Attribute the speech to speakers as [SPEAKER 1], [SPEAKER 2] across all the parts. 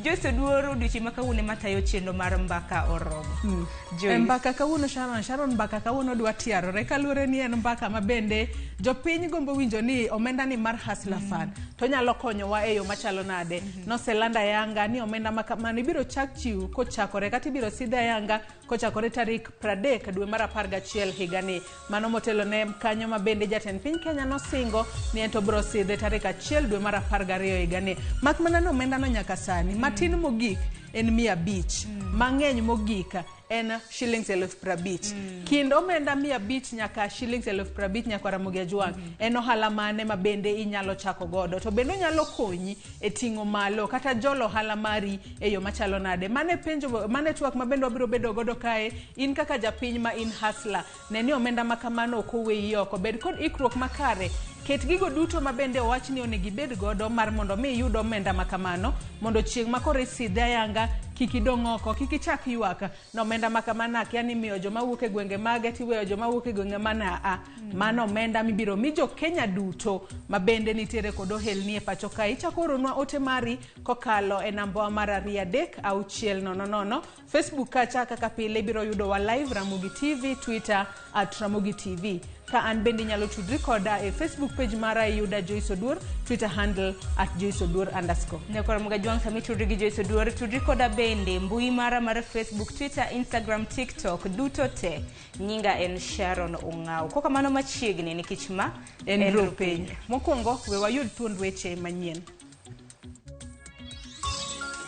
[SPEAKER 1] Joyce Oduor odiochieng' ma kawuono ema tayo chenro mar Mbaka Oromo. Joyce.
[SPEAKER 2] Mbaka kawuono Sharon, Sharon mbaka kawuono dwa tiarore kaluwore ni en mbaka ma bende jopiny gombo winjo ni omenda ni mar Hustler Fund to nyalo konyowa e yo machalo nade. Noselanda ayanga ni omenda ma kamano ibiro chak chiw kochakore kata ibiro sidh ayanga kochakore tarik 30 dwe mar 11 higani. Mano motelo ne kanyo ma bende jatend piny Kenya nosingo ni en to biro sidhe tarik 1 dwe mar 12 higani. Mak mana ni omenda no nyaka sani matin mogik en 500, mang'eny mogik en shillings 50,000. Kind omenda 500 nyaka shillings 50,000 nyaka Ramogi Ajwang', en ohala mane ma bende inyalo chako godo to bende onyalo konyi e ting'o malo kata jolo ohala mari e yo machalo nade. Mane penjo, mane twak ma bende wabiro bedo godo kae. In kaka japiny ma in hustler, ne ni omenda ma kamano ok oweyi oko. Bed kod ikruok makare, ket gigo duto ma bende owach ni onego ibed godo mar mondo mi iyud omenda ma kamano, mondo chieng' ma koro isidhe ayanga kik idong' oko, kik ichak ywak no omenda ma kamano akia ni miyo joma wuok e gwenge mage tiweyo joma wuok e gwenge mana a. Mano omenda mibiro mi jo Kenya duto ma bende nitiere kod ohelni e pacho kae. Ichako oronwa ote mari kokalo e namba mar 2 3 6 0 0. Facebook kacha kaka pile ibiro yudowa live Ramogi TV, Twitter at Ramogi TV. Ka an bende inyalo tudri koda e Facebook page mara iyuda Joyce Oduor, Twitter handle at Joyce Oduor underscore.
[SPEAKER 1] Nyakora Ramogi Ajwang' sami tudri gi Joyce Oduor, tudri koda bende mbui mara mar Facebook, Twitter, Instagram, TikTok duto te. Nyinga en Sharon Ong'aw. Kokamano machiegni nikech ma
[SPEAKER 2] en Rupiny. Mokwongo we wayud thuond weche manyien.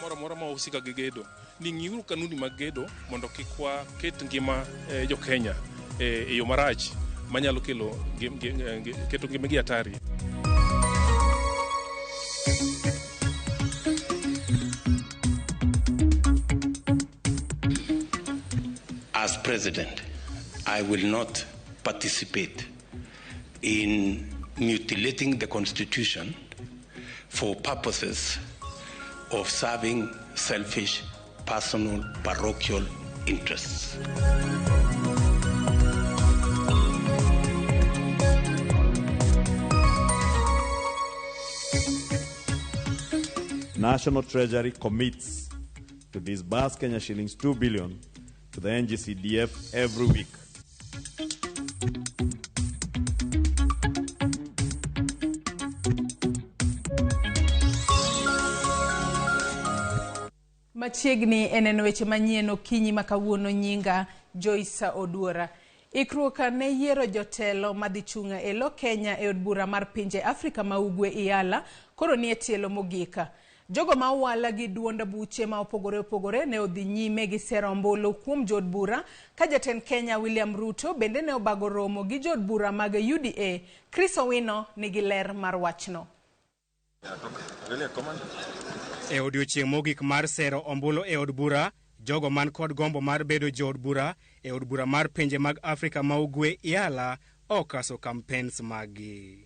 [SPEAKER 3] Moro amora ma wahusika gi gedo ni ng'iuru kanuni mag gedo mondo kik waket ngima jo Kenya e yo marach manyalo kelo keto ngimagi hatari.
[SPEAKER 4] As president, I will not participate in mutilating the constitution for purposes of serving selfish, personal, parochial interests.
[SPEAKER 5] National Treasury commits to disburse Kenya shillings 2 billion to the NGCDF every week.
[SPEAKER 2] Machiegni e neno weche manyien okinyi ma kawuono. Nyinga Joyce Oduora. Ikruok ne yiero jotelo madhi chung' e lo Kenya e od bura mar pinje Afrika ma Ugwe IALA koro nie tielo mogik. Jogo ma owala gi duond buche ma opogore opogore ne odhi nyime gi sero ombulu kuom jood bura ka jatend Kenya William Ruto bende ne obago romo gi jood bura mag UDA. Chris Owino nigi ler mar wachno.
[SPEAKER 6] E odiochieng' mogik mar sero ombulu e od bura, jogo man kod gombo mar bedo jood bura e od bura mar pinje mag Afrika ma Ugwe IALA okaso campaigns maggi.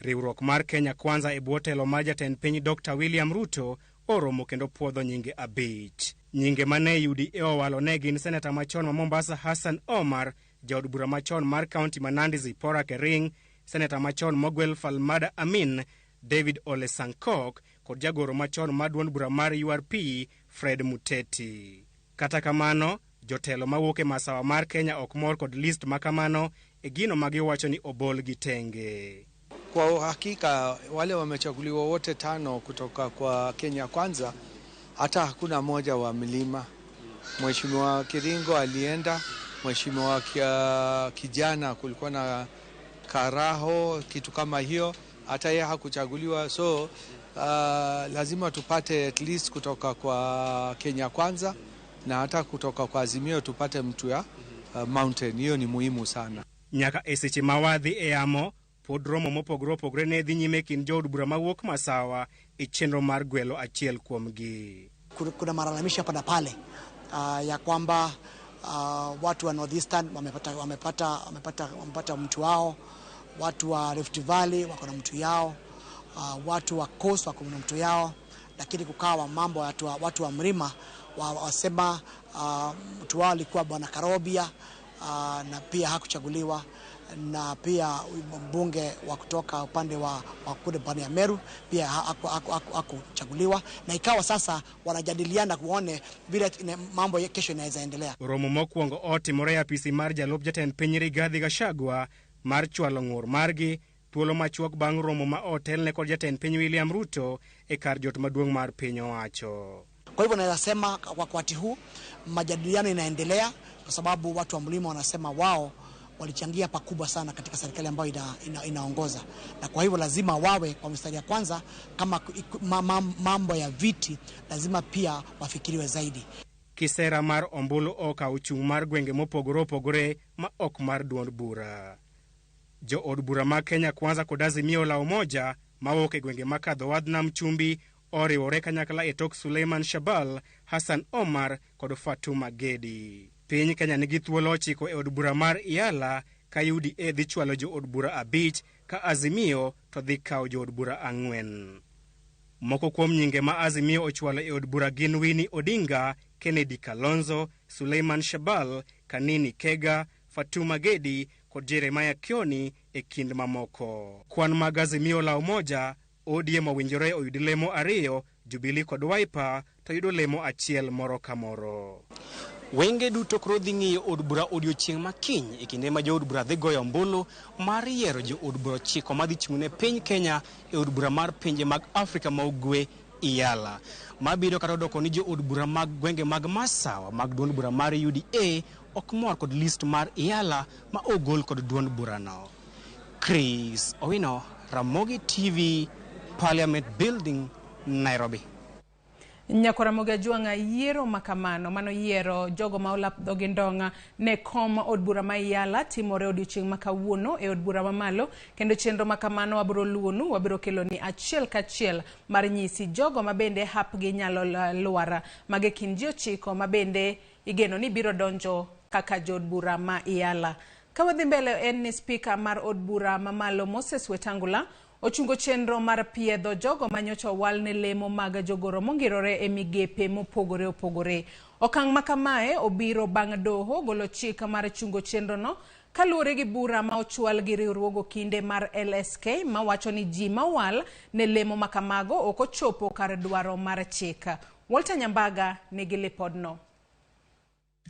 [SPEAKER 6] Riwruok mar Kenya Kwanza e bwo telo mar jatend piny Dr. William Ruto oromo kendo puodho nyinge 5. Nyinge mane UDA owalo ne gin seneta machon ma Mombasa Hassan Omar, jaod bura machon mar kaunti ma Nandi Zipporah Kering, seneta machon Mogwel Falmada Amin, David Ole Sankok kod jagoro machon mar duond bura mar URP Fred Muteti. Kata kamano, jotelo mawuok e masawa mar Kenya ok mor kod list makamano e gino magiwacho ni obol gi tenge.
[SPEAKER 7] Kwa uhakika wale wamechaguliwa wote 5 kutoka kwa Kenya Kwanza, hata hakuna moja wa milima. Mheshimiwa Kiringo alienda, Mheshimiwa Kijana kulikuwa na Karaho, kitu kama hiyo, hata yeye hakuchaguliwa. So lazima tupate at least kutoka kwa Kenya Kwanza na hata kutoka kwa Azimio tupate mtu ya Mountain. Hiyo ni muhimu sana.
[SPEAKER 6] Nyaka e seche ma wadhi e yamo, pod romo mopogore opogore ne dhi nyime kind jood bura mawuok masawa e chenro mar gwelo achiel kuomgi.
[SPEAKER 8] Kuna malalamishi hapa na pale ya kwamba watu wa Northeastern wamepata mtu wao, watu wa Rift Valley wako na mtu yao, watu wa Coast wako na mtu yao, lakini kukawa mambo watu wa Mlima wasema mtu wao alikuwa Bwana Karobia na pia hakuchaguliwa. na pia mbunge wa kutoka upande wa kule pande ya Meru pia hakuchaguliwa, na ikawa sasa wanajadiliana kuone vile mambo kesho inaweza endelea.
[SPEAKER 6] Romo mokwongo otimore e apisi mar jalup jatend piny Rigathi Gachagua mar chwalo ng'ur margi thuolo machuok bang' romo ma otelne kod jatend piny William Ruto e kar jot maduong' mar piny owacho.
[SPEAKER 8] Kwa hivyo naweza sema kwa wakati huu majadiliano inaendelea, kwa sababu watu wa mlima wanasema wao walichangia pakubwa sana katika serikali ambayo inaongoza, na kwa hivyo lazima wawe kwa mstari ya kwanza. Kama mambo ya viti lazima pia wafikiriwe zaidi.
[SPEAKER 6] Kisera mar ombulu okawo chung' mar gwenge mopogore opogore ma ok mar duond bura. Jo od bura mag Kenya Kwanza kod Azimio la Umoja mawuok e gwenge makadho wadh Nam Chumbi oriwore kanyakla e tok Suleiman Shabal, Hassan Omar kod Fatuma Gedi. Piny Kenya nigi thuolo 9 e od bura mar Iala ka UDA dhi chwalo jo od bura 5 ka Azimio to dhi kawo jo od bura 4. Moko kuom nyinge ma Azimio ochwalo e od bura gin Winnie Odinga, Kennedy Kalonzo, Suleiman Shabal, Kanini Kega, Fatuma Gedi kod Jeremiah Kioni e kind mamoko. Kwan mag Azimio la Umoja, ODM owinjore oyud lemo 2, Jubilee kod Wiper to yudo lemo 1 moro ka moro. Wenge duto koro dhi ng'iyo od bura odiochieng' ma kiny e kinde ma jood bura dhi goyo ombulu mar yiero jood bura 9 madhi chung' ne piny Kenya e od bura mar pinje mag Afrika ma Ugwe Iala. Mabiro kata odoko ni jood bura mag gwenge mag Masawa mag duond bura mar UDA ok mor kod list mar Iala ma ogol kod duond burano. Chris Owino, Ramogi TV, Parliament Building, Nairobi.
[SPEAKER 2] Nyakora Ramogi Ajwang'a, yiero makamano mano yiero jogo ma olap dhogi ndong'a ne kom od bura ma Iala timore odiochieng' ma kawuono e od bura mamalo, kendo chenro makamano wabiro luwonu, wabiro keloni achiel kachiel mar nyisi jogo ma bende hapgi nyalo lwar mage kind ji 9 ma bende igeno ni biro donjo kaka jood bura ma Iala. Ka wadhi mbele en ni spika mar od bura mamalo Moses Wetangula ochungo chenro mar piedho jogo manyocha owal ne lemo mag jogoro mongirore e migepe mopogore opogore. Okang' makamae obiro bang' doho golo chik mar chungo chenrono kaluwore gi bura ma ochwal gi riwruog okinde mar LSK mawacho ni ji mawal ne lemo makamago ok ochopo kar dwaro mar chik. Walter Nyambaga nigi lipodno.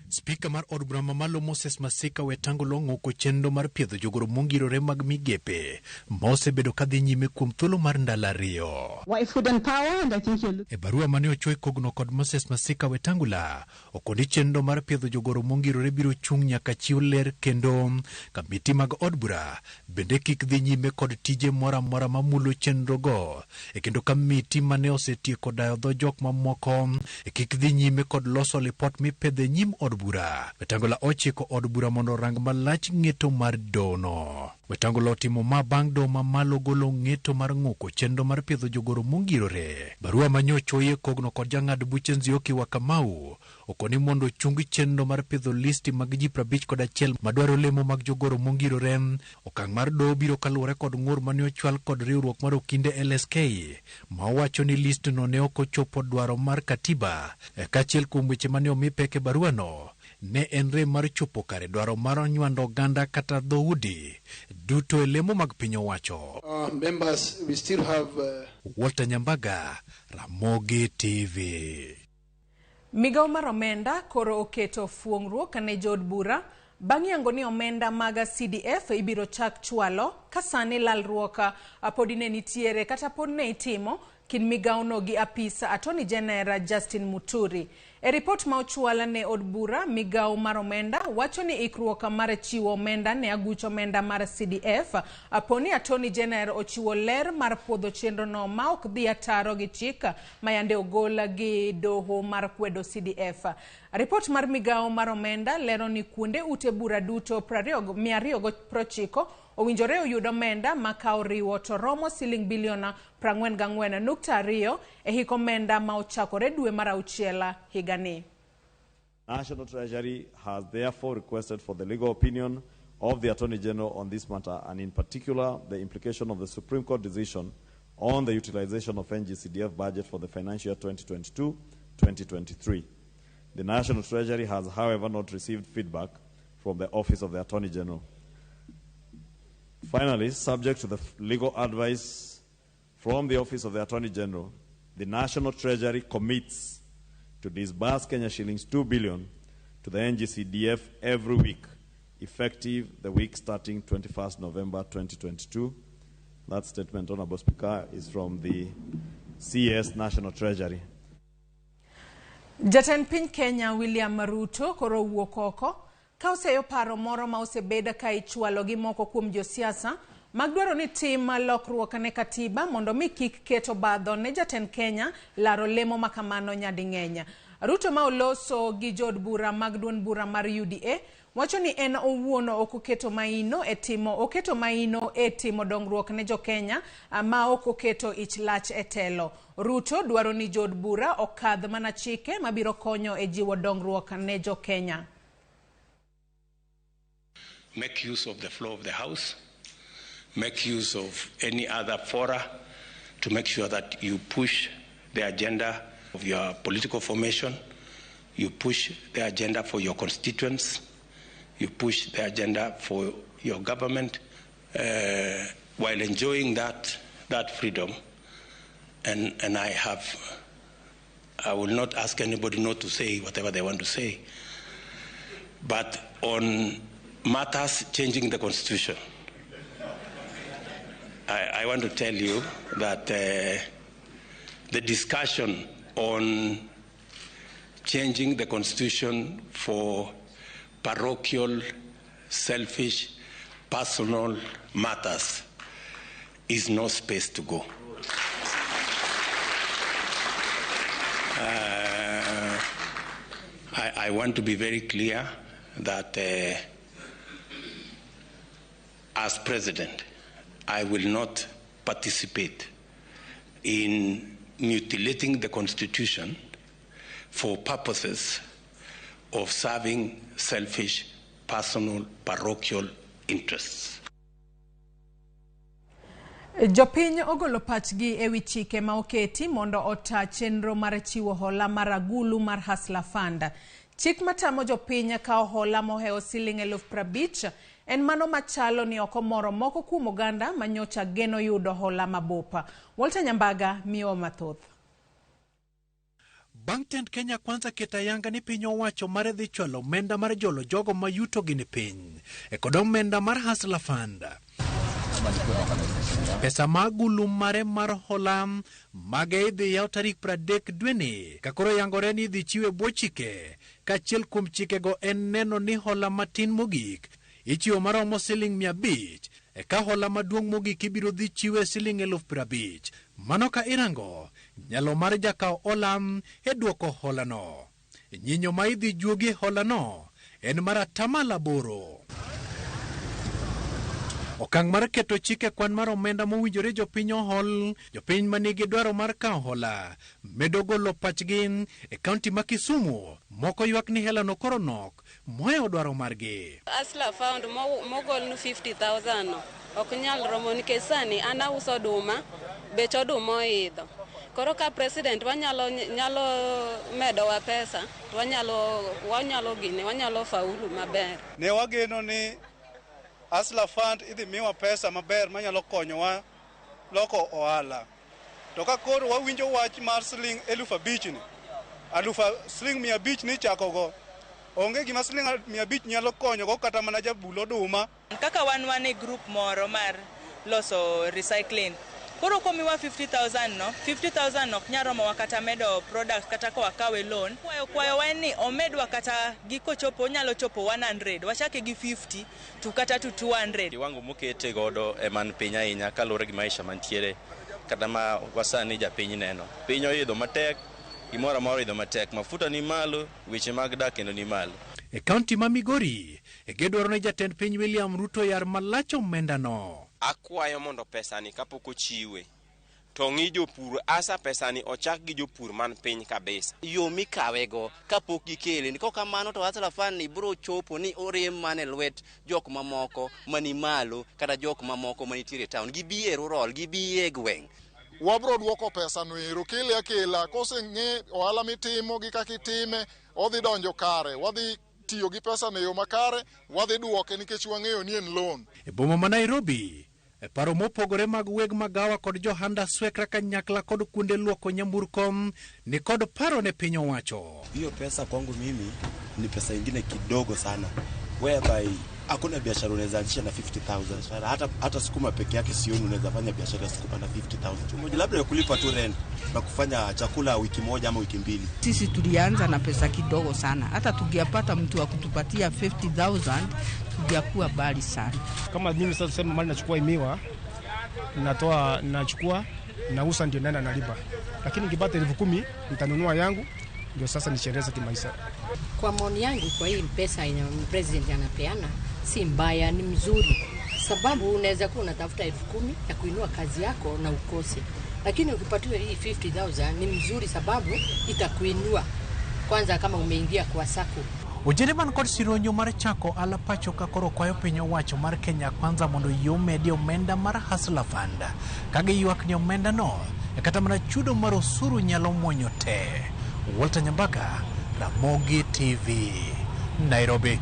[SPEAKER 9] Spika mar od bura mamalo Moses Masika Wetangula ong'uko chenro mar piedho jogoro mongirore mag migepe ma osebedo kadhi nyime kuom thuolo mar ndalo 2. E barua mane ochwe kogno kod Moses Masika Wetangula, okoni chenro mar piedho jogoro mongirore biro chung' nyaka chiw ler kendo kamiti mag od bura bende kik dhi nyime kod tije moro amora mamulo chenro go, e kendo kamiti mane osetieko dayo dho jok mamoko e kik dhi nyime kod loso lipot mipedho e nyim od bura. Wetangula ochiko od bura mondo orang malach ng'eto mar dono. Wetangula otimo ma bang' doho mamalo golo ng'eto mar ng'uko chenro mar piedho jogoro mongirore. Barua manyochoye kogno kod jang'ad buche Nzioki wa Kamau okoni mondo ochung chenro mar piedho listi mag ji 51 madwaro lemo mag jogoro mongirore. Okang' mar doho biro kaluwore kod ng'ur mane ochwal kod riwruok mar okinde LSK ma owacho ni listno ne ok ochopo dwaro mar katiba. Kaachiel kuom weche mane omi pek e baruano ne en rem mar chopo kare dwaro mar nywando oganda kata dhoudi duto e lemo mag piny owacho.
[SPEAKER 10] Members, we still have,
[SPEAKER 9] Walter Nyambaga, Ramogi TV.
[SPEAKER 2] Migawo mar omenda koro oketo fuong'ruok ne jood bura bang' yango ni omenda mag CDF ibiro chak chwalo ka sani lalruok podi ne nitiere kata pod ne itimo kind migawono gi apisa Attorney General Justin Muturi. E ripot ma ochwal ne od bura, migawo mar omenda wacho ni ikruok mar chiwo omenda ne aguch omenda mar CDF poni Attorney General ochiwo ler mar puodho chenrono ma ok dhi ataro gi chik ma yande ogol gi doho mar kwedo CDF. Ripot mar migawo mar omenda lero ni kuonde ute bura duto 290 owinjore oyud omenda ma ka oriwo to romo siling bilion 44.2 e hik omenda ma ochakore dwe mar auchiel higani.
[SPEAKER 5] National Treasury has therefore requested for the legal opinion of the Attorney General on this matter, and in particular the implication of the Supreme Court decision on the utilization of NGCDF budget for the financial year 2022-2023. The National Treasury has, however, not received feedback from the Office of the Attorney General. Finally, subject to the legal advice from the Office of the Attorney General, the National Treasury commits to disburse Kenya shillings 2 billion to the NGCDF every week, effective the week starting 21st November 2022. That statement, Honorable Speaker, is from the CS National Treasury.
[SPEAKER 2] Jatend piny Kenya William Ruto koro owuok oko ka oseyo paro moro ma osebed ka ichwalo gi moko kuom josiasa mag dwaro ni tim lokruok ne katiba mondo mi kik ket obadho ne jatend Kenya laro lemo ma kamano nyading'eny. Ruto ma oloso gi jood bura mag duond bura mar UDA wacho ni en owuon ok oketo maino e timo oketo maino e timo dongruok ne jo-Kenya ma ok oketo ich lach e telo. Ruto dwaro ni jood bura okadh mana chike mabiro konyo e jiwo dongruok ne jo-Kenya.
[SPEAKER 4] Make use of the floor of the House, make use of any other fora to make sure that you push the agenda of your political formation, you push the agenda for your constituents, you push the agenda for your government, while enjoying that freedom. And I will not ask anybody not to say whatever they want to say, but on matters changing the Constitution, I want to tell you that the discussion on changing the Constitution for parochial, selfish, personal matters is no space to go. I want to be very clear that as president, I will not participate in mutilating the Constitution for purposes of serving selfish, personal, parochial interests.
[SPEAKER 2] Jopiny ogolo pachgi ewi chike ma oketi mondo ota chenro mar chiwo hola mar agulu mar Hustler Fund. Chik matamo jopiny kawo hola mohewo siling 50,000 en mano machalo ni ok omoro moko kuom oganda manyocha geno yudo hola mabup. Walter Nyambaga miyo mathoth.
[SPEAKER 9] Bang' tend Kenya Kwanza keto ayanga ni piny owacho mar dhi chwalo omenda mar jolo jogo ma yutogi ni piny e kod omenda mar Hustler Fund. Pesa ma agulu mare mar hola mage idhi yaw tarik 30 dweni ka koro yangore ni idhi chiwe bwo chike kaachiel kuom chikego en neno ni hola matin mogik ichiwo maromo siling 500 eka hola maduong' mogik ibiro dhi chiwe siling 50,000. Mano ka irango nyalo mar jakaw hola e duoko holano. Nyinyo ma idhi juogie holano en mar 8%. Okang' mar keto chike kwan mar omenda mowinjore jopiny ohol, jopiny manigi dwaro mar kawo hola medo golo pachgi e kaunti ma Kisumu. Moko ywak ni helano koro nok mohewo dwaro margi.
[SPEAKER 11] Hustler Fund mogolnu 50,000 no ok nyal romo nikech sani an auso oduma, bech oduma oidho. Koro ka president wanyalo nyalo medowa pesa to wanyalo gine wanyalo faulu maber.
[SPEAKER 12] Ne wageno ni Hustler Fund idhi miwa pesa maber manyalo konyowa loko ohala. To ka koro wawinjo wach mar siling 5,000 ni, siling 500 ni chakogo, onge gima siling 500 nyalo konyogo kata mana jabul oduma.
[SPEAKER 13] Kaka wan e group moro mar loso recycling. Koro komiwa 50,000 no, 50,000 ok nyal romowa kata medo product kata ka wakawe loan. Kwayo wa en ni omedwa kata giko chopo onyalo chopo 100, wachake gi 50 to kata to 200.
[SPEAKER 14] Kiwango mokete godo ema ni piny ahinya kaluwore gi maisha mantiere kata ma wasani japiny neno. Piny oidho matek, gimoro amora oidho matek, mafuta ni malo, weche mag dak kendo ni malo.
[SPEAKER 9] E kaunti ma Migori, gidwaro ni jatend piny William Ruto yar malach omendano.
[SPEAKER 15] Akwayo mondo pesani kapok ochiwe to ng'i jopur asa pesani ochak gi jopur man piny kabisa.
[SPEAKER 16] Yo mikawego kapok gikele ni kokamano to Hustler Fund ni biro chopo ni orem mana e lwet jok mamoko mani malo kata jok mamoko manitiere e town, gibi e rural, gibi e gweng'.
[SPEAKER 17] Wabro duoko pesano ero kele akela koseng'e ohala mitimo gi kaka itime odhi donjo kare wadhi tiyo gi pesa no e yo makare, wadhi duoke nikech wang'eyo ni en loan.
[SPEAKER 9] E boma ma Nairobi, e paro mopogore mag weg magawa kod johanda swekra kanyakla kod kuonde luoko nyamburko ni kod paro ne piny owacho.
[SPEAKER 18] Hiyo pesa kwangu mimi ni pesa ingine kidogo sana, whereby hakuna biashara unaweza anzisha na 50,000. Hata sukuma peke yake sioni unaweza fanya biashara ya sukuma na 50,000. Moja labda ya kulipa tu rent na kufanya chakula wiki moja ama wiki mbili.
[SPEAKER 19] Sisi tulianza na pesa kidogo sana, hata tungepata mtu wa kutupatia 50,000 tungekuwa mbali sana.
[SPEAKER 20] Kama mimi sasa tuseme mali nachukua miwa, natoa nachukua nauza ndio naenda nalipa. Lakini nikipata 10,000 nitanunua yangu ndio sasa nichiendeleze kimaisha.
[SPEAKER 21] Kwa maoni yangu, kwa hii pesa yenye president anapeana si mbaya, ni mzuri, sababu unaweza kuwa unatafuta 10,000 ya kuinua kazi yako na ukose, lakini ukipatiwa hii 50,000 ni mzuri, sababu itakuinua kwanza kama umeingia kwa sacco.
[SPEAKER 9] Ojende man kod sironyo mar chako ala pacho ka koro kwayo piny owacho mar Kenya Kwanza mondo yie omedi omenda mar Hustler Fund ka giywak ni omenda no kata mana chudo mar osuru nyalo muonyo te. Walter Nyambaka, Ramogi TV, Nairobi.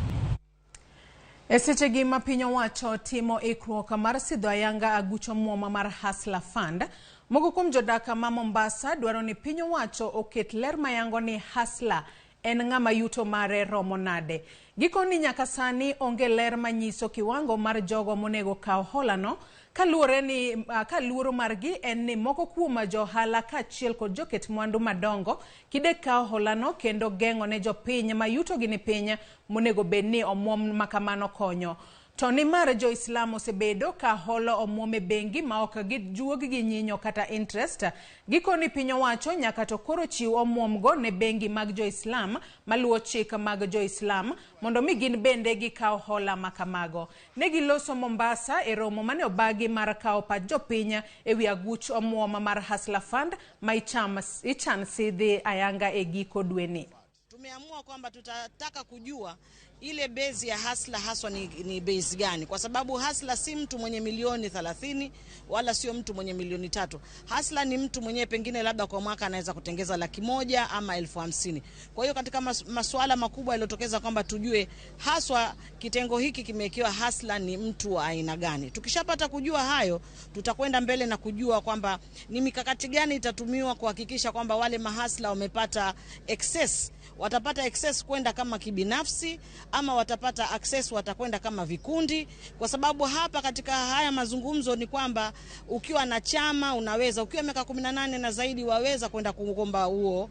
[SPEAKER 2] E sechegi ma piny owacho timo ikruok mar sidho ayanga aguch omuom mar Hustler Fund, moko kuom jodak ma Mombasa dwaro ni piny owacho oket ler mayango ni Hustler en ng'ama yuto mare romo nade. Gikoni nyaka sani onge ler manyiso kiwango mar jogo monego kaw holano, kaluwore ni ka luoro margi en ni moko kuom johala kaachiel kod joket mwandu madongo kidek kawo holano kendo geng'o ne jopiny ma yutogi ni piny monego bed ni omuom makamano konyo. To nimar jo-Islam osebedo ka holo omuom e bengi ma ok gijuog gi nyinyo kata interest, gikoni piny owacho nyaka to koro chiw omuom go ne bengi mag jo-Islam maluwo chik mag jo-Islam mondo mi gin bende gikaw hola makamago. Ne giloso Mombasa e romo mane obagi mar kawo pach jopiny ewi aguch omuom mar Hustler Fund ma ichan sidhi ayanga e giko dweni.
[SPEAKER 22] Tumeamua kwamba tutataka kujua ile base ya hustler haswa ni base gani, kwa sababu hustler si mtu mwenye milioni 30 wala sio mtu mwenye milioni 3. Hustler ni mtu mwenye pengine labda kwa mwaka anaweza kutengeza 100,000 ama 50,000. Kwa hiyo katika masuala makubwa yaliyotokeza kwamba tujue haswa kitengo hiki kimewekewa hustler ni mtu wa aina gani. Tukishapata kujua hayo, tutakwenda mbele na kujua kwamba ni mikakati gani itatumiwa kuhakikisha kwamba wale mahustler wamepata access, watapata access kwenda kama kibinafsi ama watapata access watakwenda kama vikundi, kwa sababu hapa katika haya mazungumzo ni kwamba ukiwa na chama unaweza, ukiwa miaka 18 na zaidi waweza kwenda kuomba huo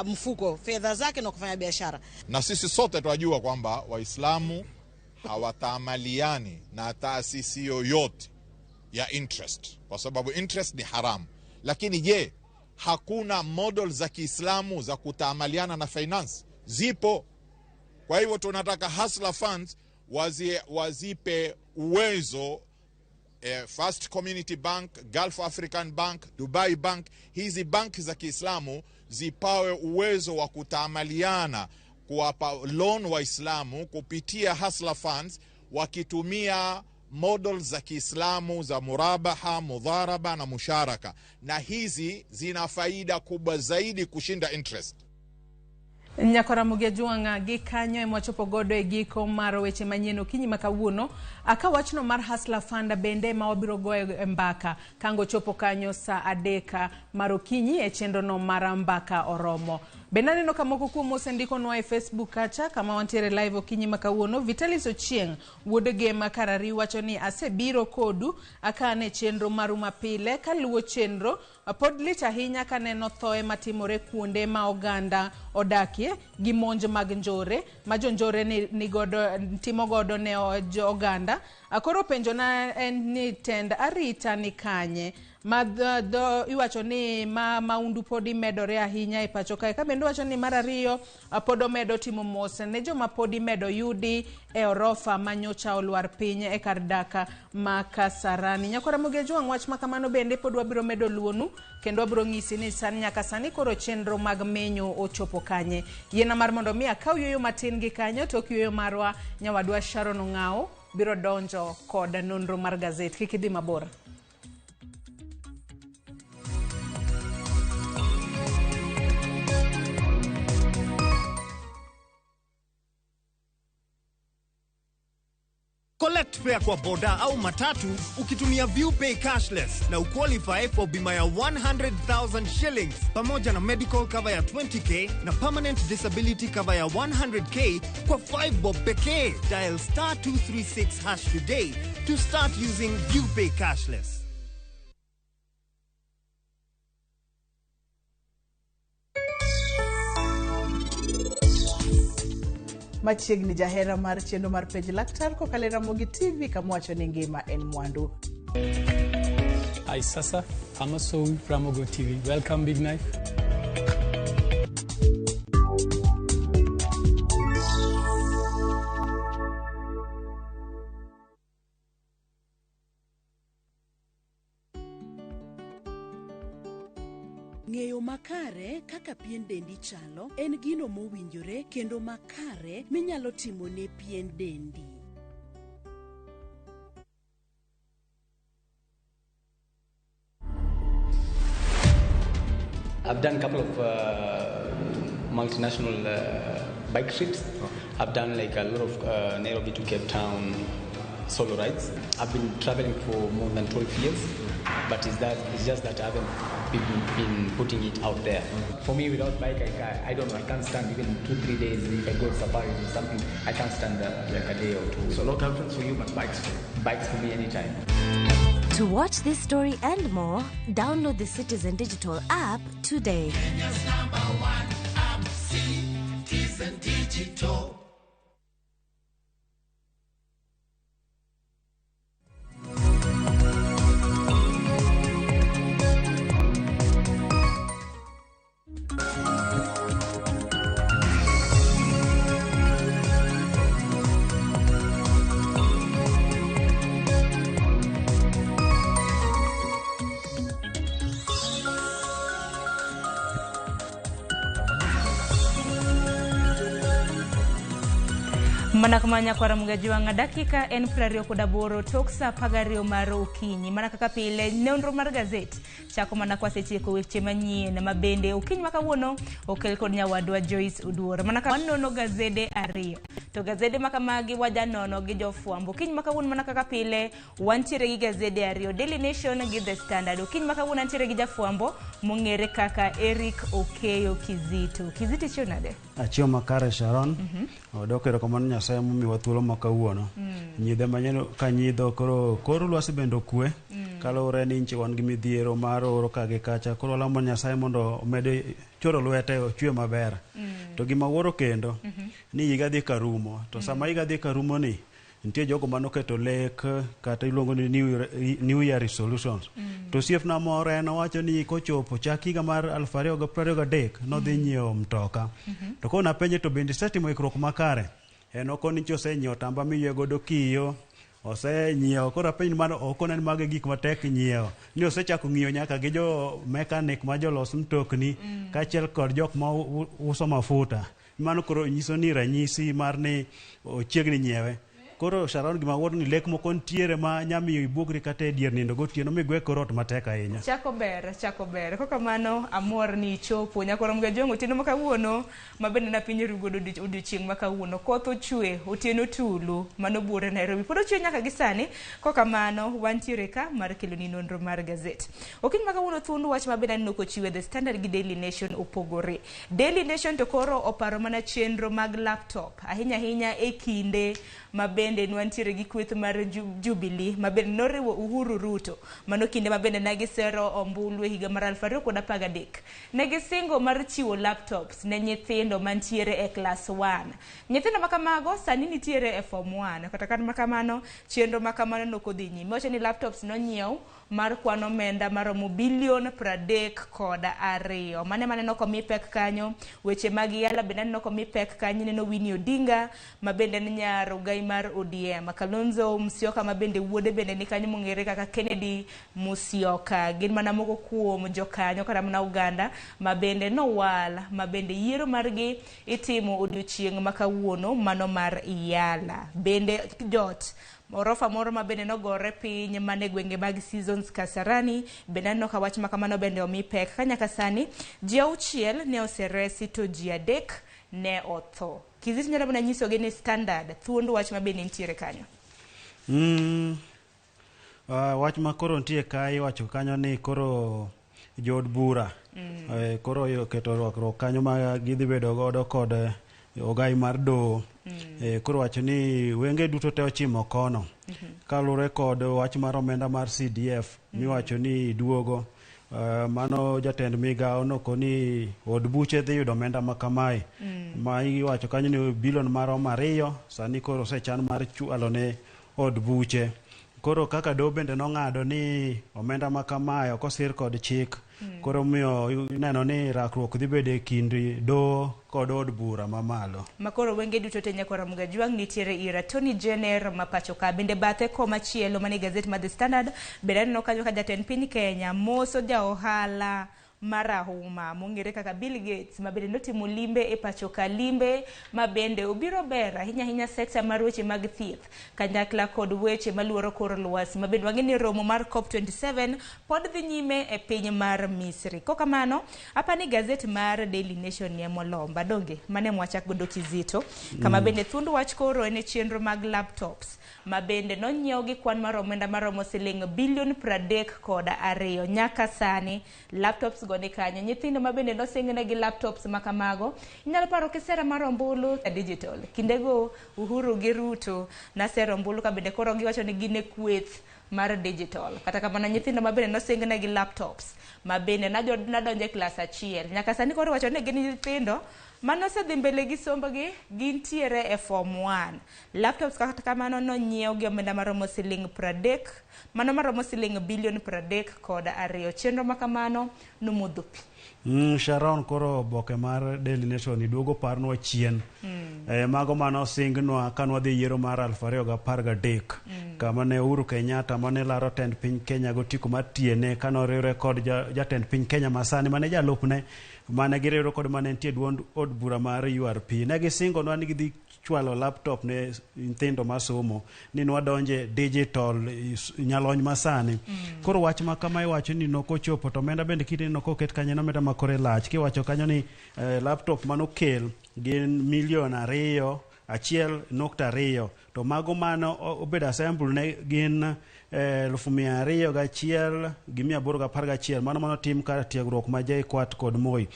[SPEAKER 22] mfuko fedha zake na kufanya biashara.
[SPEAKER 17] Na sisi sote tunajua kwamba Waislamu hawataamaliani na taasisi yoyote ya interest, kwa sababu interest ni haramu. Lakini je, hakuna model za Kiislamu za kutaamaliana na finance? Zipo. Kwa hivyo tunataka Hustler Funds wazipe uwezo First Community Bank, Gulf African Bank, Dubai Bank, hizi banki za Kiislamu zipawe uwezo wa kutaamaliana, kuwapa loan Waislamu kupitia Hustler Funds wakitumia model za Kiislamu za murabaha, mudharaba na musharaka, na hizi zina faida kubwa zaidi kushinda interest.
[SPEAKER 2] Nyakora Mugia gi kanyo ema wachopo godo e giko mar weche manyien okinyi ma kawuono. Aka wachno mar Hustler Fund bende ma wabiro goyo e mbaka kango chopo kanyo saa 3 mar okinyi e chenro no mar mbaka oromo. Bende aneno ka moko kuom osendikonwa e Facebook kacha kama wantiere live okinyi ma kawuono. Vitalis Ochieng wuod Gema Karari wacho ni asebiro kodu akane chenro maru mapile kaluwo chenro pod lit ahinya kaneno thoe matimore kuonde ma oganda odakie gi monj mag njore ma jonjore ni godo timo godo ne oganda. Koro penjona en ni tend arita ni kanye ma dho iwacho ni ma maundu podi medore ahinya e pacho kae. Ka bende wacho ni mar ariyo pod omedo timo mos ne joma podi medo yudi e orofa manyocha olwar piny e kar dak ma Kasarani. Nyakwara Mugejuang' wach ma kamano bende pod wabiro medo luonu kendo wabiro ng'isi ni sani nyaka sani koro chenro mag menyo ochopo kanye. Yiena mar mondo mi akaw yueyo matin gi kanyo tok yueyo marwa nyawadwa Sharon Ong'ao biro donjo kod nonro mar gazet. Kik idhi mabor.
[SPEAKER 1] Collect fare kwa boda au matatu ukitumia ViewPay cashless na uqualify for bima ya 100,000 shillings pamoja na medical cover ya 20k na permanent disability cover ya 100k kwa 5 bob pekee. Dial star 236 hash today to start using ViewPay cashless.
[SPEAKER 2] Machiegni jahera mar chenro mar penj laktar kokalo e Ramogi TV kama wacho ni ngima en mwandu.
[SPEAKER 3] Hi Sasa, Amasowi Ramogo TV. Welcome, Big Knife.
[SPEAKER 23] Ng'eyo makare kaka pien dendi chalo en gino mowinjore kendo makare minyalo timo ne pien dendi.
[SPEAKER 3] I've done a couple of multinational bike trips. I've done like a lot of Nairobi to Cape Town solo rides. I've been traveling for more than 12 years, but it's just that I haven't been putting it out there. For me, without bike, I don't know, I can't stand even 2-3 days. If I go safari or something, I can't stand like a day or two.
[SPEAKER 24] So no preference for you, but bikes for you.
[SPEAKER 3] Bikes for me anytime.
[SPEAKER 25] To watch this story and more, download the Citizen Digital app today.
[SPEAKER 26] Kenya's number one app, Citizen Digital.
[SPEAKER 27] Mana kamanya kwa Ramogi Jwang' dakika en 28 tok sa 12 mar okinyi. Mana kaka pile nonro mar gazet chako mana kwa setieko weche manyien ma bende okinyi ma kawuono okel kod nyawadwa Joyce Oduor. Mana kaka wanono gazede ariyo to gazede ma kamagi wajanono gi jofwambo. Okinyi ma kawuono mana kaka pile wantiere gi gazede ariyo, Daily Nation gi The Standard. Okinyi ma kawuono antiere gi jafwambo mong'ere kaka Eric Okeyo Kizito. Kizito, ichiew nade?
[SPEAKER 28] Achiew makare, Sharon. Odok erokamano Nyasaye momiwa thuolo ma kawuono. Nyidhe manyien ka nyidho koro kor lwasi bende okwe. Kaluwore ni nchi wan gi midhiero mar oro ka gi kacha. Koro walamo Nyasaye mondo omed choro lwete ochwe maber. To gima wuoro kendo ni higa dhi karumo. To sama higa dhi karumo ni nitie jogo manoketo lek kata iluongo ni New Year resolutions. To osiepna moro en owacho ni kochopo chak higa mar 2023 nodhi nyiewo mtoka. To koro napenje to bende isetimo ikruok makare? En okoni ni osenyiewo otamba miywe godo kiyo, osenyiewo. Koro apenjo ni mano okona ni mago e gik matek nyiewo. Ni osechako ng'iyo nyaka gi jo mechanic ma jolos mtokni kaachiel kod jok ma uso mafuta. Mano koro nyiso ni ranyisi mar ni ochiegni nyiewe. Koro Sharon, gima wuoro ni lek moko nitiere ma nyamiyo ibuogri kata e dier nindo gotieno migwe kor ot matek ahinya.
[SPEAKER 27] Chako ber, chako ber. Kokamano amor ni ichopo. Nyaka Ramogi Jwang' otieno ma kawuono ma bende napiny ru godo odiochieng' ma kawuono. Koth ochwe, otieno tulu, mano buore Nairobi. Pod ochwe nyaka gi sani. Kokamano wantiere ka mar keloni nonro mar gazet. Okinyi ma kawuono thuond wach ma bende aneno kochiwe The Standard gi Daily Nation opogore. Daily Nation to koro oparo mana chenro mag laptop. Ahinya ahinya e kinde ma bende nwantiere gi kweth mar Jubilee ma bende noriwo Uhuru Ruto. Mano kinde ma bende ne gisero ombulu e higa mar 2013. Ne gisingo mar chiwo laptops ne nyithindo mantiere e class 1. Nyithindo ma kamago sani nitiere e form 1. Kata kamano chenro ma kamano nokodhi nyime. Wacho ni laptops nonyiew mar kwan omenda maromo bilion 32. Mane maneno komi pek kanyo, weche mag yala bende aneno komi pek kanyo. Ineno Winnie Odinga ma bende en nyar ogai mar ODM, Kalonzo Musyoka ma bende wuode bende ni kanyo mong'ere kaka Kennedy Musyoka. Gin mana moko kuom jokanyo kata mana oganda ma bende nowal ma bende yiero margi itimo odiochieng' ma kawuono mano mar Yala. Bende jot orofa moro ma bende nogore piny mane gwenge mag Seasons Kasarani bende aneno ka wach ma kamano bende omi pek ka nyaka sani ji 6 ne oseresi to ji 3 ne otho. Kizito nyalo mana nyisogi ni Standard thuond wach ma bende nitiere kanyo.
[SPEAKER 28] Wach ma koro nitie ka iwacho kanyo ni koro jood bura koro oketo rwakruok kanyo ma gidhi bedo godo kod ogai mar doho. Koro wacho ni wenge duto te ochimo kono kaluwore kod wach mar omenda mar CDF miwacho ni duogo. Mano jatend migao nokoni od buche dhi yudo omenda ma kamae ma iwacho kanyo ni bilion maromo 2 sani koro osechan mar chwalo ne od buche. Koro kaka doho bende nong'ado ni omenda ma kamae ok osir kod chik. Koro miyo ineno ni rakruok dhi bedo e kind doho kod od bura mamalo.
[SPEAKER 27] Makoro wenge duto te nyakora Mugajwang' nitiere ir Attorney General ma pacho ka. Bende bathe komachielo mane gazet mar The Standard bende aneno kanyo ka jatend piny Kenya moso ja ohala marahuma mong'ere kaka Bill Gates ma bende notimo limbe e pacho ka, limbe ma bende obiro ber ahinya ahinya sekta mar weche mag thieth kanyakla kod weche maluoro kor lwasi ma bende wang'e ni romo mar COP27 pod dhi nyime e piny mar Misri. Kokamano, apani gazet mar Daily Nation ni emolomba donge mane mwachak godo Kizito kama bende thuond wach koro en e chenro mag laptops ma bende nonyiew gi kwan mar omenda maromo siling bilion 32 nyaka sani laptops go ni kanyo. Nyithindo ma bende nosingnegi laptops ma kamago inyalo paro kisera mar ombulu e digital kindego Uhuru gi Ruto nasero ombulu ka bende koro giwacho ni gin e kweth mar digital. Kata kamano nyithindo ma bende nosingnegi laptops ma bende nadonjo e klas 1 nyaka sani koro iwacho ni gin nyithindo manosedhi mbele gi sombgi gintiere e form 1. Laptops kata kamano nonyiew gi omenda maromo siling 30, mano maromo siling bilion 32. Chenro ma kamano nomodho pi.
[SPEAKER 28] Sharon, koro oboke mar Daily Nation duogo parnwa chien. Mago manosingnwa ka nwadhi yiero mar 2013 kama ne Uhuru Kenyatta mane laro tend piny Kenya gotiko mar tiene kanoriwre kod jatend piny Kenya masani mane jalupne mane giriwre kod mane nitie duond od bura mar URP. Ne gisingonwa ni gidhi chwalo laptop ne nyithindo masomo ni nwadonje digital nyalony masani. Koro wach ma kama iwacho ni nokochopo to omenda bende kineno koket kanyo en omenda ma kore lach. Kiwacho kanyo ni laptop manokel gin milion 2.1.2 to mago mano obedo assemble ne gin 201,811 mano manotim kar tiegruok ma JKUAT kod Moi.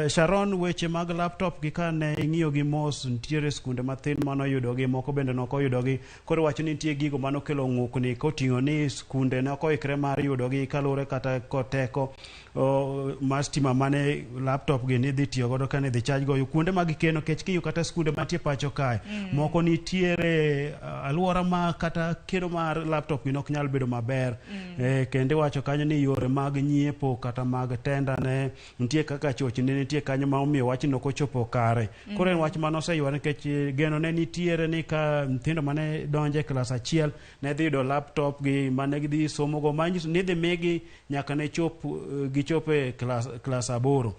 [SPEAKER 28] Sharon, weche mag laptop gi kane ing'iyo gi mos, nitiere skunde mathin manoyudogi, moko bende nokoyudogi. Koro wacho ni nitie gigo manokelo ng'ukni koting'o ni skunde ne ok oikre mar yudogi kaluwore kata kod teko mar stima mane laptop gi nidhi tiyo godo kane idhi charge go kuonde mag keno kech king'iyo kata skunde mantie pacho kae moko nitiere alwora ma kata keno mar laptop gi ok nyal bedo maber. Kendo iwacho kanyo ni yore mag nyiepo kata mag tenda ne nitie kaka chochni nitie kanyo ma omiyo wachno ok ochopo kare. Koro en wach mane oseyware nikech geno ne nitiere ni ka nyithindo mane donjo e klas 1 ne dhi yudo laptop gi mane gidhi somo go manyiso ni idhi migi nyaka ne chop gichop e klas 8.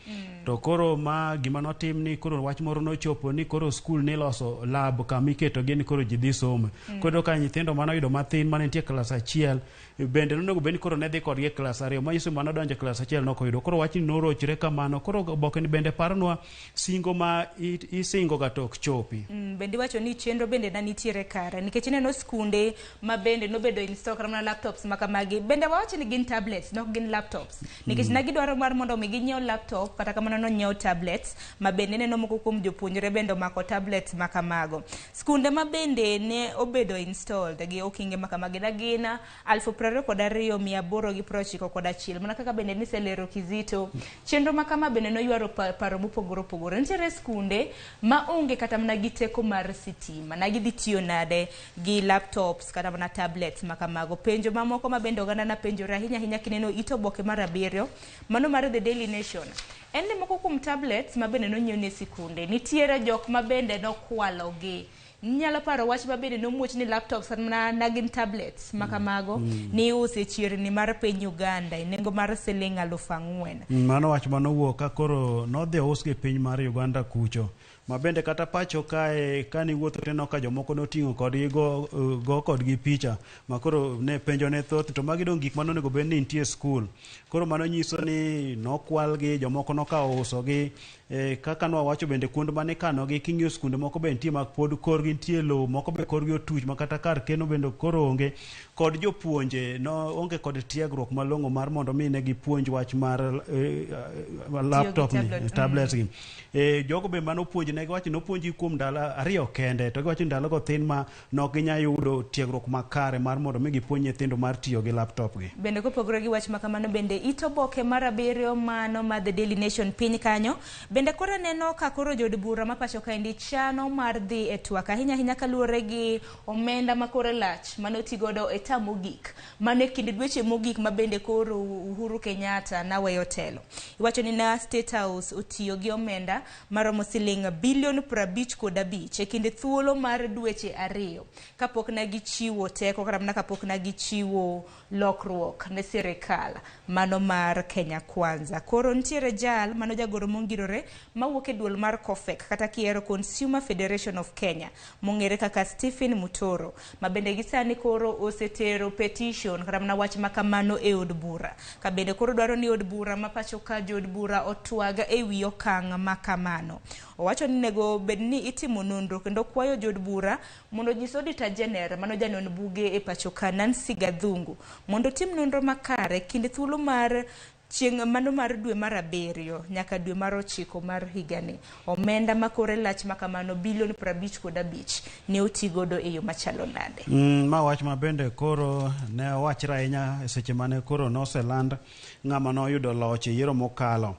[SPEAKER 28] To koro ma gima notim ni koro wach moro nochopo ni koro skul niloso lab kama iketo gi ni koro ji dhi somo. Koro ka nyithindo mane oyudo mathin mane nitie klas 1 bende nonego bed ni koro ne dhi kodgi e klas 2 manyiso mane odonjo e klas 1 nokoyudo. Koro wachni norochre kamano. Koro oboke ni bende paronwa singo ma isingo ga to ok chopi.
[SPEAKER 27] Bende iwacho ni chenro bende na nitiere kare nikech ineno skunde ma bende nobedo install kata mana laptops ma kamagi bende wawacho ni gin tablets nok gin laptops nikech na gidwaro mar mondo mi ginyiew laptop kata kamano nonyiew tablets ma bende ineno moko kuom jopuonjre bende omako tablets ma kamago. Skunde ma bende ne obedo installed gi okinge ma kamagi na gin 22,891 mana kaka bende niselero Kizito. Chenro ma kama bende noywaro paro mopogore opogore. Nitiere skunde ma onge kata mana gi teko mar sitima na gidhi tiyo nade gi laptops kata mana tablets ma kamago. Penjo mamoko ma bende oganda na penjore ahinya ahinya kineno it oboke mar 7 mano mar The Daily Nation en ni moko kuom tablets ma bende nonyiew ne sikunde nitiere jok ma bende nokwalogi. Inyalo paro wach ma bende nomuoch ni laptops kata mana na gin tablets ma kamago ni iuso e chirni mar piny Uganda e nengo mar siling 4,000.
[SPEAKER 28] Mano wach manowuok ka koro nodhi ousgi e piny mar Uganda kucho. Ma bende kata pacho kae kane iwuotho tineno ka jomoko noting'o kodgi go kodgi picha ma koro ne penjo ne thoth to magi dong' gik mane onego bed ni nitie e skul. Koro mano nyiso ni nokwalgi, jomoko nokawo usogi. Kaka nwawacho bende kuond mane ikanogi king'iyo skunde moko be nitie ma pod korgi nitie lowo moko be korgi otuch ma kata kar keno bende koro onge kod jopuonje no onge kod tiegruok malong'o mar mondo mi ne gipuonj wach mar laptop ni tablets gi. Jogo be manopuonj ne giwacho nopuonjgi kuom ndalo 2 kende to giwacho ni ndalogo thin ma nok ginyal yudo tiegruok makare mar mondo mi gipuonj nyithindo mar tiyo gi laptop gi.
[SPEAKER 27] Bende kopogore gi wach makamano bende it oboke mar 7 mano ma The Daily Nation piny kanyo bende koro aneno ka koro jood bura ma pacho kaendi chano mar dhi e twak ahinya ahinya kaluwore gi omenda ma kore lach mane oti godo e tam mogik mano e kind dweche mogik ma bende koro Uhuru Kenyatta naweyo telo. Iwacho ni na State House otiyo gi omenda maromo siling bilion 55 e kind thuolo mar dweche 2 kapok ne gichiwo teko kata mana kapok ne gichiwo lokruok ne sirikal mano mar Kenya Kwanza. Koro nitiere jal mano jagoro mongirore mawuok e duol mar COFEK kata kiero Consumer Federation of Kenya mong'ere kaka Stephen Mutoro ma bende gi sani koro osetero petition kata mana wach makamano e od bura ka bende koro dwaro ni od bura ma pacho ka jood bura otwag e wi okang' makamano. Owacho ni nego bed ni itimo nonro kendo kwayo jood bura mondo onyis Auditor General mano janon buge e pacho ka Nancy Gathungu mondo otim nonro makare kind thuolo mar chieng' mano mar dwe mar 7 nyaka dwe mar 9 mar higani. Omenda makore lach makamano bilion 55 ne oti godo e yo machalo nade?
[SPEAKER 28] Ma wach ma bende koro ne owachre ahinya e seche mane koro noseland ng'ama noyudo loch e yiero mokalo.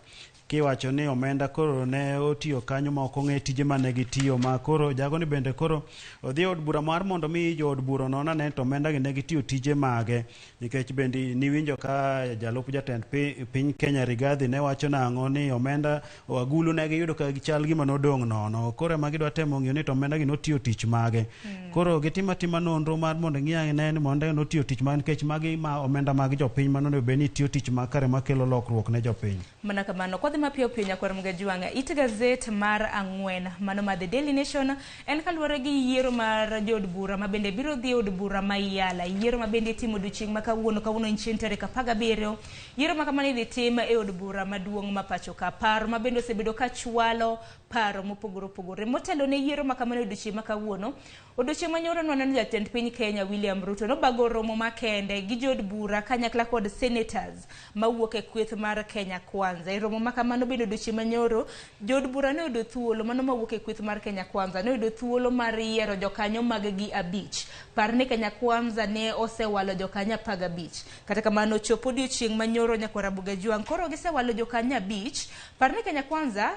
[SPEAKER 28] Kiwacho ni omenda koro ne otiyo kanyo ma ok ong'e tije mane gitiyo ma koro jagoni bende koro odhi e od bura mar mondo mi jood bura onon ane to omenda gi ne gitiyo tije mage nikech bende niwinjo ka jalup jatend piny Kenya Rigathi ne wacho nang'o ni omenda agulu ne giyudo ka chal gima nodong' nono koro ema gidwa temo ng'iyo ni to omenda gi notiyo tich mage. Koro gitimo atima nonro mar mondo ng'i ane ni mondo notiyo tich mage nikech magi ma omenda mag jopiny mano onego bed ni tiyo tich makare makelo lokruok ne jopiny.
[SPEAKER 27] Mana kamano kodhi mapiyo piyo nyakwar Mgajwang'a it gazet mar 4 mano ma The Daily Nation en kaluwore gi yiero mar jood bura ma bende biro dhi e od bura ma Yala yiero ma bende itimo odiochieng' ma kawuono kawuono en chieng' tarik 17 yiero ma kamano idhi tim e od bura maduong' ma pacho ka paro ma bende osebedo ka chwalo paro mopogore opogore motelo ne yiero ma kamano e odiochieng' ma kawuono. Odiochieng' manyoro nwaneno jatend piny Kenya William Ruto nobago romo makende gi jood bura kanyakla kod senators mawuok e kweth mar Kenya Kwanza. E romo makamano bende odiochieng' manyoro jood bura ne oyudo thuolo mano mawuok e kweth mar Kenya Kwanza ne oyudo thuolo mar yiero jokanyo mag gi 5. Par ni Kenya Kwanza ne osewalo jokanyo 15. Kata kamano chopo odiochieng' manyoro nyakwar Ramogi Ajwang' koro gisewalo jokanyo 5. Par ni Kenya Kwanza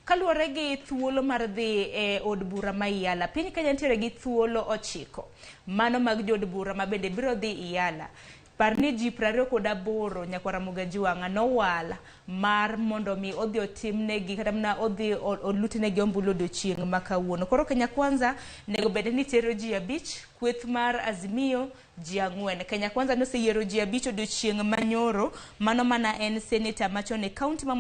[SPEAKER 27] kaluwore gi thuolo mar dhi e od bura ma Iyala piny Kenya nitiere gi thuolo 9 mano mag jood bura ma bende biro dhi Iyala. Par ni ji 28 nyakwar Ramogi Ajwang' nowal mar mondo mi odhi otimnegi kata mana odhi olutnegi ombulu odiochieng' ma kawuono. Koro Kenya Kwanza nego bed ni tero ji 5, kweth mar Azimio ji 4. Kenya Kwanza noseyiero ji 5 odiochieng' manyoro mano mana en seneta machon e kaunti ma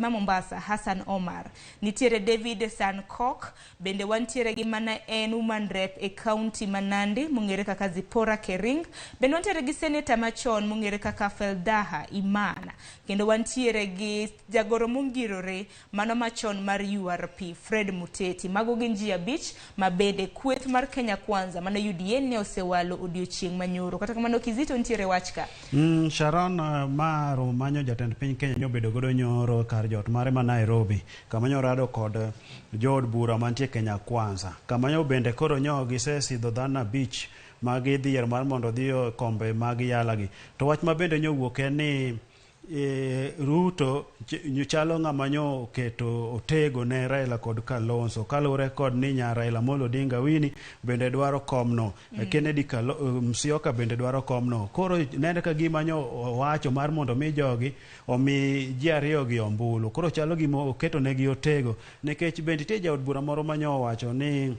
[SPEAKER 27] Mombasa Hassan Omar. Nitiere David Sankok bende wantiere gi mana en woman rep e kaunti ma Nandi mong'ere kaka Zipporah Kering. Bende wantiere gi seneta machon mong'ere kaka Feldaha Imana. Kendo wantiere gi jagoro mongirore mano machon mar URP Fred Muteti. Mago gin ji 5 ma bende kweth mar Kenya Kwanza mano UDA ne osewalo odiochieng' manyoro. Kata kamano Kizito nitiere wach ka.
[SPEAKER 28] Sharon ma romo manyo jatend piny Kenya nyobedo godo nyoro kar jot mare ma Nairobi kama nyorado kod jood bura mantie Kenya Kwanza kama nyo bende koro nyo gisesidho dhano 5 ma gidhi yiero mar mondo odhi e kombe mag Yala gi. To wach ma bende nyowuok en ni Ruto chalo ng'ama nyo oketo otego ne Raila kod Kalonzo kaluwore kod ni nyar Raila Amolo Odinga Winnie bende dwaro komno. Kennedy Musyoka bende dwaro komno. Koro nende ka gima nyo owacho mar mondo mi jogi omi ji 2 gi ombulu. Koro chalo gima oketo negi otego nikech bende nitie jaod bura moro ma nyo owacho ni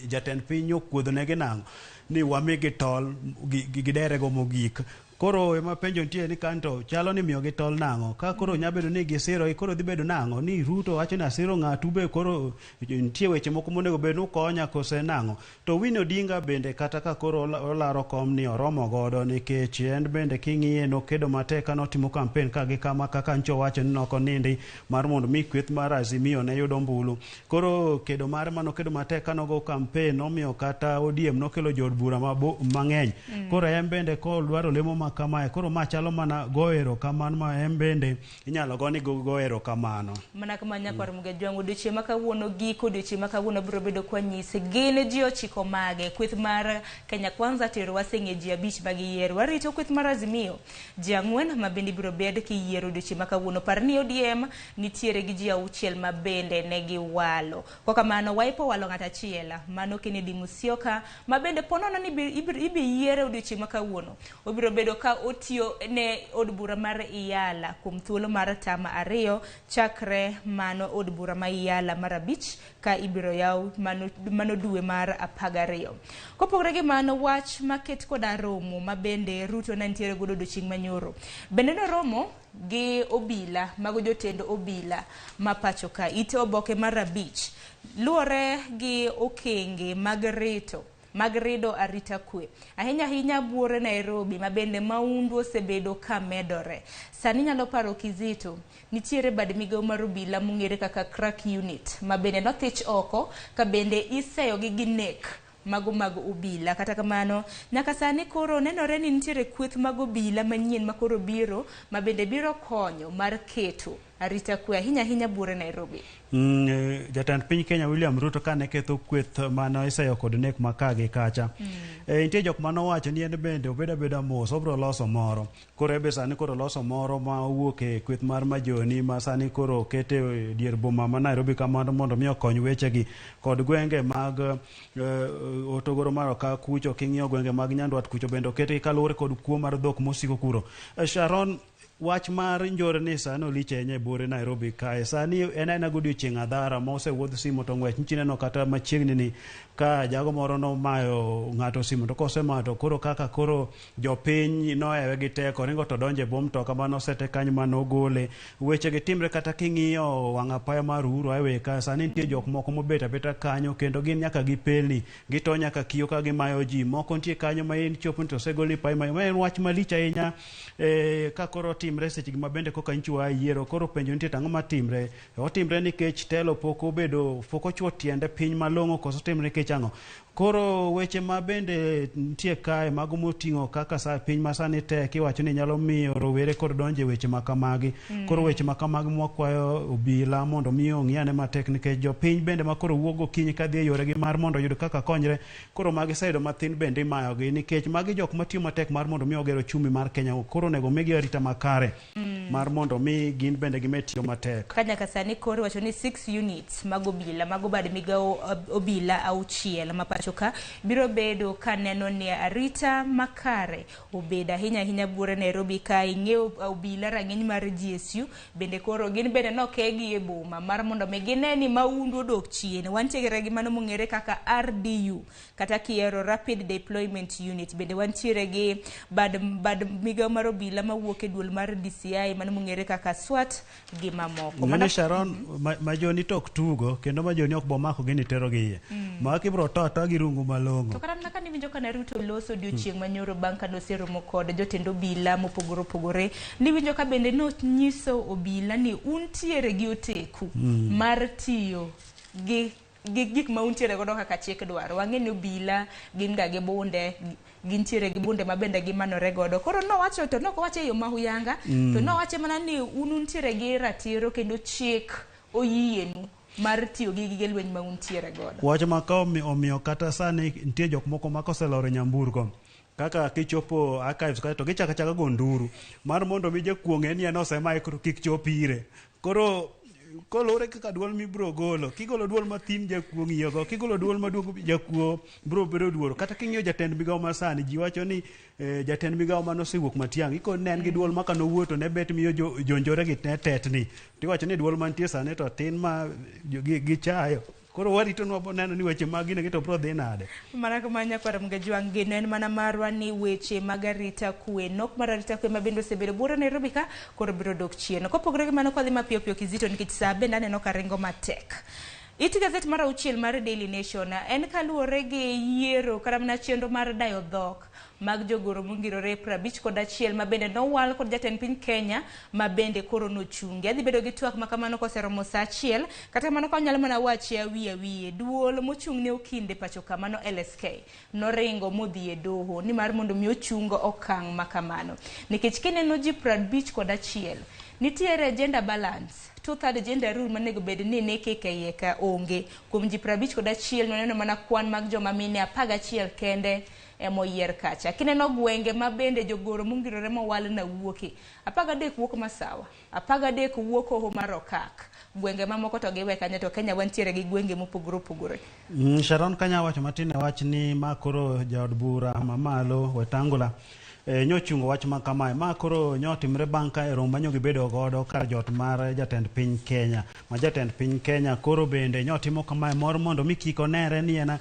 [SPEAKER 28] jatend piny nyo okuodho negi nang'o ni wamigi tol giderego mogik. Koro ema penjo nitie ni kanto chalo ni miyogi tol nang'o? Ka koro nya bedo ni gisiro koro dhi bedo nang'o? Ni Ruto wacho ni asiro ng'atu be koro nitie weche moko monego bed ni ukonya kose nang'o? To Winnie Odinga bende kata ka koro olaro kom ni oromo godo nikech en bende king'iye nokedo matek ka notimo campaign ka gi kama kaka ncho wacho ni nokonindi mar mondo mi kweth mar Azimio ne yud ombulu. Koro kedo mare manokedo matek ka nogo campaign nomiyo kata ODM nokelo jood bura mang'eny. Koro en bende kodwaro lemo ma kamae koro ma chalo mana go erokamano ma en bende inyalo go ni go erokamano.
[SPEAKER 27] Mana kama nyakwar Mugajwang' odiochieng' ma kawuono giko odiochieng' ma kawuono biro bedo kwanyisi gin ji 9 mage kweth mar Kenya Kwanza tero waseng'e ji 5 ma giyiero. Warito kweth mar Azimio ji 4 ma bende ibiro bed kiyiero odiochieng' ma kawuono. Par ni ODM nitiere gi ji 6 ma bende ne giwalo. Kwa kamano Wiper owalo ng'at achiel mano Kennedy Musyoka ma bende ponono ni ibi yiere odiochieng' ma kawuono. Obiro bedo ka otiyo ne od bura mar Iyala kuom thuolo mar tama 2 chakre mano od bura ma Iyala mar 5 ka ibiro yaw mano dwe mar 12. Kopogore gi mano wach maket koda romo ma bende Ruto ne nitiere godo odiochieng' manyoro. Bende noromo gi obila mago jotend obila ma pacho ka. Ite oboke mar 5 luwore gi okenge mag rito mag rido arita kwe. Ahinya ahinya buore Nairobi ma bende maundu osebedo ka medore. Sani nyalo paro Kizito, nitiere bad migawo mar obila mong'ere kaka crack unit ma bende nothich oko ka bende iseyogi gi nek mago mag obila. Kata kamano, nyaka sani koro nenore ni nitiere kweth mag obila manyien ma koro biro ma bende biro konyo mar keto arita kwe ahinya ahinya buore Nairobi.
[SPEAKER 28] Jatend piny Kenya William Ruto kane ketho kweth mane iseyo kod nek ma ka gi kacha. Nitie jok mane owacho ni en bende obed abeda mos obiro loso moro. Koro ebe sani koro loso moro ma owuok e kweth mar Majoni ma sani koro okete dier boma ma Nairobi kamano mondo mi okony wechegi kod gwenge mag Otogoro mar Oka kucho king'iyo gwenge mag Nyandwat kucho bende oketgi kaluwore kod kuo mar dhok mosiko kuro. Sharon, wach mar njore ni sani olich ahinya e buore Nairobi kae. Sani en aena godiochieng' adhara ma osewuodh simo to ng'wech. Nichineno kata machiegni ni ka jago moro nomayo ng'ato simo to kosemayo to koro kaka koro jopiny nohewe gi teko ringo to donjo e bwo mtoka mane osete kanyo mane ogole. Weche gi timre kata king'iyo wang' apaya mar Uhuru Highway ka sani nitie jok moko mobet abeta kanyo kendo gin nyaka gi pelni gito nyaka kiyo ka gimayo ji. Moko nitie kanyo ma in chopo ni to osegol ni pai mayo. Ma en wach malich ahinya ka koro timre seche gi ma bende koka nyicho yiero koro penjo nitie tang'o matimre. Otimre nikech telo pok obedo pok ochuo tiende piny malong'o koso timre nikech ang'o. Koro weche ma bende nitie kae mago moting'o kaka sa piny ma sani tek iwacho ni nyalo miyo rowere kod donjo e weche ma kamagi. Koro weche ma kamagi mwakwayo obila mondo mi ong'i ane matek nikech jopiny bende ma koro wuok gokinyi kadhi e yoregi mar mondo oyud kaka konyre koro magi sayudo mathin bende imayogi nikech magi jok matiyo matek mar mondo mi oger ochumi mar Kenya koro onego migi arita makare mar mondo mi gin bende gimed tiyo matek.
[SPEAKER 27] Ka nyaka sani koro wacho ni 6 units mag obila mago bad migawo obila 6 ma pacho ka biro bedo ka neno ni arita makare obedo ahinya ahinya buore Nairobi ka ing'eyo obila rang'iny mar GSU bende koro gin bende nokegi e boma mar mondo mi gine ni maundu odok chien. Wantiere gi mano mong'ere kaka RDU kata kiero Rapid Deployment Unit bende wantiere gi bad migawo mar obila mawuok e duol mar DCI mano mong'ere kaka SWAT gi mamoko.
[SPEAKER 28] Ng'eni Sharon Majoni to ok tugo kendo Majoni ok bomako gini tero gi iye. Ma kibro to atoa gi rungu malong'o.
[SPEAKER 27] To kata mana kane iwinjo kane Ruto loso odiochieng' manyoro bang' kane oseromo kod jotend obila mopogore opogore, niwinjo ka bende nonyiso obila ni untiere gi oteku mar tiyo gi gik ma untiere godo kaka chik dwaro. Wang'e ni obila gin ga gi bunde, gintiere gi bunde ma bende gimanore godo. Koro nowacho to nok owache e yo mahuyanga, to nowache mana ni un untiere gi ratiro kendo chik oyienu mar tiyo gi gige lweny ma untiere godo.
[SPEAKER 28] Wach ma ka omiyo kata sani nitie jok moko ma koseloro nyamburko kaka kichopo archives kae to gichako achaka go nduru mar mondo mi jakuo ng'e ni en osemaye koro kik chop ire. Koro kolure kaka duol mibiro golo, kigolo duol mathin jakuo ng'iyo go, kigolo duol maduong' jakuo biro bedo duoro. Kata king'iyo jatend migawo masani, ji wacho ni jatend migawo mane osewuok Matiang'i, ikoni ne en gi duol ma kanowuoyo to ne bet miyo jonjore gi ne tetni. Tiwacho ni duol mantie sani to tin ma gichayo. Koro warito nwa neno ni weche mag gine to biro dhi nade.
[SPEAKER 27] Mana kama nyakwar Mgajwang' geno en mana marwa ni weche mag arita kwe, nok mar arita kwe ma bende osebedo buore Nairobi ka koro biro dok chien. Kopogore gi mano kwadhi mapiyo piyo Kizito nikech saa bende aneno ka ringo matek. It gazet mar auchiel mar Daily Nation en kaluwore gi yiero kata mana chenro mar dayo dhok mag jogoro mongirore 51 ma bende nowal kod jatend piny Kenya ma bende koro nochungi. Adhi bedo gi twak ma kamano koseromo saa achiel, kata kamano ka wanyalo mana wache awiye awiye. Duol mochung' ne okinde pacho ka mano LSK noringo modhi e doho nimar mondo mi ochung okang' ma kamano. Nikech kineno ji 51 nitiere gender balance, two-third gender rule manego bed ni ne keke iye ka onge. Kuom ji 51 noneno mana kwan mag joma mine 11 kende emoyier kacha. Kineno gwenge ma bende jogoro mongirore mowal na wuoke, 13 wuok Masawa, 13 wuok Hoho mar Okak. Gwenge mamoko to giwe kanyo to Kenya wantiere gi gwenge mopogore opogore.
[SPEAKER 28] Sharon kanya wacho matin e wach ni ma koro jaod bura mamalo Wetangula nyochungo wach ma kamae. Ma koro nyotimre bang' ka e romo manyo gibedo godo kar jot mar jatend piny Kenya. Ma jatend piny Kenya koro bende nyotimo kamae mor mondo mi kik onere ni en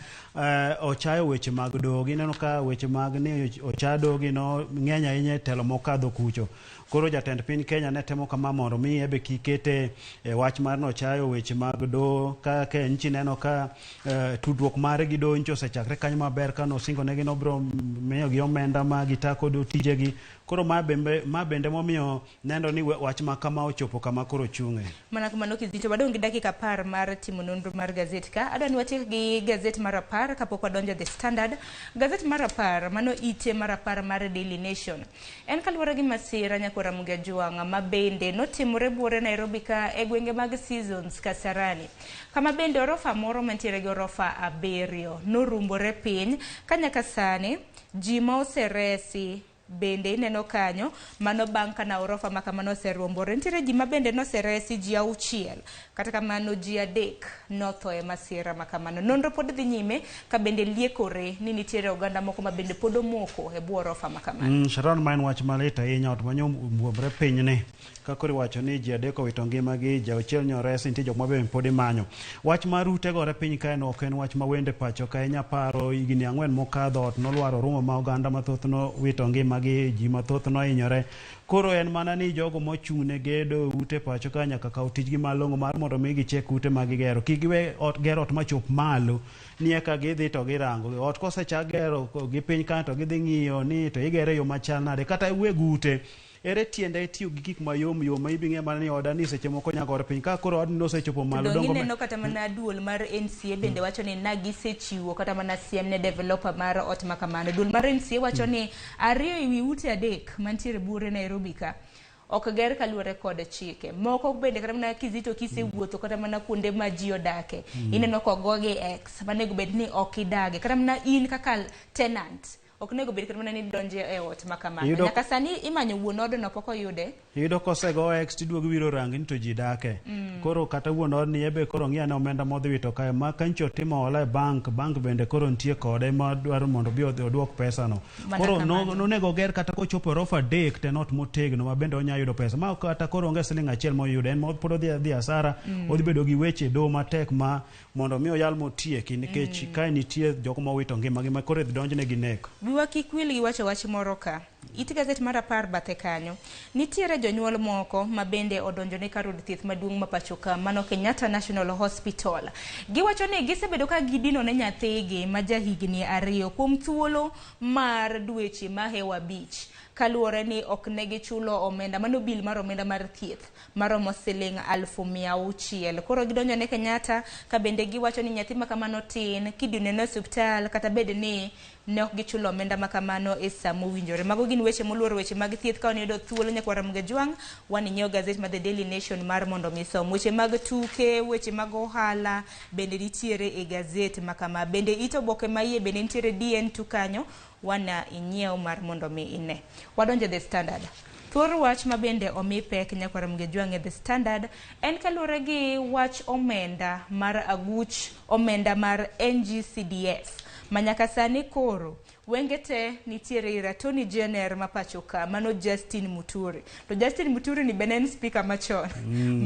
[SPEAKER 28] ochayo weche mag doho. Gineno ka weche mag ni ocha doho gi no ng'eny ahinya e telo mokadho kucho. Koro jatend piny Kenya ne temo kama mondo mi ebe kik kete e wach mar nochayo weche mag doho ka nchi neno ka tudruok mare gi doho nchi osechakre kanyo maber ka nosingo negi nobiro miyogi omenda ma gitako do tijegi. Koro ma bende momiyo nendo ni wach ma kama ochopo kama koro chung'e.
[SPEAKER 27] Mana kamano Kizito, wadong' gi dakika 10 mar timo nonro mar gazet ka. Adwa ni watiek gi gazet mar 10 kapok wadonjo The Standard. Gazet mar 10, mano ite mar 10 mar Daily Nation. En kaluwore gi masira nyakwar Ramogi Ajwang' ma bende notimore buore Nairobi ka e gwenge mag Seasons Kasarani. Kama bende orofa moro mantiere gi orofa 7 norumbore piny ka nyaka sani ji ma oseresi bende ineno kanyo mano bang' kana orofa ma kamano oseruombore. Nitiere ji ma bende noseresi ji 6, kata kamano ji 3 notho e masira ma kamano. Nonro pod dhi nyime ka bende liekore ni nitiere oganda moko ma bende pod omoko e bwo orofa ma kamano.
[SPEAKER 28] Sharon, ma en wach malit ahinya ot manyo muomre pinyni. Ka koro iwacho ni ji 3 owito ngimagi, ji 6 nyoresi, nitie jok ma bende pod imanyo. Wach mar ute gore piny kae no ok en wach ma wende pacho ka inya paro higni 4 mokadho ot nolwaro rumo ma oganda mathoth nowito ngimagi, ji mathoth nohinyore. Koro en mana ni jogo mochung' ne gedo ute pacho ka nyaka kaw tijgi malong'o mar mondo mi gichek ute ma gigero. Kik giwe ot gero ot machop malo ni eka gidhi to girango. Ot kosechak gero gi piny kae to gidhi ng'iyo ni to igere e yo machal nade. Kata weg ute ere tiende tiyo gi gik mayom yom ma ibing'e mana ni oda ni seche moko nyagore piny. Ka koro odni nosechopo malo
[SPEAKER 27] dongo
[SPEAKER 28] dongo
[SPEAKER 27] ineno kata mana duol mar NCA bende wacho ni na gisechiwo kata mana siem ne developer mar ot ma kamano. Duol mar NCA wacho ni 2 ewi ute 3 mantiere buore Nairobi ka ok ger kaluwore kod chike. Moko bende kata mana Kizito kisewuotho kata mana kuonde ma ji odake, ineno kogogi X manego bed ni ok idage. Kata mana in kaka tenant ok nego bed kata mana ni donje e ot ma kamano. Nyaka sani imanyo wuon odno pok oyude.
[SPEAKER 28] Iyudo kosego X tiduogo iwiro rangi ni to ji dake. Koro kata wuon odni ebe koro ng'i ane omenda modhi wito kae ma ka nchi otimo hola e bank, bank bende koro nitie kode ma dwaro mondo obi oduok pesa no. Koro nonego oger kata kochopo orofa 3 to en ot motegno ma bende onya yudo pesa. Ma kata koro onge siling 1 moyudo, en pod odhi hasara, odhi bedo gi weche doho matek ma mondo mi oyal motieki nikech kae nitie jok mowito ngimagi ma koro idhi donjne gi nek.
[SPEAKER 27] Wiwa kik wil gi wacho wach moro ka. It gazet mar 10 bathe kanyo. Nitiere jonyuol moko ma bende odonjo ne kar od thieth maduong' ma pacho ka mano Kenyatta National Hospital. Giwacho ni gisebedo ka gidino ne nyathigi ma jahigni 2 kuom thuolo mar dweche mahewo 5 kaluwore ni ok ne gichulo omenda mano bil mar omenda mar thieth maromo siling 600,000. Koro gidonjo ne Kenyatta ka bende giwacho ni nyathi ma kamano tin kidine ne osiptal kata bed ni ne ok gichulo omenda ma kamano e sa mowinjore. Mago gin weche moluoro weche mag thieth. Ka waniyudo thuolo nyakwar Ramogi Ajwang', waninyiewo gazet mar The Daily Nation mar mondo mi som. Weche mag tuke, weche mag ohala bende nitiere e gazet ma kama. Bende it oboke ma iye bende nitiere DN2 kanyo, wana inyiew mar mondo mi ine. Wadonjo The Standard. Thuor wach ma bende omi pek nyakwar Ramogi Ajwang' e The Standard en kaluwore gi wach omenda mar aguch omenda mar NGCDF. Ma nyaka sani koro wenge te nitiere ir Attorney General ma pacho ka mano Justin Muturi. To Justin Muturi ni bende en speaker machon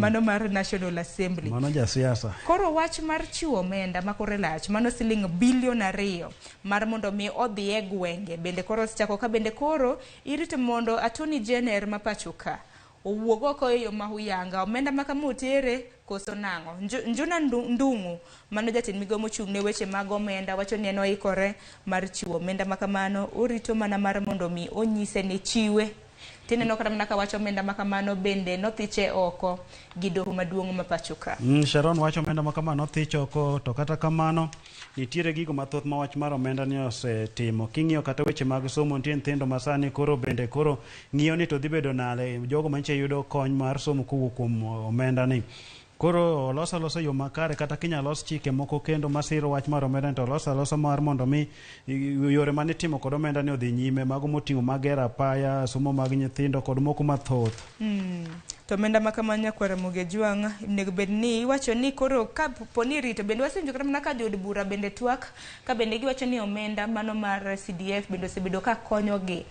[SPEAKER 27] mano mar National Assembly.
[SPEAKER 28] Mano jasiasa.
[SPEAKER 27] Koro wach mar chiwo omenda ma kore lach mano siling bilion 2 mar mondo mi odhi e gwenge bende koro osechako ka bende koro irito mondo Attorney General ma pacho ka owuog oko e yo ma huyanga omenda ma kama otere koso nang'o. Njuna Ndung'u mano jatend migao mochung' ne weche mag omenda wacho ni en oikore mar chiwo omenda ma kamano, orito mana mar mondo mi onyise ni chiwe. Tineno kata mana ka wacho omenda ma kamano bende nothiche oko gi doho maduong' ma pacho ka.
[SPEAKER 28] Sharon wacho omenda ma kamano nothich oko, to kata kamano nitiere gigo mathoth ma wach mar omenda ni osetimo. King'iyo kata weche mag somo, nitie nyithindo ma sani koro bende koro ng'iyo ni to dhi bedo nade jogo manyiche yudo kony mar somo kowuok kuom omenda ni. Koro olos alosa yo makare, kata kinyalo los chike moko kendo masiro wach mar omenda ni, to olos alosa mar mondo mi yore mane itimo kod omenda ni odhi nyime, mago moting'o mag gero apaya, somo mag nyithindo kod moko mathoth.
[SPEAKER 27] To omenda ma kamano nyakwar Ramogi Ajwang' onego bed ni iwacho ni koro ka po ni irito bende wasewinjo kata mana ka jood bura bende twak ka bende giwacho ni omenda mano mar CDF bende osebedo ka konyogi.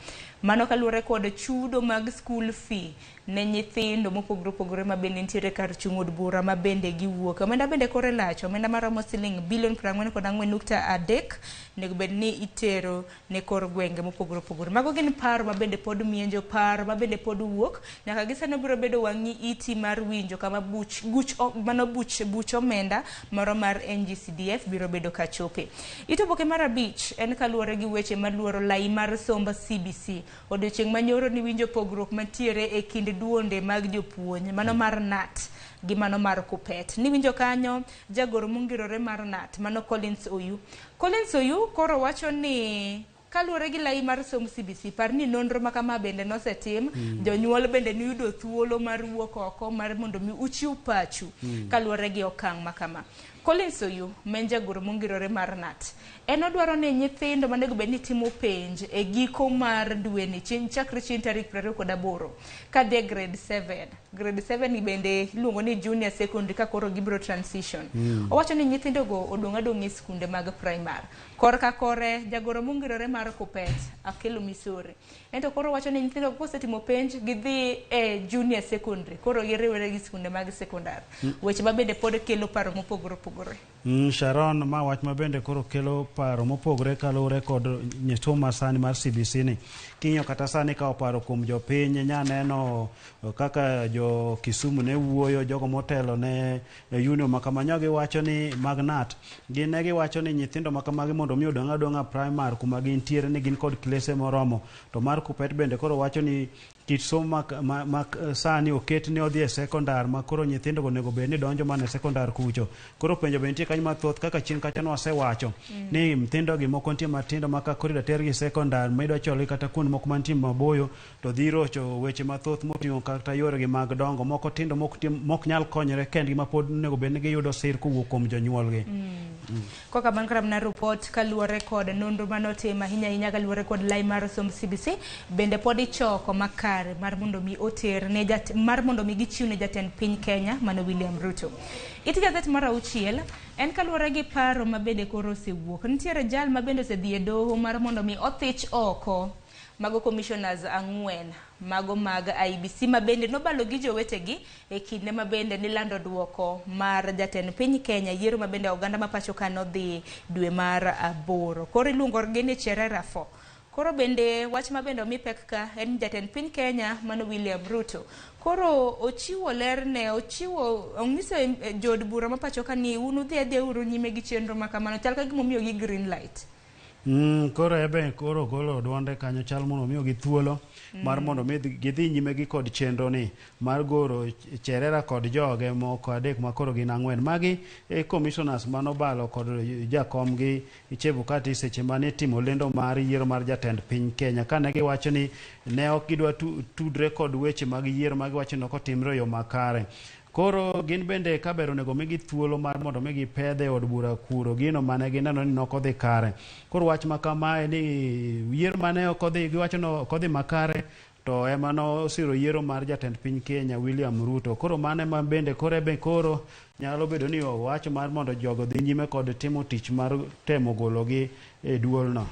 [SPEAKER 27] Mano kaluwore kod chudo mag school fee ne nyithindo mopogore opogore ma bende nitiere kar chung' od bura ma bende giwuok. Omenda bende kore lach, omenda maromo siling bilion 44.3 onego bed ni itero ne kor gwenge mopogore opogore. Mago gin paro ma bende pod mienjo, paro ma bende pod wuok. Nyaka gi sani biro bedo wang'i iti mar winjo kama buch, guch, mano buch, buch omenda moro mar NGCDF biro bedo kachope. It oboke mar 5 en kaluwore gi weche maluoro lai mar somb CBC. Odiochieng' manyoro ni winjo pogruok mantiere e kind duonde mag jopuonj, mano mar KNUT gi mano mar KUPPET. Niwinjo kanyo jagoro mongirore mar KNUT, mano Collins Oyu. Collins Oyu koro wacho ni kaluwore gi lai mar somb CBC, par ni nonro ma kama bende nosetim, jonyuol bende niyudo thuolo mar wuok oko mar mondo mi uchiw pachu kaluwore gi okang' ma kama. Collins Oyu, ma en jagoro mongirore mar KNUT, en odwaro ni nyithindo manego bed ni timo penj e giko mar dweni chakre chieng' tarik 28 kadhi e grade 7. Grade 7 bende iluongo ni junior secondary ka koro gibiro transition. Owacho ni nyithindogo odong' adong'a e skunde mag primary. Korka kore, jagoro mongirore mar KUPPET, Akelo Misori. Ento koro wacho ni nyithindo kosetimo penj gidhi e junior secondary, koro giriwore gi skunde mag secondary. Weche ma bende pod kelo paro mopogore opogore.
[SPEAKER 28] Sharon, ma wach ma bende koro kelo paro mopogore kaluwore kod somo masani mar CBC ni. King'iyo kata sani ka oparo kuom jopiny, nya neno kaka jo Kisumu ne wuoyo, jogo motelo ne union ma kama nyo giwacho ni mag KNUT, gin ne giwacho ni nyithindo ma kamagi mondo mi odong' adong'a primary kuma gintiere ni gin kod klese moromo. To mar KUPPET bende koro wacho ni kit somo ma sani oket ni odhi e sekondar ma koro nyithindo onego bed ni donjo mana e sekondar kucho. Koro penjo be nitie kanyo mathoth kaka chien kacha nwasewacho ni nyithindo gi moko nitie matindo ma ka koro idwa tergi sekondar ma idwa chwalogi kata kuond moko mantie maboyo to dhi rocho weche mathoth moting'o kata yoregi mag dongo. Moko tindo mok nyal konyore kendgi ma pod onego bed ni giyudo sir kowuok kuom jonyuolgi.
[SPEAKER 27] Koka bang' kata mana report kaluwore kod nonro manotim ahinya ahinya kaluwore kod lai mar somb CBC bende pod ichoko makare mar mondo mi oter ne mar mondo mi gichiw ne jatend piny Kenya mano William Ruto. It gazet mar 6 en kaluwore gi paro ma bende koro osewuok. Nitiere jal ma bende osedhi e doho mar mondo mi othich oko mago commissioners 4 mago mag IEBC ma bende nobalo gi jowetegi e kinde ma bende nilando duoko mar jatend piny Kenya, yiero ma bende oganda ma pacho ka nodhi dwe mar 8. Koro iluongo gi ni Cherera 4. Koro bende wach ma bende omi pek ka en jatend piny Kenya mano William Ruto. Koro ochiwo ler ne, ochiwo onyiso jood bura ma pacho ka ni un udhi adhiya uru nyime gi chenro ma kamano, chal ka gima omiyogi green light.
[SPEAKER 28] Koro ebe koro golo duonde kanyo chal mondo omiyogi thuolo mar mondo mi gidhi nyime gi kod chenro ni mar goro Cherera kod joge moko 3 ma koro gin 4. Magi e commissioners manobalo kod jakom gi Chebukati seche mane itimo lendo mar yiero mar jatend piny Kenya, kane giwacho ni ne ok gidwa tudre kod weche mag yiero ma giwacho ni ok otimre e yo makare. Koro gin bende ka ber onego migi thuolo mar mondo mi gipedhe e od bura kuro gino mane gineno ni ok odhi kare. Koro wach ma kamae ni yiero mane ok odhi, giwacho ni ok odhi makare, to ema nosiro yiero mar jatend piny Kenya William Ruto. Koro mano ema bende koro ebe koro Nyalo bedo ni owacho mar mondo jogo dhi nyime kod timo tich mar temo gologi e duolno.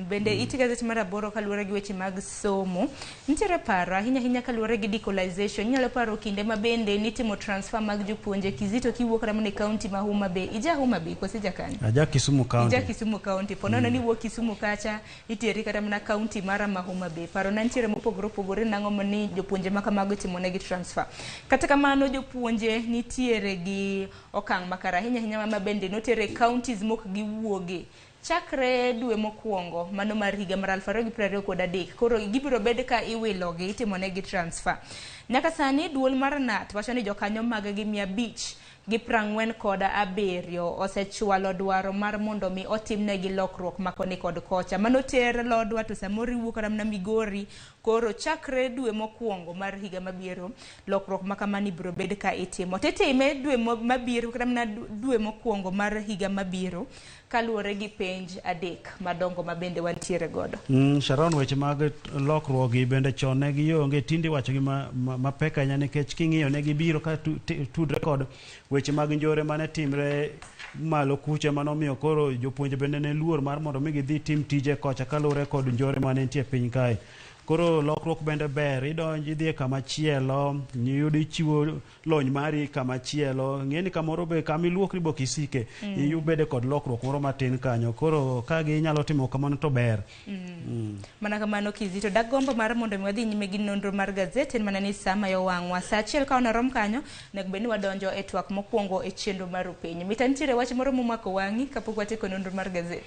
[SPEAKER 27] Bende iti gazet mar 8 kaluwore gi weche mag somo. Nitiere paro ahinya ahinya kaluwore gi decolonization. Inyalo paro kinde ma bende nitimo transfer mag jopuonje Kizito kiwuok kata mana e county ma Homa Bay. Ija Homa Bay koso ija kanye?
[SPEAKER 28] Aja Kisumu County.
[SPEAKER 27] Ija Kisumu County. Po nono ni iwuok Kisumu kacha iteri kata mana county mara ma Homa Bay. Paro na nitiere mopogore opogore nang'o ni jopuonje ma kamago itimo negi transfer. Kata kamano jopuonje nitiere gi okang' makare ahinya ahinya ma bende notere counties mok giwuoge. Chakre dwe mokwongo mano mar higa mar 2023 koro gibiro bed ka iwilogi itimonegi transfer. Nyaka sani duol mar KNUT wacho ni jokanyo mag gi 547 osechwalo dwaro mar mondo mi otimnegi lokruok makoni kod kocha. Mano ter Lodwa to samoro iwuok kata mana Migori. Koro chakre dwe mokwongo mar higa mabiro lokruok ma kamani biro bed ka itimo. Titime dwe mabiro kata mana dwe mokwongo mar higa mabiro kaluwore gi penj 3 madongo ma bende wantiere godo.
[SPEAKER 28] Sharon, weche mag lokruok gi bende chon ne gionge, tinde iwacho gi mapek ahinya nikech king'iyo ne gibiro ka tudre kod weche mag njore mane timre malo kucha manomiyo koro jopuonje bende ne luor mar mondo mi gidhi tim tije kocha kaluwore kod njore mane nitie e piny kae. Koro lokruok bende ber, idonjo idhi e kama chielo, iyudo ichiwo lony mari kama chielo, ng'eni kamoro be kama iluokri be ok isike, ibede kod lokruok moro matin kanyo. Koro ka ginyalo timo kamano to ber.
[SPEAKER 27] Mana kamano Kizito, dak gombo mar mondo mi wadhi nyime gi nonro mar gazet en mana ni sa mayo wang'wa. Sa 1 ka onarom kanyo, onego bed ni wadonjo e twak mokwongo e chenro mar Rupiny. Mita nitiere wach moro momako wang'i kapok watieko nonro mar gazet?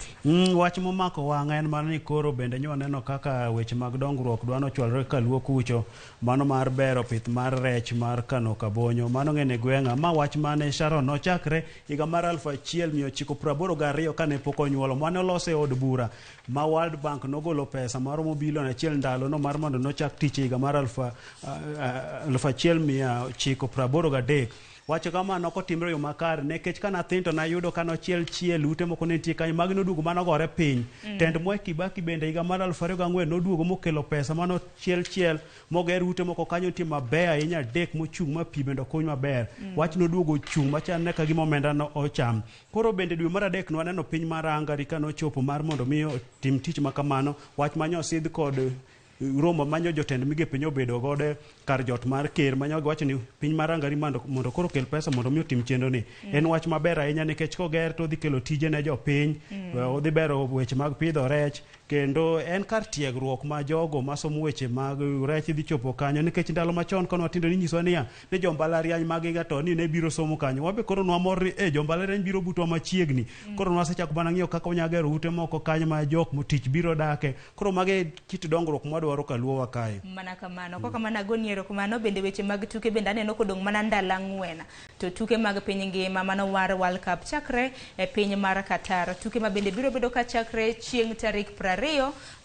[SPEAKER 28] Wach momako wang'a en mana ni koro bende nyo waneno kaka weche mag dongruok dwa nochwalore kaluo kucho, mano mar bero pith mar rech mar kano kabonyo. Mano ng'ene gweng'a. Ma wach mane Sharon nochakre higa mar 1982 kane pok onyuolo. Mane olose e od bura ma World Bank nogolo pesa maromo bilion 1 ndalo no mar mondo nochak tich e higa mar 1983. Wacho kama nokotimre yo makare nikech kana athin to nayudo ka nochiel chiel ute moko ne nitie kanyo magi noduogo manogore piny. Tend Mwai Kibaki bende higa mar 2004 noduogo mokelo pesa manochiel chiel moger ute moko kanyo nitie maber ahinya 3 mochung' ma pi bende okuny maber. Wach noduogo ochung' machal ka gima omenda no ocham. Koro bende dwe mar 3 nwaneno piny mar Hungary kanochopo mar mondo mi otim tich makamano. Wach manyo osidh kod romo manyo jotend migepe nyobedo godo kar jot mar ker manyo giwacho ni piny mar Hungary mondo koro kel pesa mondo mi otim chenro ni. En wach maber ahinya nikech koger to odhi kelo tije ne jopiny, odhi bero weche mag pidho rech, kendo en kar tiegruok ma jogo masomo weche mag rech dhi chopo kanyo nikech ndalo machon kane watindo ninyisowa niya ni jo mbalariany mag Egerton ni ne biro somo kanyo. Wabe koro nwamor ni jo mbalariany biro butwa machiegni. Koro nwasechako mana ng'iyo kaka wanyalo gero ute moko kanyo ma jok motich biro dake. Koro magi kit dongruok mwadwaro kaluowa kae.
[SPEAKER 27] Mana kamano. Kok kamano agoni erokamano. Bende weche mag tuke bende aneno kodong' mana ndalo 4. To tuke mag piny ngima mano war World Cup chakre e piny mar Qatar. Tuke ma bende biro bedo ka chakre chieng' tarik 20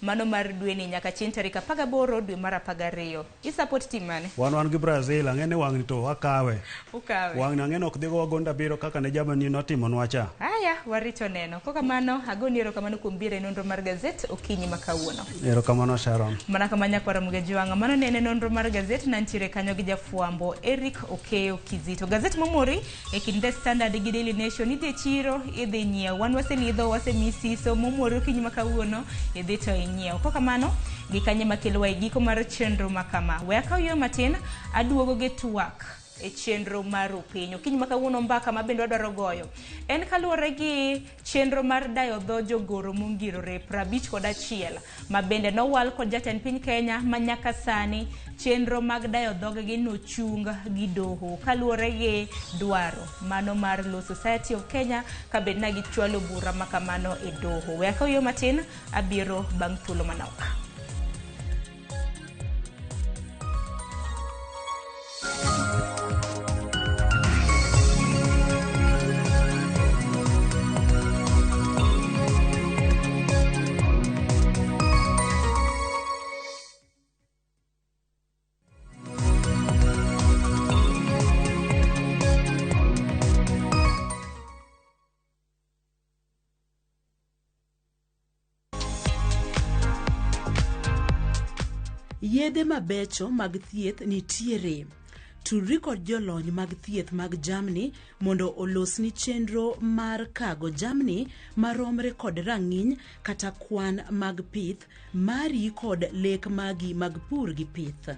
[SPEAKER 27] mano mar dweni nyaka chieng' tarik 18 dwe mar 12. I support team mane?
[SPEAKER 28] Wan gi Brazil, ang'e ni wang'ni to wakawe.
[SPEAKER 27] Ukawe.
[SPEAKER 28] Wang'ni ang'e ni ok dhi gowa gonda 7 kaka ne Germany notimonwa cha.
[SPEAKER 27] Aya, warito neno. Kok kamano agoni erokamano kuom biro e nonro mar gazet okinyi ma kawuono.
[SPEAKER 28] Erokamano Sharon.
[SPEAKER 27] Mana kama nyakwara Mugejwang'a, mano ne en nonro mar gazet nantiere kanyo gi jafwambo Eric Okeyo Kizito. Gazet momori e kind The Standard gi Daily Nation idhi e chiro idhi nyiewo. Wan waselidho wasemi siso momori okinyi ma kawuono idhi to inyiewo. Kok kamano gi kanye makelowa e giko mar chenro ma kama. We akaw yweyo matin aduogo gi twak e chenro mar Rupiny. Okinyi ma kawuono mbaka ma bende wadwaro goyo en kaluwore gi chenro mar dayo dho jogoro mongirore 51 ma bende nowal kod jatend piny Kenya ma nyaka sani chenro mag dayo dhoggi nochung gi doho kaluwore gi dwaro mano mar Law Society of Kenya ka bed na gichwalo bura ma kamano e doho. We akaw yo matin abiro bang' thuolo manok.
[SPEAKER 23] Yedhe mabecho mag thieth nitiere. Tudri kod jolony mag thieth mag jamni mondo olosni chenro mar kago jamni maromre kod rang'iny kata kwan mag pith mari kod lek magi mag pur gi pith.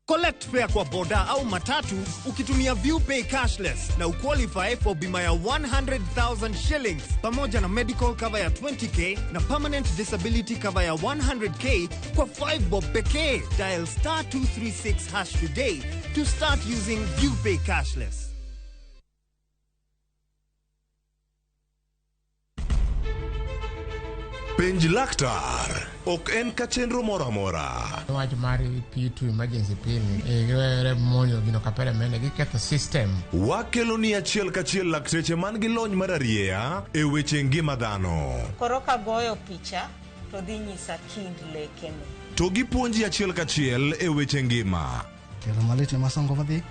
[SPEAKER 1] Collect fare kwa boda au matatu ukitumia ViewPay cashless na uqualify for bima ya 100,000 shillings pamoja na medical cover ya 20k na permanent disability cover ya 100k kwa 5 bob pekee. Dial star 236 hash today to start using ViewPay cashless.
[SPEAKER 4] Penj laktar ok en ka chenro moro amora.
[SPEAKER 5] Wach mar P2 emergency pill ni giwere monjo gino kapere mende giketho system.
[SPEAKER 4] Wakelo ni achiel kachiel lakteche man gi lony mar arieya e weche ngima dhano.
[SPEAKER 6] Koro kagoyo picha to dhi nyisa kind lekene.
[SPEAKER 4] To gipuonji achiel kachiel e weche ngima.
[SPEAKER 7] Tielo malit ema songo madhi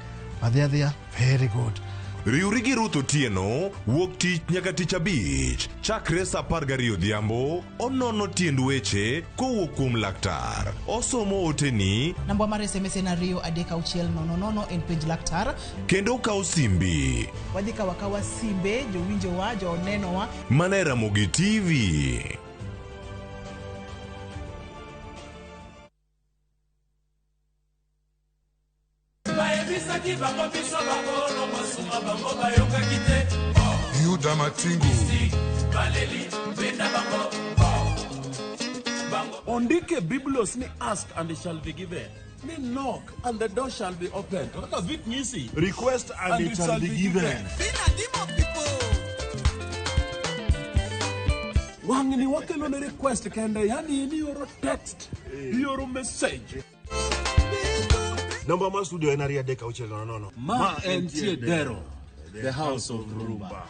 [SPEAKER 7] adhi adhiya very good.
[SPEAKER 4] Riwri gi Ruth Otieno wuok tich nyaka tich abich chakre saa 12 odhiambo onono tiend weche kowuok kuom laktar. Osomo oteni
[SPEAKER 8] Namba mar SMS en 2 3 6 0 0 en penj laktar.
[SPEAKER 4] kendo okawo simbi
[SPEAKER 8] Wadhi kawo akawa simbe jowinjowa jonenowa.
[SPEAKER 4] mana e Ramogi TV.
[SPEAKER 26] Bayebisaki bango biso bakolo masuka bango bayokaki te.
[SPEAKER 10] Yuda Matingu.
[SPEAKER 26] Baleli benda bango.
[SPEAKER 11] Ondike Biblos ni ask and it shall be given. Ni knock and the door shall be opened. Kaka vik nyisi.
[SPEAKER 10] Request and it shall be given.
[SPEAKER 11] Wang'ni wakelo ne request kende, yani in ioro text, ioro message.
[SPEAKER 12] Namba mar studio en 2 3 6 0 0.
[SPEAKER 11] Ma entie Dero, the house of Rumba.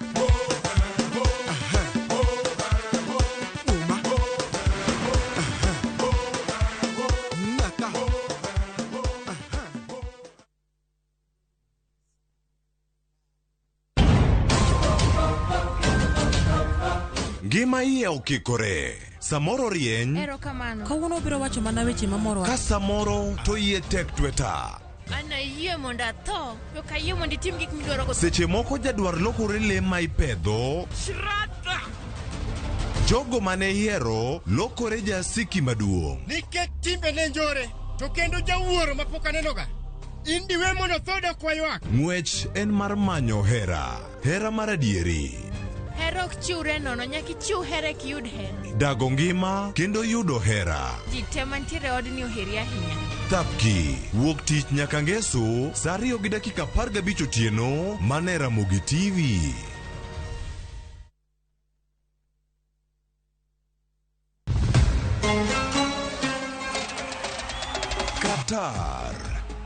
[SPEAKER 4] Ngima iye okikore. Samoro rieny
[SPEAKER 29] Erokamano.
[SPEAKER 30] Kawuono obiro wacho mana weche mamorowa.
[SPEAKER 4] ka samoro to iye tek tweta.
[SPEAKER 29] An ayie mondo atho, to ok ayie mondo itim gik midwaro go.
[SPEAKER 4] Seche moko jadwar lokore le ma ipedho.
[SPEAKER 26] Shrata!
[SPEAKER 4] Jogo mane ihero lokore jasiki maduong'.
[SPEAKER 31] Nikech timbene njore to kendo jawuoro mapok anenoga. In diwe mondo tho dok waywak.
[SPEAKER 4] Ng'wech en mar manyo hera. Hera mar adieri.
[SPEAKER 29] Hera ok chiwre nono, nyaka ichiw hera eka iyud hera.
[SPEAKER 4] Dago ngima kendo yudo hera.
[SPEAKER 29] Ji te mantiere e odni oheri ahinya.
[SPEAKER 4] Thapki wuok tich nyaka ngeso saa 2:15 otieno mana e Ramogi TV. Qatar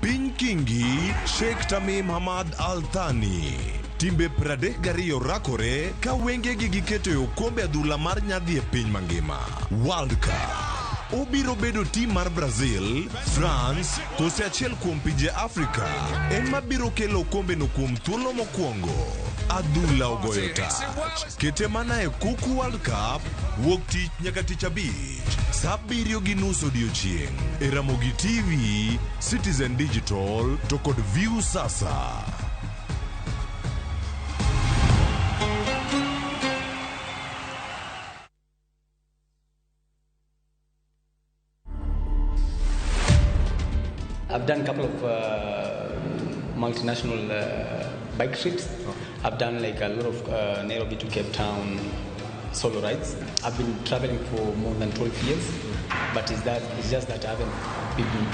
[SPEAKER 4] Piny Kingi Sheikh Tamim Hamad Al Thani timbe 32 rakore ka wengegi giketo e okombe adhula mar nyadhi e piny mangima World Cup. Obiro bedo tim mar Brazil, France kose achiel kuom pinje Afrika ema biro kelo okombeno kuom thuolo mokwongo. Adhula ogoyo tach. Kete mana e Kuku World Cup wuok tich nyaka tich abich saa 7:30 odiochieng' e Ramogi TV, Citizen Digital to kod View Sasa.
[SPEAKER 3] I've done a couple of multinational bike trips. I've done like a lot of Nairobi to Cape Town solo rides. I've been traveling for more than 12 years, but it's just that I haven't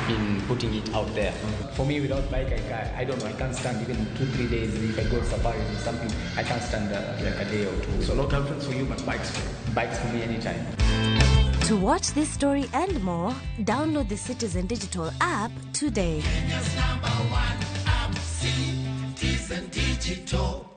[SPEAKER 3] been putting it out there. For me, without bike, I don't know. I can't stand even 2-3 days. If I go safari or something, I can't stand like a day or two.
[SPEAKER 24] So no girlfriends for you, but bikes for you.
[SPEAKER 3] Bikes for me anytime.
[SPEAKER 25] To watch this story and more, download the Citizen Digital app today.
[SPEAKER 26] Kenya's number one app, Citizen Digital.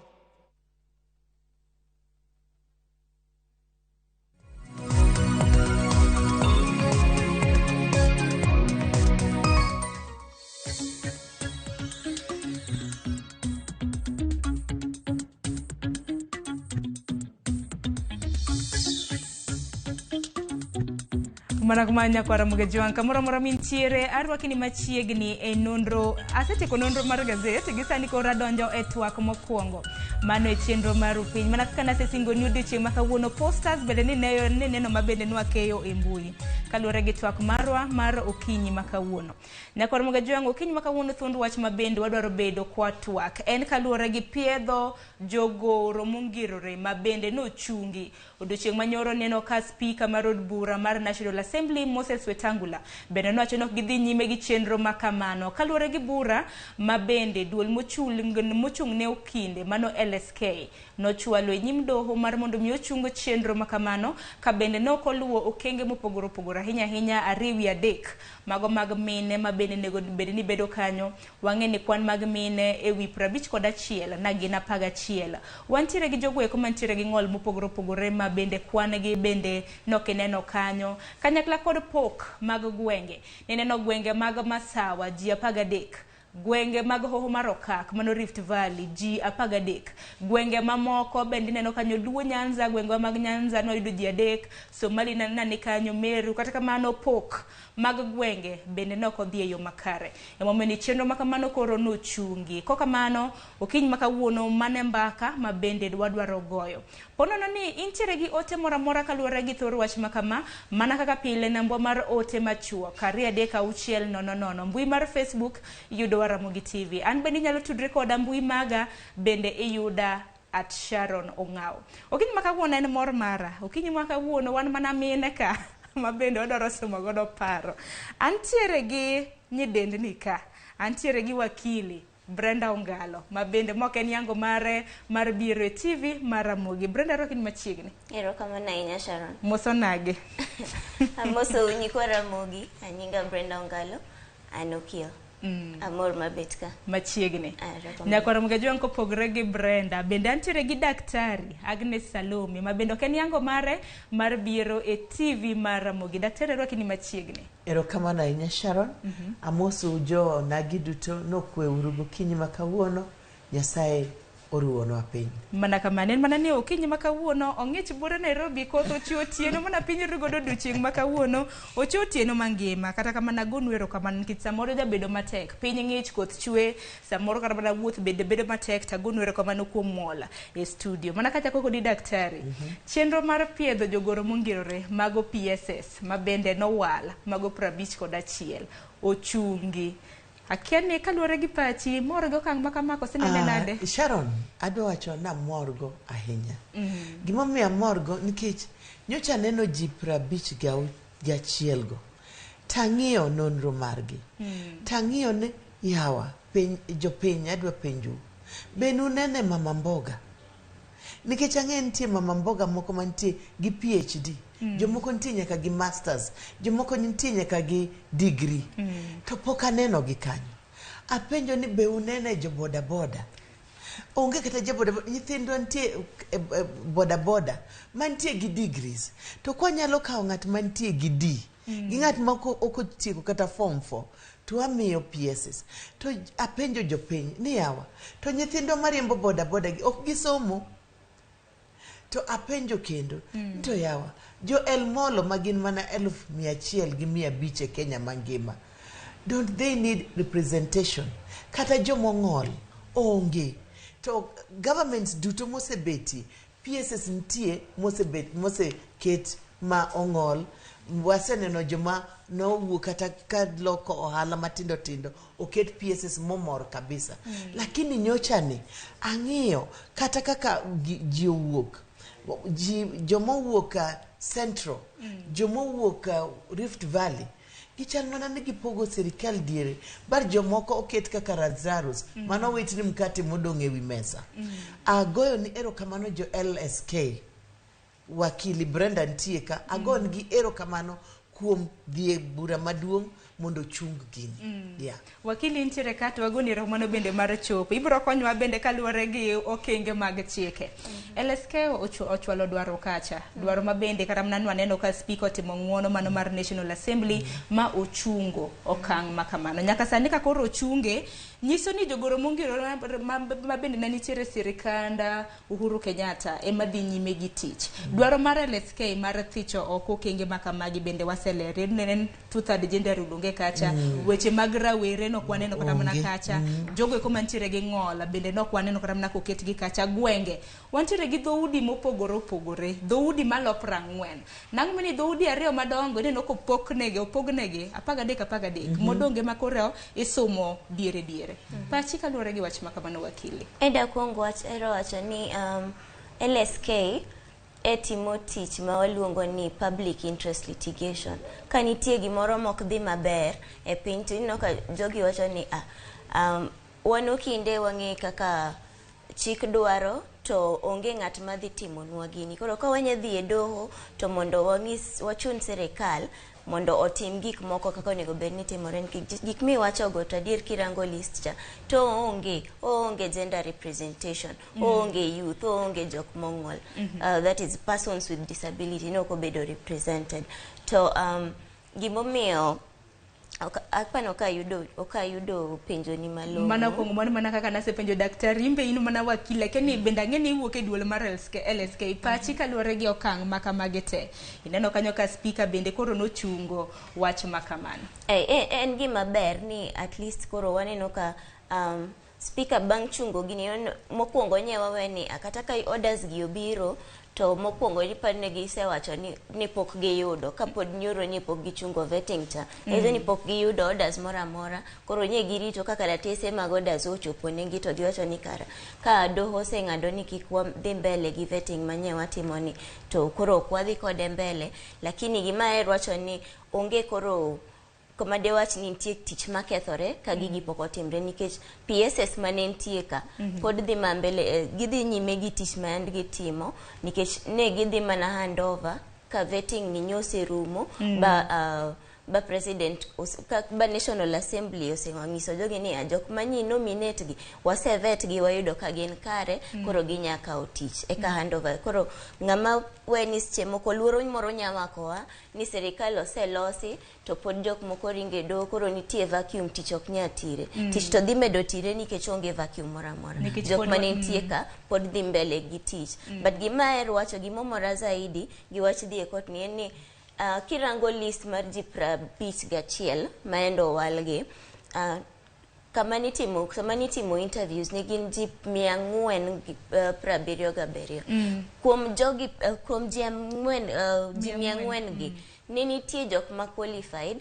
[SPEAKER 27] Mana kuma nyakwara Mugejwang' kamoro amora mintiere arwaki ni machiegni e nonro asetieko nonro mar gazet gi sani koro adonjo e twak mokwongo mano e chenro mar piny mana kaka nasesingoni odiochieng' ma kawuono posters bende ni neno ma bende nwakeyo e mbui kaluwore gi twak marwa mar okinyi ma kawuono. Nyakwar Mugejwang' okinyi ma kawuono thuond wach ma bende wadwaro bedo kwa twak en kaluwore gi piedho jogoro mongirore ma bende nochungi odiochieng' manyoro neno ka spika mar od bura mar National Assembly Moses Wetangula bende nowacho ni ok gidhi nyime gi chenro ma kamano kaluwore gi bura ma bende duol mochung' ne okinde mano LSK nochwalo e nyim doho mar mondo mi ochung chenro ma kamano ka bende ne ok oluwo okenge mopogore opogore ahinya ahinya 2 3 mago mag mine ma bende nego bed ni bedo kanyo. Wang'e ni kwan mag mine ewi 51 na gin 11. Wantiere gi jogo eko mantiere gi ng'ol mopogore opogore ma bende kwan gi bende nok ineno kanyo kanyakla kod pok mag gwenge. Nineno gwenge mag Masawa ji 13, gwenge mag Hoho mar Okak mano Rift Valley ji 13, gwenge mamoko bende ineno kanyo Luo Nyanza, gwenge mag Nyanza noyudo ji 3, Somali nani kanyo, Meru. Kata kamano pok mag gwenge bende nok odhi e yo makare. Emomiyo ni chenro ma kamano koro nochungi. Kokamano okinyi ma kawuono mane mbaka ma bende wadwaro goyo. Ponono ni intiere gi ote moro amora kaluwore gi thor wach ma kama, mana kaka pile nambwa mar ote machuok 236 0 0. Mbui mar Facebook yudowa Ramogi TV. An bende inyalo tudri koda mbui maga bende iyuda at Sharon Ong'aw. Okinyi ma kawuono en mor mara. Okinyi ma kawuono wan mana mine ka ma bende wadwaro somo godo paro. Antiere gi nyidendni ka. Antiere gi wakili Brenda Ongalo ma bende mok en yango mare mar biro e TV mar Ramogi. Brenda, rwaki ni machiegni.
[SPEAKER 9] Erokamano ahinya Sharon.
[SPEAKER 27] Moso nage?
[SPEAKER 9] Amosou nyikwa Ramogi, anyinga Brenda Ongalo, an okil. Amor mabet ka.
[SPEAKER 27] Machiegni.
[SPEAKER 9] Erokamano.
[SPEAKER 27] Nyakwar Mugajwang' kopogore gi Brenda, bende antiere gi daktari Agnes Salome ma bende ok en yango mare mar biro e TV mar Ramogi. Daktari, arwaki ni machiegni.
[SPEAKER 13] Erokamano ahinya Sharon. Amosou jo onagi duto nokweuru gokinyi ma kawuono. Nyasaye oruwonwa piny.
[SPEAKER 27] Mana kamano, en mana ni okinyi ma kawuono ong'ich buore Nairobi, koth ochwe otieno mana piny ru godo odiochieng' ma kawuono ochwe otieno mangima. Kata kamano agonu erokamano nikech samoro jabedo matek, piny ng'ich, koth chwe, samoro kata mana wuoth bende bedo matek, to agonu erokamano kuom mola e studio. Mana kachako kodi daktari, chenro mar piedho jogoro mongirore mago PSS ma bende nowal mago 51 ochungi. Akia ni kaluwore gi pachi, mor gi okang' ma kama koso inene nade?
[SPEAKER 13] Sharon, adwa wacho namorgo ahinya. Gimomiyo amorgo nikech nyocha aneno ji 51 go. Tang'iyo nonro margi. Tang'iyo ni yawa piny, jopiny adwa penjou. Be nunene mama mboga? Nikech ang'e nitie mama mboga moko mantie gi PhD. Jomoko nitie nyaka gi masters. Jomoko nitie nyaka gi degree. To pok aneno gi kanyo. Apenjo ni be unene jo boda boda? Onge kata jo boda boda. Nyithindwa nitie e, e, boda boda mantie gi degrees. To kwanyalo kawo ng'at mantie gi D gi ng'at ma ok otieko kata form 4 to wamiyo PSS. To apenjo jopiny ni yawa to nyithindwa mariembo boda boda gi ok gisomo. To apenjo kendo to yawa jo El Molo ma gin mana 101,500 e Kenya mangima, don't they need representation? Kata jomong'ol onge. To governments duto mosebetie PSS nitie mosebet moseket ma ong'ol. Waseneno joma nowuok kata ka loko ohala matindo tindo oket PSS momor kabisa. Lakini nyocha ni ang'iyo kata kaka ji owuok, ji joma owuok Central, joma owuok Rift Valley, gichal mana ni gipogo sirikal diere bar jomoko oket kaka Lazarus mano wit ni mkate modong' ewi mesa. Agoyo ni erokamano jo LSK, wakili Brenda nitie ka, agon gi erokamano kuom dhi e bura maduong' mondo ochung gini. Yeah.
[SPEAKER 27] Wakili nitiere ka to wagoni erokamano bende mar chopo. Ibiro konyowa bende kaluwore gi okenge mag chike. LSK ochwalo dwaro kacha. Dwaro ma bende kata mana nwaneno ka speaker otimo ng'uono mano mar National Assembly ma ochungo okang' ma kamano. Nyaka sani ka koro ochunge, nyiso ni jogoro mongirore ma bende ne nitiere e sirikand Uhuru Kenyatta ema dhi nyime gi tich. Dwaro mar LSK mar thicho oko okenge ma kamagi bende wase waseleri ne en two third gender rule onge kacha weche mag rawere nok waneno kata mana
[SPEAKER 13] Onge.
[SPEAKER 27] kacha jogo eko mantiere gi ng'ol bende nok waneno kata mana koketgi kacha gwenge wantiere gi dhoudi mopogore opogore dhoudi malo 40 nang' mini dhoudi ariyo madongo ineno kopoknegi opognegi 13 13 modonge ma koro isumo diere diere pachi kaluwore gi wach ma kamano wakili
[SPEAKER 9] Eda kuongo wach ero wacho ni LSK e timo tich ma waluongo ni public interest litigation. Ka nitie gimoro mok dhi maber e piny to ineno ka jogi wacho ni wan okinde wang'e kaka chik dwaro to onge ng'at madhi timonwa gini. Koro ka wanya dhi e doho to mondo wang'is wachun sirikal mondo otim gik moko kaka onego bed ni timore nikech gik miwachogo to adier kirango list cha to oonge gender representation, oonge youth, oonge jok mong'ol, that is persons with disability ne ok obedo represented. To gimomiyo apani ok ayudo penjo ni malong'o.
[SPEAKER 27] Mana kuong mano mana kaka nasepenjo daktari imbe in mana wakil lakini bende ang'e ni iwuok e duol mar LSK pachi kaluwore gi okang' ma kamagi te ineno kanyo ka speaker bende koro nochungo wach ma kamano.
[SPEAKER 9] En gima ber ni at least koro waneno ka speaker bang' chungo gini mokwongo nye wawe ni kata ka orders gi obiro to mokwongo iparo ni gisewacho ni pok giyudo kapod nyoro ni pok gichungo vetting cha nyiso ni pok giyudo orders moro amora koro nye girito ka kalatese mag orders ochopo negi to giwacho ni kara ka doho oseng'ado ni kik wadhi mbele gi vetting manye watimo ni to koro ok wadhi kode mbele lakini gima ahero wacho ni onge koro kama dewach ni nitie tich makethore ka gigi pok otimre nikech PSS mane nitie ka pod dhi ma mbele gidhi nyime gi tich ma yand gitimo nikech ne gidhi mana handover ka vetting ni nyoserumo ba president ba National Assembly osenyiso jogi ni jok manyi nominate gi wasevet gi wayudo ka gin kare koro ginya kawo tich eka handover koro ng'ama we ni seche moko luoro moro nya makowa ni sirikal oselosi to pod jok moko ringe doho koro nitie vacuum tich ok nya tire tich to dhi medo tire nikech onge vacuum moro amora jok mane nitie ka pod dhi mbele gi tich but gima ahero wacho gimomora zaidi gi wach dhi e court ni en ni kirango list mar ji 51 maendo owalgi kama nitimo interviews ne gin ji 477 kuom jogi kuom ji 400 gi ne nitie jok ma qualified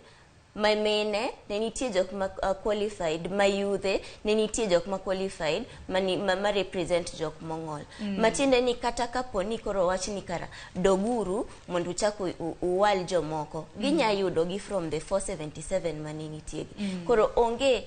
[SPEAKER 9] ma mine ne nitie jok ma qualified ma yudhe ne nitie jok ma qualified ma represent jok mong'ol matiende ni kata kapo ni koro wach ni kara doguru mondo uchak uwal jomoko ginya yudo gi from the 477 mane nitie gi koro onge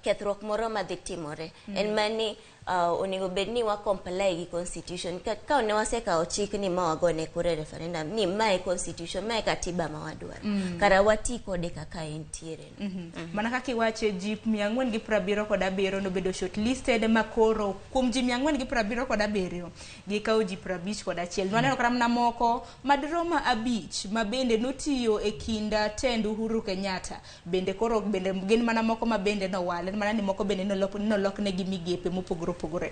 [SPEAKER 9] kethruok moro madhi timore en mani onego bed ni wa comply gi constitution ka ne wasekawo chik ni ma wagone kura e referendum ni mae constitution mae katiba ma wadwaro kara wati kode kaka entiere no.
[SPEAKER 27] Mana kaka iwache ji 477 nobedo shortlisted ma koro kuom ji 477 gikawo ji 51. Nwaneno kata mana moko madirom 5 ma bende notiyo e kind tend Uhuru Kenyatta bende koro bende gin mana moko ma bende nowal en mana ni moko bende noloknegi migepe mopogore opogore.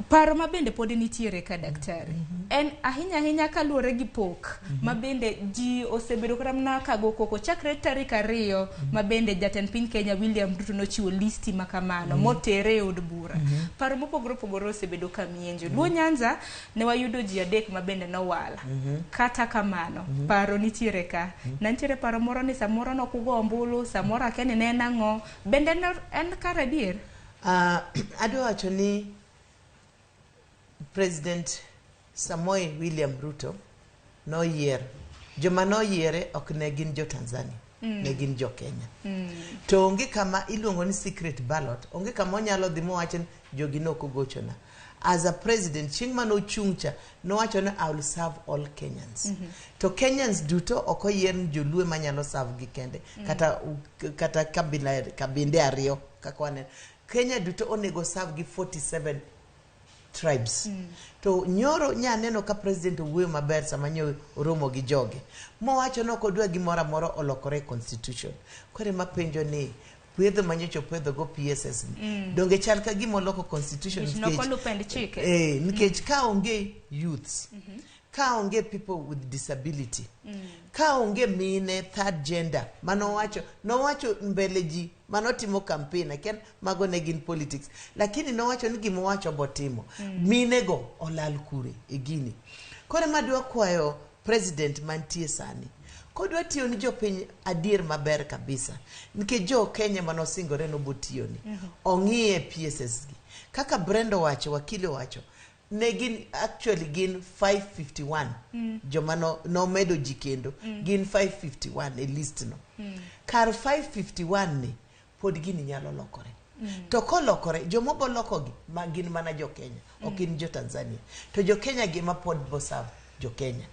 [SPEAKER 27] Paro ma bende pod nitiere ka daktari en ahinya ahinya kaluwore gi pok ma bende ji osebedo kata mana kago koko chakre tarik 2 ma bende jatend piny Kenya William Ruto nochiwo listi ma kamano motere e od bura. Paro mopogore opogore osebedo ka mienjo. Luo Nyanza ne wayudo ji 3 ma bende nowal. Kata kamano paro nitiere ka. Na nitiere paro moro ni samoro nokugo ombulu, samoro akia ni ne en ang'o. Bende en kar adier?
[SPEAKER 13] Adwa wacho ni President Samoei William Ruto noyier. Joma noyiere ok ne gin jo Tanzania, ne gin jo Kenya. To onge kama iluongo ni secret ballot, onge kama onyalo dhi mowacho ni jogi nok ogochona. As a president, chieng' mane ochung' cha, nowacho ni I will serve all Kenyans. To Kenyans duto ok oyier ni joluo manyalo serve gi kende, kata kabila, kabinde ariyo kaka waneno. Kenya duto onego serve gi 47 tribes. To nyoro nya neno ka president owuoyo maber sama nyo oromo gi joge. Mowacho ni ok odwa gimoro amora olokore e constitution. Koro ema penjo ni pwedho manyocha opwedho go PSS ni. Donge chal ka gima oloko constitution
[SPEAKER 27] Nikech nokoluw pend chike.
[SPEAKER 13] Nikech ka onge youths, Ka onge people with disability, ka onge mine, third gender manowacho, nowacho mbele ji manotimo campaign, akia mago ne gin politics, lakini nowacho ni gimowacho botimo. Mine go olal kure e gini? Koro ema adwa kwayo president mantie sani, kodwa tiyo ni jopiny adier maber kabisa, nikech jo Kenya manosingore nobotiyoni, ong'iye PSS gi kaka Brenda owacho, wakili owacho, ne gin actually gin 551. Joma no, nomedo ji kendo gin 551 e list no. Kar 551 ni pod gini nyalo lokore. To kolokore, joma bolokogi ma gin mana jo Kenya, ok gin jo Tanzania. To jo Kenya gi ema pod boserve jo Kenya.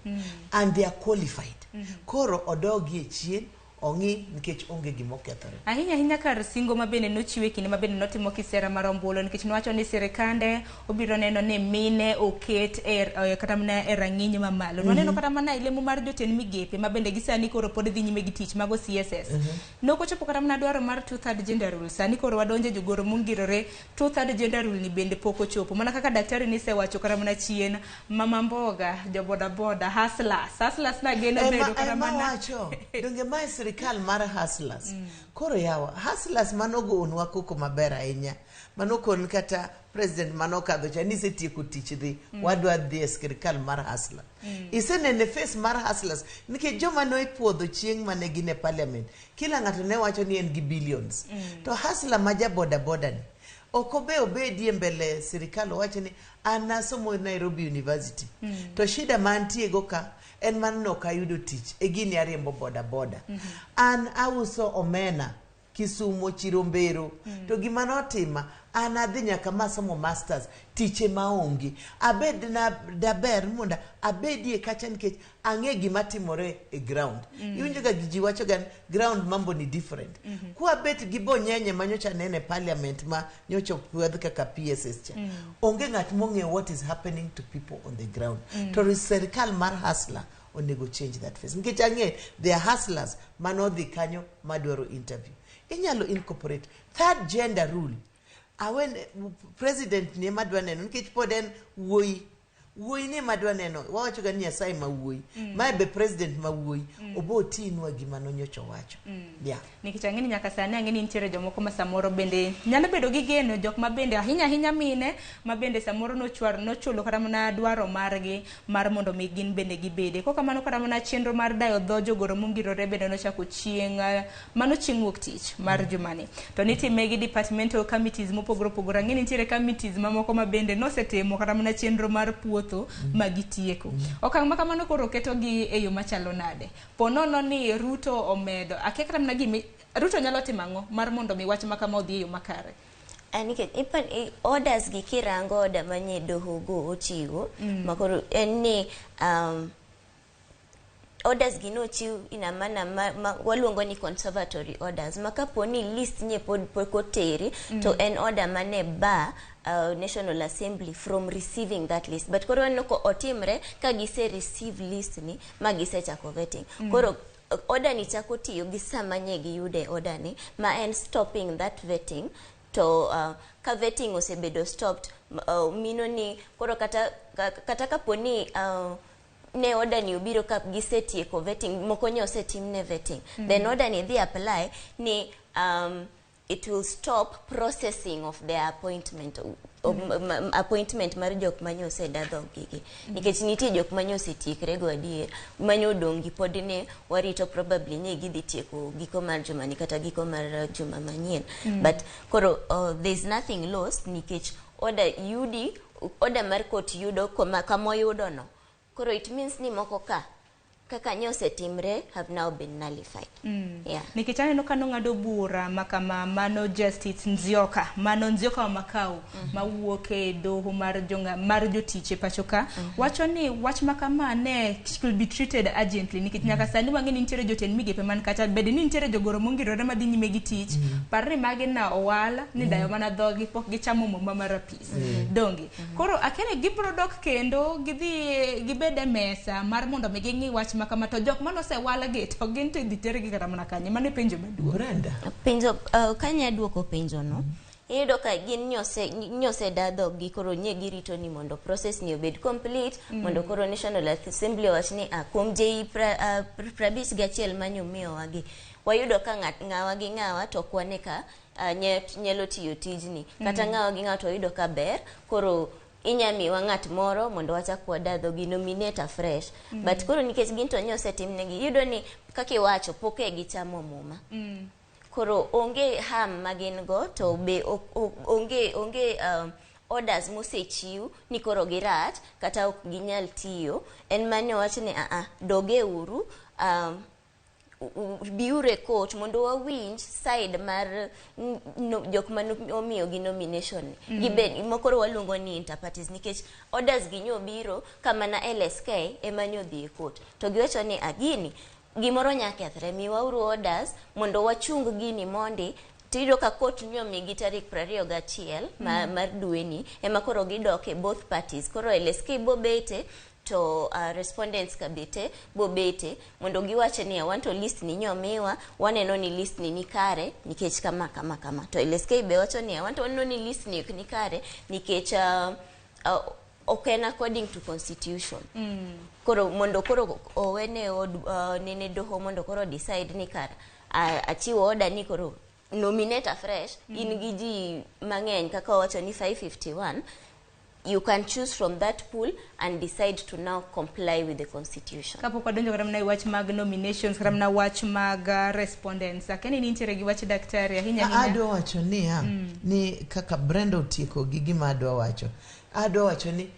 [SPEAKER 13] And they are qualified. Koro odogie chien, ong'i, nikech onge gima okethore.
[SPEAKER 27] Ahinya ahinya kar singo ma bende nochiwe kinde ma bende notimo kisera mar ombulu, nikech nowacho ni sirikande obiro neno ni mine oket e kata mana e rang'iny mamalo. Waneno kata mana e lemo mar jotend migepe ma bende gisani koro pod dhi nyime gi tich mago CSS. Nokochopo kata mana dwaro mar two third gender rule. Sani koro wadonje jogoro mongirore, two third gender rule ni bende pok ochopo. Mana kaka daktari nisewacho kata mana chien, mama mboga, jo boda boda, hustlers, hustlers na geno bedo kata
[SPEAKER 13] ema
[SPEAKER 27] mana
[SPEAKER 13] wacho donge mae sirikal mar hustlers. Koro yawa, hustlers manogonwa koko maber ahinya, manokon kata president manokadho cha nisetieko tich dhi. Wadwa dhi e sirikal mar hustler. Isenene face mar hustlers, nikech joma noipuodho chieng' mane gin e parliament, kila ng'ato ne wacho ni en gi billions. To hustler ma ja boda boda ni ok obe obedie mbele sirikal owacho ni an nasomo Nairobi University, to shida mantie go ka en mana ni ok ayudo tich e gini, ariembo boda boda, an auso omena Kisumo Chirombero. To gima notima, an adhi nyaka masomo masters, tiche maonge. Abed na daber mondo abedie kacha, nikech ang'e gima timore e ground. Iwinjo ga ji wacho ga ni ground mambo ni different. Kwabet gi bonyenye manyocha nene parliament ma nyocha opwodh kaka PSS cha, onge ng'at mong'eyo what is happening to people on the ground. To sirikal mar hustler onego change that face, nikech ang'e there are hustlers manodhi kanyo madwaro interview. Inyalo incorporate third gender rule. Awen president ni ema dwa neno, nikech pod en wuoyi, wuoyi ni ema dwa neno. Wawacho ga ni Nyasaye ma wuoyi. Mae be president ma wuoyi. Obo tinwa gima nonyocha owacho. Yeah.
[SPEAKER 27] Nikech ang'e ni nyaka sani ang'e ni nitiere jomoko ma samoro bende nyalo bedo gi geno, jok ma bende ahinya ahinya mine ma bende samoro nochwar nochulo kata mana dwaro margi mar mondo mi gin bende gibede. Kok kamano, kata mana chenro mar dayo dho jogoro mongirore bende nochako chieng' mano chieng' wuok tich mar jumani, to nitime gi departmental committees mopogore opogore. Ang'e ni nitiere committees mamoko ma bende nosetimo kata mana chenro mar puotho ma gitieko. Okang' ma kamano koro ketogi e yo machalo nade po nono ni Ruto omedo akia kata mana gimi Ruto nyalo timo ang'o mar mondo mi wach ma kama odhi e yo makare?
[SPEAKER 9] Ah, nikech orders gi, kirango order manye doho go ochiwo, makoro en ni orders gi nochiw in a manner ma waluongo ni conservatory orders, ma kapo ni list nye pod pok oteri, to en order mane bar National Assembly from receiving that list. But koro waneno ko otimre ka gise receive list ni ma gisechako vetting. Koro order ni chako tiyo gi sama nye giyude order ni, ma en stopping that vetting. To ka vetting osebedo stopped, mino ni koro kata kapo ni ne order ni obiro ka gisetieko vetting, moko nye osetimne vetting, then order ni dhi apply ni it will stop processing of their appointment, appointment mar jok manye oseda dhog-gi, nikech nitie jok manye osetiekre go adier, manye odong' gi pod ne warito, probably ni gidhi tieko giko mar juma ni kata giko mar juma manyien. But koro there is nothing lost, nikech order yudi, order mar court yudo koma kamoyudo no. Koro it means ni moko ka kaka nye osetimre have now been nullified. Yeah.
[SPEAKER 27] Nikech aneno ka nong'ado bura makama mano Justice Nzioka, mano Nzioka wa Makau, mawuok e doho mar jonga, mar jotich e pacho ka, wacho ni wach makama ne should be treated urgently, nikech nyaka sani wang'e ni nitiere jotend migepe man kacha, bed ni nitiere jogoro mongirore madhi nyime gi tich. Par ni magi na owal ni dayo mana dhogi, pok gichamo muma mar apis donge. Koro akia ni gibiro dok kendo gidhi gibed e mesa mar mondo mi ging'i wach makama, to jok manosewal gi to gin to idhi tergi kata mana kanye? Mano e penjo maduong'.
[SPEAKER 13] Brenda.
[SPEAKER 9] Penjo, kanya duoko penjo no. Iyudo ka gin nyose da dhoggi, koro nye girito ni mondo process ni obed complete mondo koro National Assembly owach ni kuom JE 51 manyomiyowagi wayudo ka ng'awa gi ng'awa to ok wane ka nyalo tiyo tijni kata ng'awa gi ng'awa to wayudo ka ber, koro inya miwa ng'at moro mondo wachak wada dhogi, nominate afresh. But koro nikech gin to nyosetimnegi, iyudo ni kaka iwacho pok e gichamo muma. Koro onge ham ma gin go, to be onge orders mosechiw ni koro girach kata ok ginyal tiyo. En mane owach ni doge uru, biuru e court mondo wawinj side mar jok mane omiyogi nomination ni. Gibed mokoro waluongo ni interparties, nikech orders gi nyobiro kamana LSK ema nyodhi e court to giwacho ni gini gimoro nya kethre, miwauru orders mondo wachung gini mondi. Tiyudo ka court nyomigi tarik 21 mar dweni ema koro gidok e both parties. Koro LSK bobete to respondents kabete bobete mondo giwache ni wanto list ni nyomiwa, waneno ni list ni nikare nikech kama kama kama. To LSK be wacho ni wanto waneno ni list ni ok nikare nikech ok en according to constitution. Koro mondo koro owene od nene doho mondo koro decide ni kara achiwo order ni koro nominate afresh. In gi ji mang'eny kaka owacho ni 551, you can choose from that pool and decide to now comply with the constitution.
[SPEAKER 27] Kapok wadonjo kata mana e wach mag nominations, kata mana wach mag respondents, akeni ni nitiere gi wach daktari ahinya ahinya.
[SPEAKER 13] Adwa wacho niya, ni kaka Brenda otieko gi gima adwa wacho, adwa wacho ni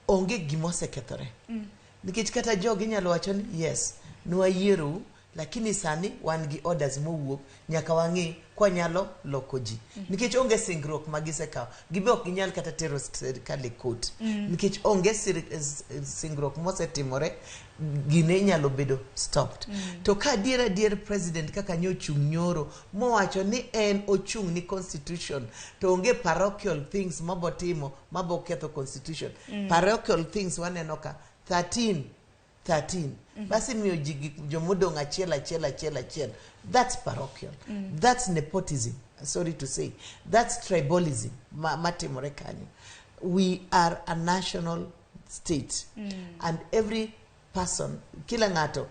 [SPEAKER 13] onge gima osekethore. Nikech kata jogi nyalo wacho ni yes, nwayierou, lakini sani wan gi orders mowuok, nyaka wang'i kwanyalo loko ji. Nikech onge singruok ma gisekawo, gibe ok ginyal kata tero sirikal e court. Nikech onge singruok mosetimore, gine nyalo bedo stopped. To ka adier adier president kaka nyochung' nyoro mowacho ni en ochung' ni constitution, to onge parochial things mabotimo maboketho constitution. Parochial things waneno ka 13 13 basi miyo ji gik jomodong' achiel achiel achiel achiel, that's parochial. That's nepotism, sorry to say, that's tribalism matimore kanyo. We are a national state and every person, kila ng'ato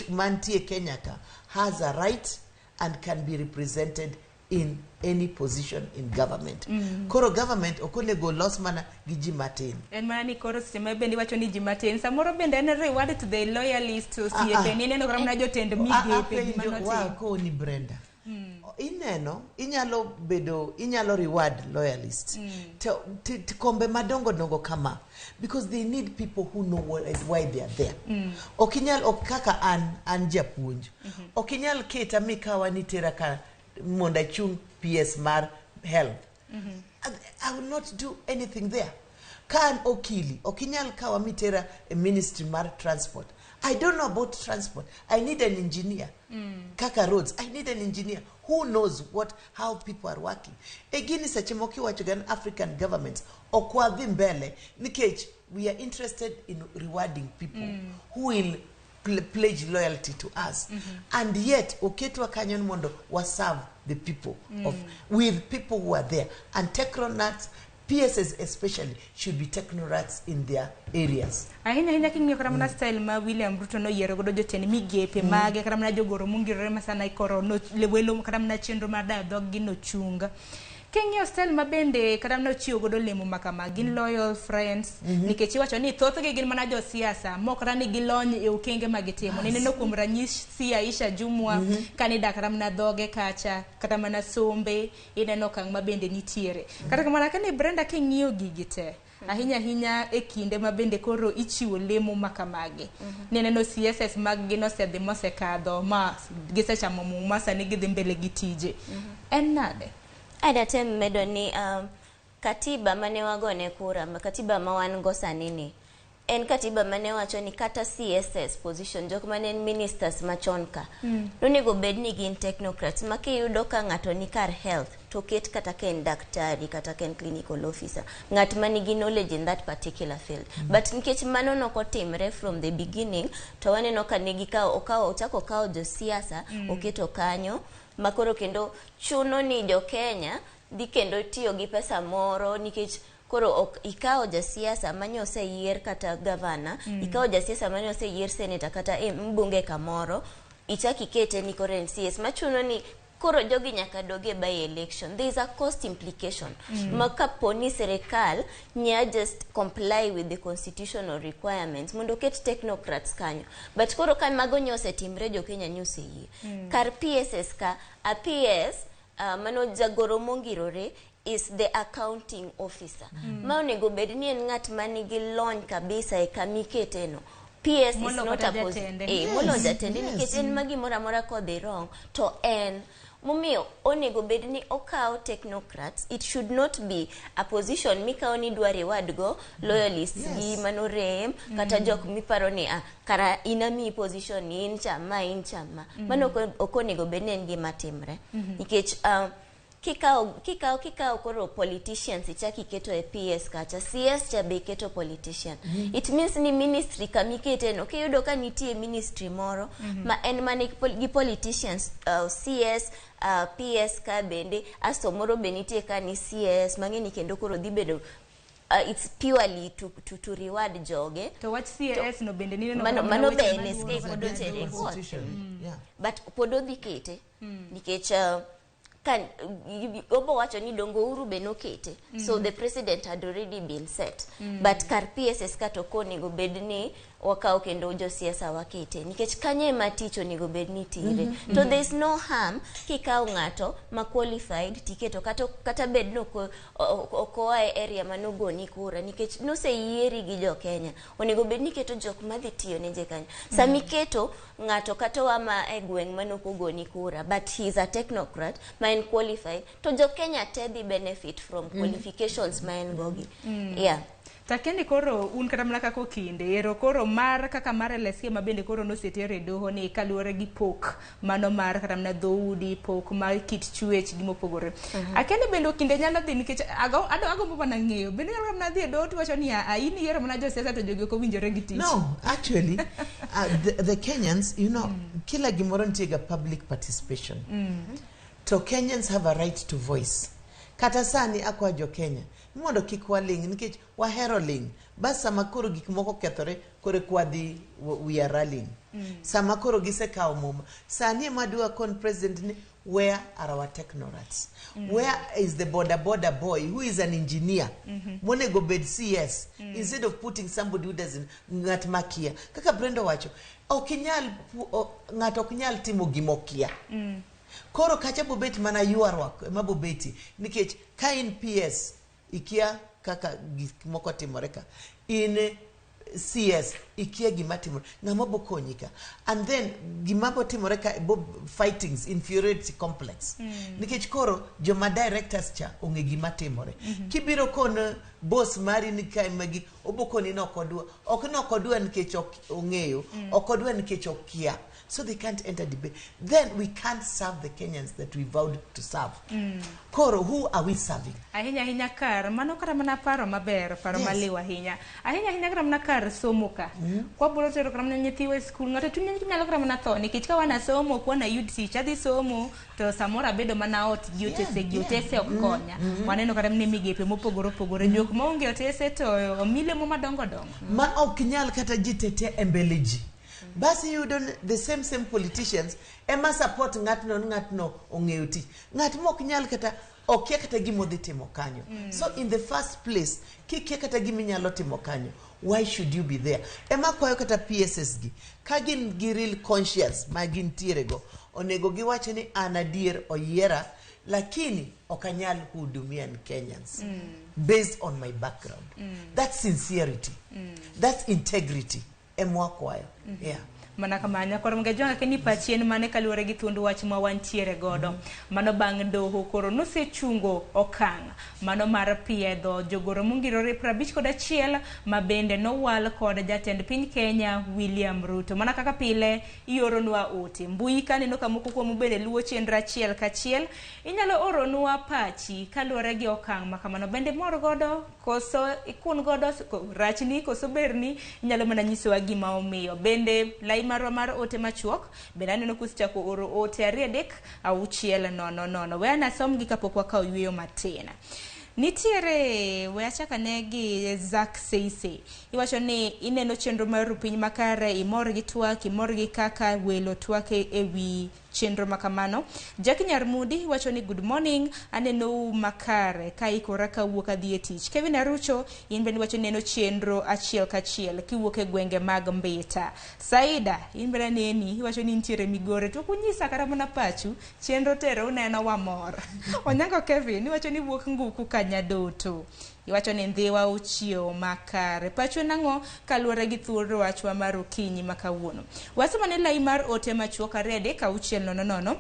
[SPEAKER 13] mantie Kenya ka has a right and can be represented in any position in government. Koro government ok onego los mana gi ji matin.
[SPEAKER 27] En mana ni koro seche ma bende iwacho ni ji matin, samoro bende en reward to the loyalist osiepe ni ineno kata mana jotend migepe gima
[SPEAKER 13] Apenjo
[SPEAKER 27] notim.
[SPEAKER 13] Wa koni Brenda, ineno inyalo bedo, inyalo reward loyalist to, to kombe madongo dongo kama, because they need people who know why they are there. Ok inyal, ok kaka an japuonj, ok inyal keta mikawa ni tera ka mondo achung PS mar health. I will not do anything there. Ka an okili, ok inyal kawa mitera e ministry mar transport. I don't know about transport. I need an engineer. Kaka roads, I need an engineer who knows how people are working. E gini seche moko iwacho ga ni African governments ok wadhi mbele nikech we are interested in rewarding people who will pledge loyalty to us. And yet oketwa kanyo ni mondo wa serve the people of with people who are there. And technocrats, PSs especially, should be technocrats in their areas.
[SPEAKER 27] Ahinya ahinya king'iyo kata mana style ma William Ruto noyiero godo jotend migepe mage, kata mana jogoro mongirore ma sana ikoro no welo, kata mana chenro mar dayo dhog gi nochung. King'iyo style ma bende kata mana ochiwo godo lemo ma kama, gin loyal friends, nikech iwacho ni thothgi gin mana josiasa mok kata ni gilony e okenge ma gitimo. Nineno kuom ranyisi Aisha Jumwa kane dak kata mana dhoge kacha, kata mana sombe, ineno okang' ma bende nitiere. Kata kamano kane Brenda king'iyo gigi te, ahinya ahinya e kinde ma bende koro ichiwo lemo ma kamagi. Nineno CSS mag gi nosedhi mosekadho ma gisechamo muma, sani gidhi mbele gi tije. En nade?
[SPEAKER 9] Adatem medo ni katiba mane wagone kura, katiba ma wan go sani ni, en katiba mane wacho ni kata CSS position, jok mane en ministers machon ka, nonego bed ni gin technocrats, ma kiyudo ka ng'ato ni kar health, to ket kata ka en daktari, kata ka en clinical officer, ng'at ma nigi knowledge in that particular field. But nikech mano nokotimre from the beginning, to waneno ka negi kawo, okawo, ochako okawo josiasa, oketo kanyo, makoro kendo chuno ni jo Kenya dhi kendo tiyo gi pesa moro nikech koro ok ikawo jasiasa mane oseyier kata gavana. Ikawo jasiasa mane oseyier senator kata mbunge kamoro, ichak ikete ni koro en CS, machuno ni koro jogi nyaka dog e by election. There is a cost implication ma kapo ni serikal nya just comply with the constitutional requirements mondo oket technocrats kanyo. But koro ka mago nyo osetimre, jo Kenya nyo oseyie. Kar PSS ka a PS, mano jagoro mongirore, is the accounting officer. Ma onego bed ni en ng'at manigi lony kabisa e kamikete no. PS is
[SPEAKER 27] Molo
[SPEAKER 9] not
[SPEAKER 27] kata
[SPEAKER 9] a
[SPEAKER 27] jatende.
[SPEAKER 9] Molo jatende nikech en ma gimoro amora kodhi wrong to en momiyo onego bed ni okawo technocrats. It should not be a position mikawo ni dwa reward go loyalists gi manorem kata jok miparo ni ah, kara in amiyi position ni in chama in chama. Mano ok onego bed ni en gima timre nikech kikawo koro politicians ichak iketo e PS kacha, CS cha be iketo politician. It means ni ministry kamikete no, kiyudo ka nitie ministry moro ma en mana gi politicians, CS, PS ka bende asto moro be nitie ka ni CS mang'eni, kendo koro dhi bedo it's purely to reward joge.
[SPEAKER 27] To wach CS no bende nineno
[SPEAKER 9] mano
[SPEAKER 27] kata
[SPEAKER 9] mano
[SPEAKER 27] mana
[SPEAKER 9] be
[SPEAKER 27] weche
[SPEAKER 9] NSK
[SPEAKER 27] maluoro.
[SPEAKER 9] pod otere e court.
[SPEAKER 13] Constitution.
[SPEAKER 9] But pod odhi kete nikech ka obo wacho ni dongo Uhuru be nokete, so the president had already been set. But kar PSS ka to konego bed ni wakawo kendo josiasa wakete nikech kanyo ema tich onego bed ni tire. To there is no harm kikawo ng'ato ma qualified tiketo kata bed ni ok oa e area manogoni kura, nikech noseyieri gi jo Kenya, onego bed ni iketo jok madhi tiyo ne je kanyo. Sama iketo ng'ato kata oa ma e gweng' manok ogoni kura, but he is a technocrat ma en qualified, to jo Kenya te dhi benefit from qualifications ma en go gi. Yeah.
[SPEAKER 27] Takendi koro un kata mana kaka okinde ero koro mar kaka mar LSK ma bende koro noseter e doho ni kaluwore gi pok mano mar kata mana dhoudi, pok mar kit chwech gi mopogore. Akende bende okinde nyalo dhi nikech agombo mana ng'eyo bende nyalo kata mana dhi e doho tiwacho ni "Ah, in iyiero mana josiasa to jogi ok owinjore gi tich."
[SPEAKER 13] No, actually, the Kenyans, kila gimoro nitie ga public participation. To Kenyans have a right to voice. Kata sani akwa jo Kenya ni mondo kik waling, nikech wahero ling. Bas sama koro gik moko kethore, koro kwadhi we are rallying. Sama koro gisekawo muma. Sani ema dwa kon president ni, where are our technocrats? Where is the boda boda boy who is an engineer? Monego bed CS instead of putting somebody who doesn't, ng'at makia. Kaka Brenda wacho, ok inyal ng'ato ok nyal timo gima okia. Koro kacha bobet mana ywaruok ema bobeti nikech ka in PS ikia kaka gik moko timore, ka in CS ikia gima timore, ng'ama bokonyi ka? And then gima botimore ka bo fightings, inferiority complex nikech koro joma directors cha ong'e gima timore. Kibiro kon boss mari ni kae magi, obokoni ni ok odwa, ok ni ok odwa nikech ok ong'eyo. Ok odwa nikech okia, so they can't enter debate. Then we can't serve the Kenyans that we vowed to serve. Koro who are we serving?
[SPEAKER 27] Ahinya ahinya kar mano kata mana paro maber, paro maliw ahinya ahinya ahinya, kata mana kar somo ka kwabiro tero kata mana nyithiwa e skul, ng'ato chunye nyalo kata mana tho nikech ka wana somo ok wana yud tich, adhi somo to samoro abedo mana ot gi otese gi otese ok konya. Waneno kata mana e migepe mopogore opogore, jok maonge otese to omi lemo madongo dongo
[SPEAKER 13] ma ok nyal kata ji tete e mbele ji. Basi iyudo ni the same same politicians ema support ng'atno ni ng'atno ong'eyo tich, ng'at ma ok nyal kata okia kata gima odhi timo kanyo. So in the first place, kikia kata gima inyalo timo kanyo, why should you be there? Ema kwayo kata PSS gi, ka gin gi real conscience ma gintiere go, onego giwach ni an adier oyiera, lakini ok anyal hudumia Kenyans based on my background. That's sincerity. That's integrity emwakwayo, yeah.
[SPEAKER 27] Mana kamano koro mga keni pachien mane kaluwore gi thuond wach ma wantiere godo mano bang' doho koro nosechungo okang' mano mar piedho jogoro mongirore 51 ma bende nowal kod jatend piny Kenya William Ruto. Mana kaka pile ioronwa ote mbui kaneno ka moko kuomu bende luwo chenro achiel kachiel, inyalo oronwa pachi kaluwore gi okang' ma kamano, bende mor godo koso ikun godo rachni koso berni, inyalo mana nyisowa gima omiyo bende lai. marwa mar ote machuok. Bende aneno kusechako oro ote 2 3 6 0 0. We anasomgi kapok wakawo yueyo matin. Nitiere we achak ane gi Zack Seise. Iwacho ni ineno chenro mar piny makare, imor gi twak, imor gi kaka welo twak e wi chenro makamano. Jackie Nyarmudi wacho ni good morning, aneno makare ka ikora kawuok adhi e tich. Kevin Arucho in bende iwacho ni ineno chenro achiel kachiel kiwuok e gwenge mag Mbita. Saida in bende aneni iwacho ni intiere Migori to ok unyisa kata mana pachu, chenro tero uneno wamor. Onyango Kevin iwacho ni wuok Nguku Kanyadoto. Iwacho ni Ndhiwa ochiewo makare. Pachu en ang'o kaluwore gi thuolo wachwa mar okinyi ma kawuono? Wasomane lai mar ote machuok 2 3 6 0 0.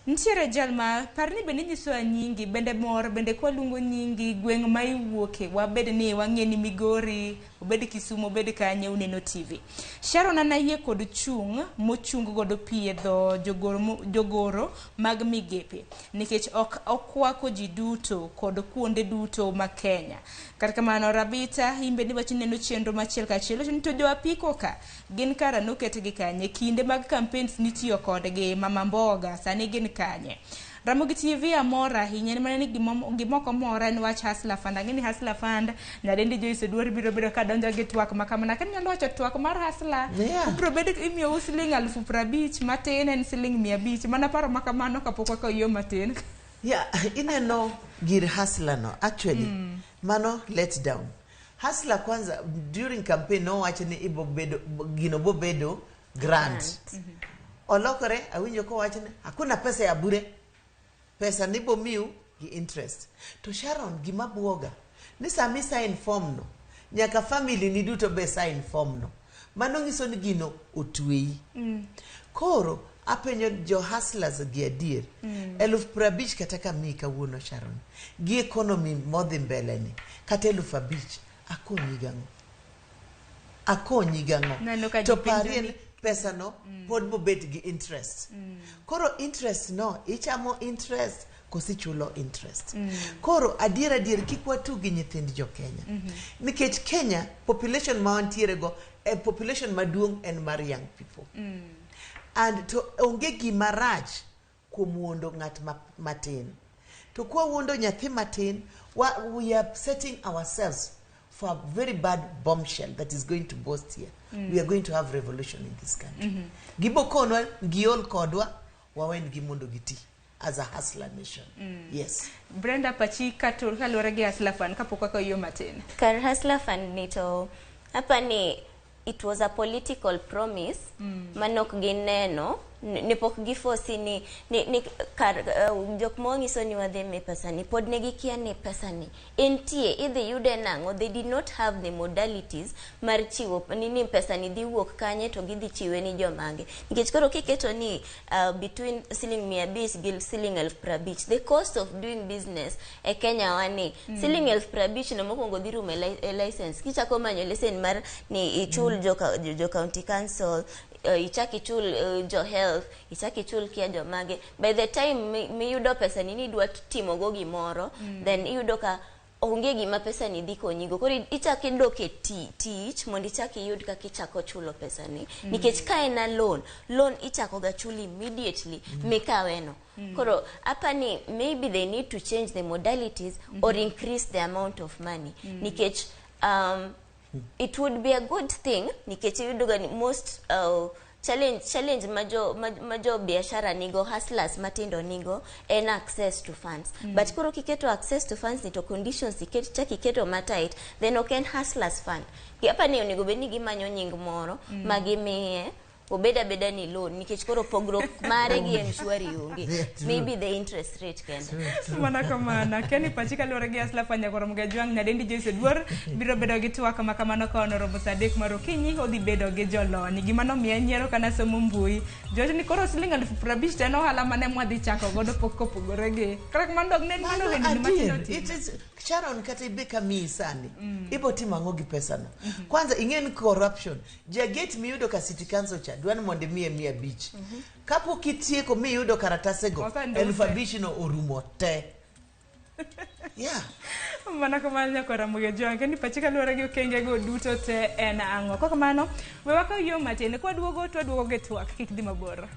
[SPEAKER 27] Nitiere jal ma par ni bende inyisowa nyingi, bende mor, bende kwaluongo nyingi, gweng' ma iwuoke, wabed ni wang'e ni Migori, obed Kisumu, obed kanye, uneno TV. Sharon an ayie kod chung' mochung godo piedho jogoro mag migepe nikech ok okwako ji duto kod kuonde duto ma Kenya. Kata kamano Rabita in bende iwacho ni neno chenro machiel kachiel, iwacho ni to jo apiko ka gin kara noketgi kanye, kinde mag campaigns nitiyo kodgi, mama mboga sani gin kanye. Ramogi TV amor ahinya, en mana ni gimoko mora en wach Hustler Fund. Ang'e ni Hustler Fund, nyadendi Joyce Oduor biro bedo ka donjo gi twak ma kamano. Akia ni nyalo wacho twak mar Hustler. Ubiro bedo imiyou siling 50,000 matin en siling 500. Mana paro ma kamano kapok wakawo yo matin.
[SPEAKER 13] Yeah, ineno gir Hustler no, actually, mano let down. Hustler kwanza, during campaign nowacho ni ibo bedo, gino bo bedo grant. Olokore, awinjo kowacho ni hakuna pesa ya bure. Pesa ni bo miu gi interest. To Sharon, gima buoga, ni sami sign form no, nyaka family ni duto be sign form no. Mano nyiso ni gino otweyi. Koro, apenjo jo hustlers gi adier. 50,000 kata ka miyi kawuono Sharon, gi economy modhi mbele ni, kata 5,000, akonyi gang'o? Akonyi gang'o?
[SPEAKER 27] Neno ka
[SPEAKER 13] To
[SPEAKER 27] ji penjo
[SPEAKER 13] parie
[SPEAKER 27] ni-
[SPEAKER 13] pesa no pod bobet gi interest. Koro interest no, ichamo interest kosi chulo interest. Koro adier adier kik watug gi nyithind jo Kenya. Nikech Kenya population ma wantiere go, population maduong' en mar young people. And to onge gima rach kuom wuondo ng'at matin. To kwa wuondo nyathi matin, we are setting ourselves for a very bad bombshell that is going to burst here. We are going to have revolution in this country. Gibo konwa, giol kodwa, wawen gi mondo giti as a hustler nation. Yes.
[SPEAKER 27] Brenda pachi kaluwore gi Hustler Fund kapok wakawo yo matin.
[SPEAKER 9] Kar Hustler Fund ni to hapa ni it was a political promise manok gineno ne pok gifosi ni kar jok monyiso ni wadhi mi pesa ni pod ne gikia ni pesa ni entie idhi yude nang'o. They did not have the modalities mar chiwo ni pesa ni dhi wuok kanye to gidhi chiwe ni jomage, nikech koro kiketo ni between siling 500 gi siling 50,000, the cost of doing business e Kenya wani siling 50,000 no mokwongo dhi rumo e license, kichako manyo lesen mar ni ichul jo county council, ichak ichul jo health, ichak ichul kia jomage, by the time miyudo pesa ni nidwa timogo gimoro, then iyudo ka onge gima pesa ni dhi konyigo. Koro ichak idok e tich mondo ichak iyud kaka ichako chulo pesa ni. Nikech ka en a loan ichako ga chul immediately mikaweno. Koro hapa ni maybe they need to change the modalities or increase the amount of money. Nikech it would be a good thing, nikech iyudo ga ni most challenge majo biashara nigo, hustlers matindo nigo, en access to funds. But koro kiketo access to funds ni to conditions chak iketo matight, then ok en hustlers fund. Hapa ni onego bed ni gimanyo nying moro ma gimiye obed abeda ni loan, nikech koro pogruok mare gi M-Shwari onge. Maybe the interest rate kende.
[SPEAKER 27] Mana kamano. Keni pachi kaluwore gi Hustler Fund nyakoro Mgajwang' nyadendi Joyce Oduor biro bedo gi twak ma kamano ka onoromo saa 3 mar okinyi odhi bedo gi jolony. Gima nomiya nyiero kana somo mbui. Jowacho ni koro siling 50,000 to en ohala mane mwadhi chako godo pok kopogore gi. Kata kamano dog ne en mano ohendni matindo tindo.
[SPEAKER 13] It is Sharon kata ibe kamiyi sani. Ibo timo ang'o gi pesa no? Kwanza ing'e ni corruption. Jagate miyudo ka City Council cha dwani mondo imiye 500. Kapok itieko miyudo karatasego, 5,000 no orumo te. Yeah.
[SPEAKER 27] Mana kamano nyakora Ramogi ni pachi kaluwore gi okengego duto te en ang'o. Kok kamano, we wakaw yo matin, kwaduogo to waduogo gi twak, kik dhi mabor.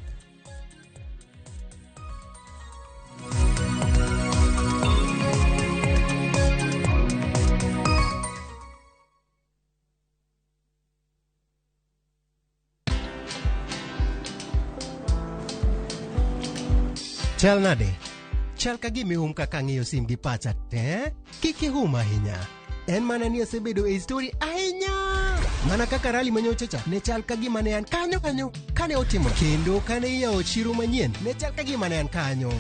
[SPEAKER 2] Chal nade? Chal ka gima ihum kaka ang'iyo sim gi pacha te. Kik ihum ahinya. En mana ni asebedo e story ahinya. Mana kaka rally manyocha cha ne chal ka gima ne an kanyo kanyo kane otimo kendo kane iyawo chiro manyien ne chal ka gima ne an kanyo.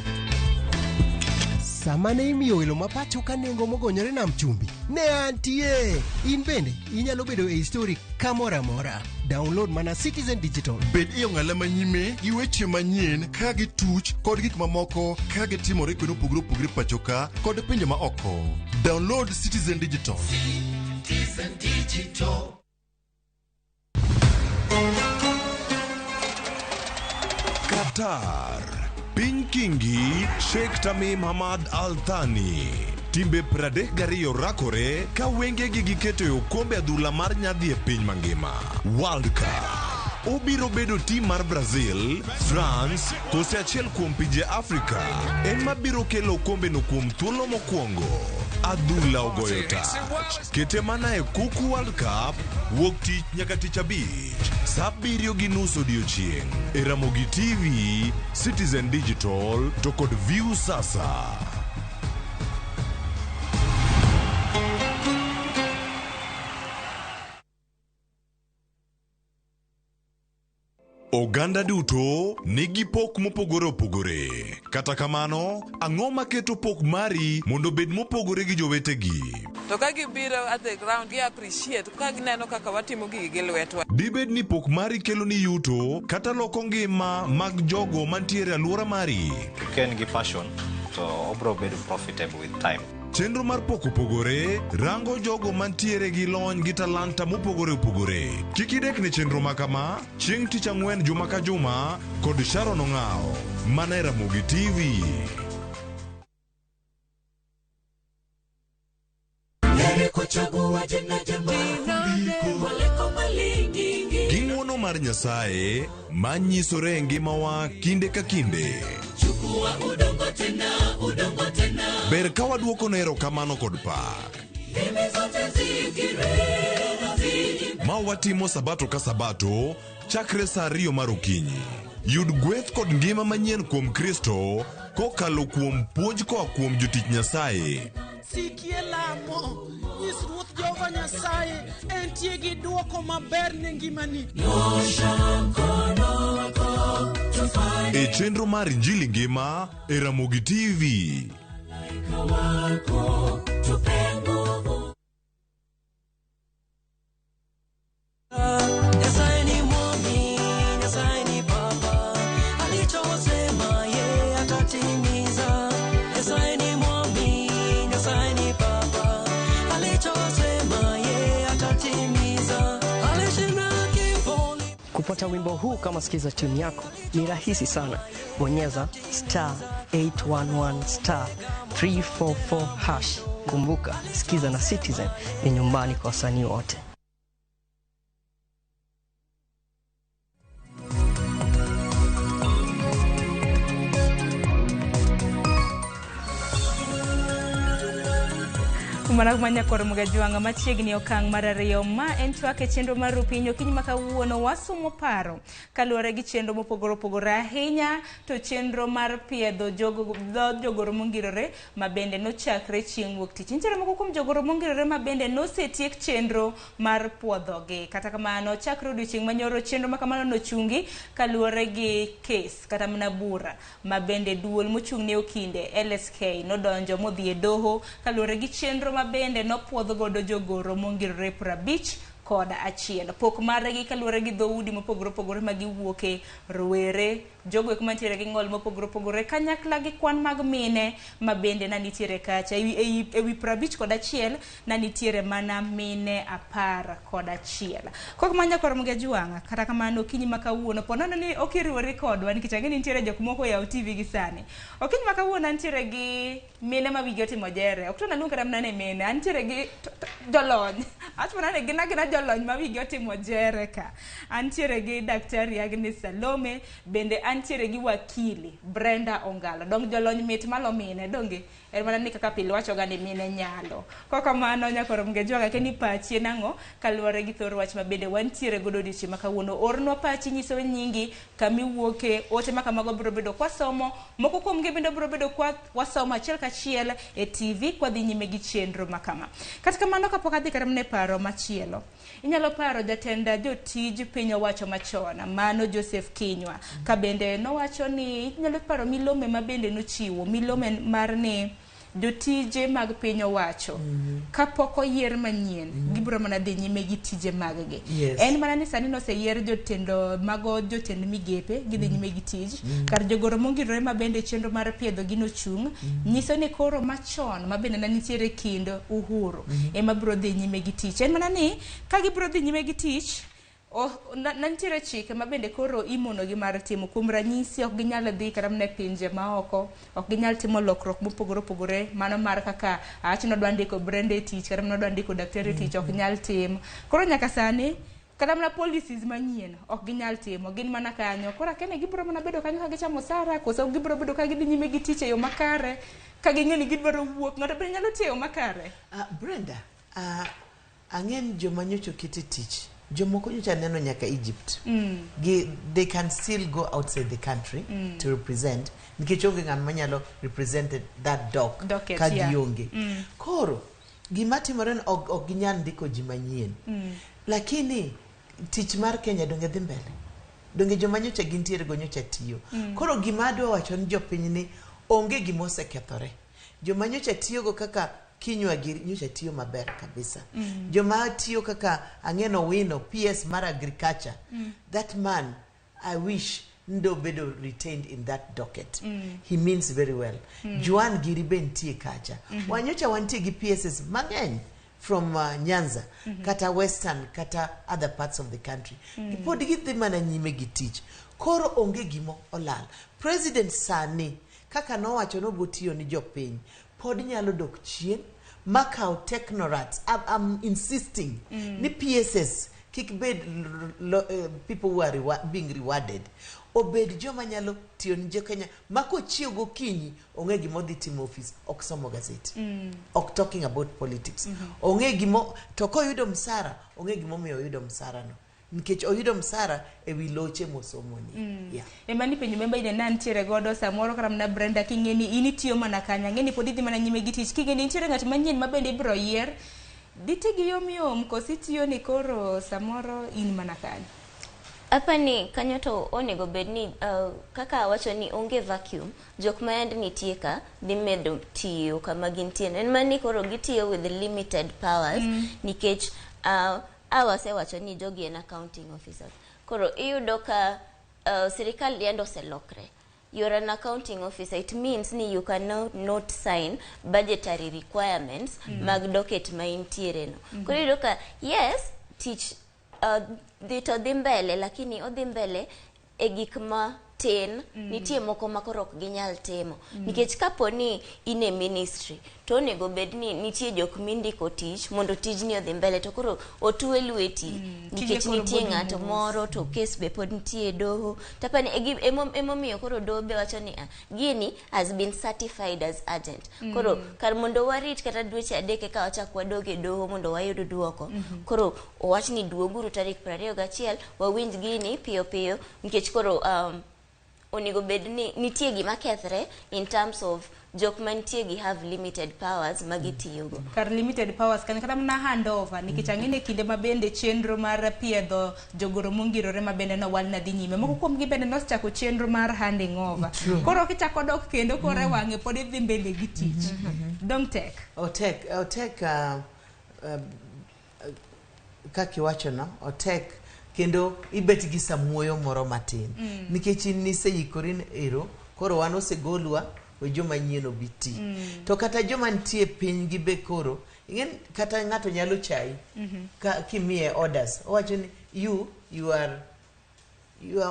[SPEAKER 2] Sama ne imiyo welo ma pacho ka nengo mogonyore nam chumbi ne antie. In bende inyalo bedo e story kamoro amora. Download mana Citizen Digital.
[SPEAKER 10] Bed e ong'ala manyime gi weche manyien ka gituch kod gik mamoko ka gitimore kuonde mopogore opogore pacho ka kod pinje ma oko. Download Citizen Digital.
[SPEAKER 14] Citizen Digital.
[SPEAKER 4] Qatar. Piny Kingi, Sheikh Tamim Hamad Al Thani. Timbe 32 rakore ka wengegi giketo e okombe adhula mar nyadhi e piny mangima. World Cup. Obiro bedo tim mar Brazil, France, kose achiel kuom pinje Afrika ema biro kelo okombeno kuom thuolo mokwongo. Adhula ogoyo tach. Kete mana e Kuku World Cup wuok tich nyaka tich abich sa 7:30 odiochieng' e Ramogi TV, Citizen Digital to kod View Sasa. Oganda duto nigi pok mopogore opogore. Kata kamano, ang'o maketo pok mari mondo obed mopogore gi jowetegi?
[SPEAKER 15] To ka gibiro at the ground, gi appreciate ka gineno kaka watimo gigi gi lwetwa.
[SPEAKER 4] Dibed ni pok mari kelo ni yuto kata loko ngima mag jogo mantiere e alwora mari?
[SPEAKER 16] Ka en gi passion to obro bedo profitable with time.
[SPEAKER 4] Chenro mar pok opogore rango jogo mantiere gi lony gi talanta mopogore opogore. Kik idek ne chenro ma kama chieng' tich ang'wen juma ka juma kod Sharon Ong'awo mana e Ramogi TV. Gi ng'wono mar Nyasaye ma nyisore e ngimawa kinde ka kinde. Ber ka waduoko ne erokamano kod pak. Ma watimo sabato ka sabato chakre sa 2 mar okinyi. Yud gweth kod ngima manyien kuom Kristo kokalo kuom puonj koa kuom jotich Nyasaye.
[SPEAKER 17] Sikie lamo, nyis Ruoth Jehova Nyasaye entie gi dwoko maber ne ngimani.
[SPEAKER 4] E chenro mar Injili Ngima e Ramogi TV.
[SPEAKER 18] Nyasaye ni mwami, Nyasaye ni baba, alichosema yeye atatimiza. Nyasaye ni mwami, Nyasaye ni baba, alichosema yeye atatimiza. Alishinda kifo.
[SPEAKER 19] Kupata wimbo huu kama sikiza tune yako ni rahisi sana. Bonyeza star 811 star 344 hash. Kumbuka, sikiza na Citizen ni nyumbani kwa wasanii wote.
[SPEAKER 27] Mana kuma nyakor Mugajwanga machiegni okang' mar ariyo ma en twak e chenro mar Rupiny okinyi ma kawuono wasumo paro kaluwore gi chenro mopogore opogore ahinya to chenro mar piedho jogo dho jogoro mongirore ma bende nochakre chieng' wuok tich. Nitiere moko kuom jogoro mongirore ma bende nosetiek chenro mar puodhogi. Kata kamano chakre odiochieng' manyoro chenro ma kamano nochungi kaluwore gi kes kata mana bura ma bende duol mochung' ne okinde LSK nodonjo modhi e doho kaluwore gi chenro ma bende nopuodh godo jogoro mongirore 51. Pok margi kaluwore gi dhoudi mopogore opogore ma giwuoke, rowere Jogo eko mantiere gi ng'ol mopogore opogore kanyakla gi kwan mag mine ma bende na nitiere kacha. Ewi 51 na nitiere mana mine 11. Kok manya koro mga juanga kata kamano okinyi ma kawuono po nono ni ok iriwori kodwa nikech ang'e ni nitiere jok moko oyawo TV gi sani. Okinyi ma kawuono antiere gi mine ma wigi otimo jere. Ok to naluong kata mana ni mine, antiere gi jolony. Awacho mana ni gin agina jolony ma wigi otimo jere ka. Antiere gi Daktari Agnes Salome, bende antiere gi wakili Brenda Ongalo. Dong jolony mit malo mine, donge? En mana ni kaka pile wachoga ni mine nyalo. Kokamano nyakoro mgejwaga keni pachi en ang'o kaluwore gi thor wach ma bende wantiere godo odiochieng' ma kawuono. Ornwa pachi nyiso nyingi, kamiwuoke, ote ma kamago biro bedo kwasomo. Moko kuomgi bende biro bedo kwa wasomo achiel kachiel e TV kwadhi nyime gi chenro ma kama. Kata kamano kapok adhi kata mana e paro machielo. Inyalo paro jatend jotij piny owacho machon, mano Joseph Kinyua. Ka bende nowacho ni inyalo paro milome ma bende nochiwo, milome mar ni jotije mag piny owacho kapok oyier manyien gibiro mana dhi nyime gi tije mag-gi. En mana ni sani noseyier jotend mago jotend migepe gidhi nyime gi tij. Kar jogoro mongirore ma bende chenro mar piedho gi nochung' nyiso ni koro machon ma bende ne nitiere kind Uhuru ema biro dhi nyime gi tich. En mana ni ka gibiro dhi nyime gi tich na nitiere chike ma bende koro imono gi mar timo. Kuom ranyisi ok ginyal dhi kata mana e pinje maoko, ok ginyal timo lokruok mopogore opogore, mano mar kaka awach ni odwa ndiko Brenda e tich kata mana odwa ndiko daktari e tich ok nyal tim. Koro nyaka sani kata mana policies manyien ok ginyal timo, gin mana kanyo. Koro akia ni gibiro mana bedo kanyo ka gichamo osara koso gibiro bedo ka gidhi nyime gi tich e yo makare ka ging'e ni gidwaro wuok. Ng'ato bende nyalo tiyo e yo makare.
[SPEAKER 13] Brenda, ang'e ni joma nyocha oket e tich, jomoko nyocha neno nyaka Egypt. They can still go outside the country to represent nikech onge ng'at manyalo represent that doc
[SPEAKER 27] Docket,
[SPEAKER 13] ka
[SPEAKER 27] yeah.
[SPEAKER 13] gionge. Koro gima timore ni ok ginyal ndiko ji manyien. Lakini tich mar Kenya donge dhi mbele? Donge joma nyocha gintiere go nyocha tiyo. Koro gima adwa wacho ni jopiny ni onge gima osekethore. Joma nyocha tiyogo kaka Kinyua giri nyocha tiyo maber kabisa. Joma tiyo kaka Ang'eno Wino, PS mar agriculture. That man, I wish ndo bedo retained in that docket. He means very well. Juan giri be nitie kacha. Wanyocha wantie gi PSs mang'eny from Nyanza, kata Western, kata other parts of the country. Pod gidhi mana nyime gi tich. Koro onge gimo olal. President sani, kaka nowacho nobiro tiyo ni jopiny, pod nyalo dok chien makaw technocrats. I'm insisting ni PSS kik bed people who are being rewarded. Obed joma nyalo tiyo ni jo-Kenya ma kochiew gokinyi ong'e gima odhi timo ofis, ok somo gazeti. Ok talking about politics. Ong'e gimo to koyudo msara, ong'e gimomiyo oyudo msara no. Nikech oyudo msara ewi loche mosomoni. Yeah.
[SPEAKER 27] Ema ni penjo memba ine nantiere godo samoro kata mana Brenda king'e ni in itiyo mana kanyo, ang'e ni pod idhi mana nyime gi tich. King'e ni nitiere ng'at manyien ma bende ibiro yier, diti gi yom yom koso itiyo ni koro samoro in mana kanyo.
[SPEAKER 9] Apani kanyo to onego bed ni kaka awacho ni onge vacuum, jok ma yande nitie ka dhi medo tiyo kama gintie. En mana ni koro gitiyo with limited powers nikech awasewacho ni jogi en accounting officers. Koro iyudo ka sirikal yande oselokre. You're an accounting officer, it means ni you cannot not sign budgetary requirements mag docket ma intiere no. Koro iyudo ka yes, tich dhi to dhi mbele, lakini odhi mbele e gik ma tin, nitie moko ma koro ok ginyal timo. Nikech kapo ni in e ministry, to onego bed ni nitie jok mindiko tich mondo tijni odhi mbele, to koro otwe lweti nikech
[SPEAKER 27] Tije koro
[SPEAKER 9] nitie
[SPEAKER 27] pod
[SPEAKER 9] ng'ato
[SPEAKER 27] mos.
[SPEAKER 9] moro to kes be pod nitie e doho. Tapani emomiyo koro doho be wacho ni gini has been certified as urgent. Koro kar mondo warit kata dweche 3 eka wachak wadog e doho mondo wayud duoko. Koro owach ni duoguru tarik 21 wawinj gini piyo piyo nikech koro onego bed ni nitie gima kethre in terms of jok mantie gi have limited powers ma gitiyogo.
[SPEAKER 27] Kar limited powers kanyo kata mana handover nikech ang'e ni kinde ma bende chenro mar piedho jogoro mongirore ma bende nowal na dhi nyime moko kuomgi bende nosechako chenro mar handing over. Koro kichako dok kendo koro e wang'e pod idhi mbele gi tich. Dong tek.
[SPEAKER 13] Otek, otek kaka iwacho no, otek Kendo ibet gi samuoyo moro matin. Nikech in niseikori ni ero, koro wan osegolwa, we joma nyien obi ti. To kata joma nitie piny gi be koro, ing'e ni kata ng'ato nyalo chayi ka kimiye orders. Owacho ni you are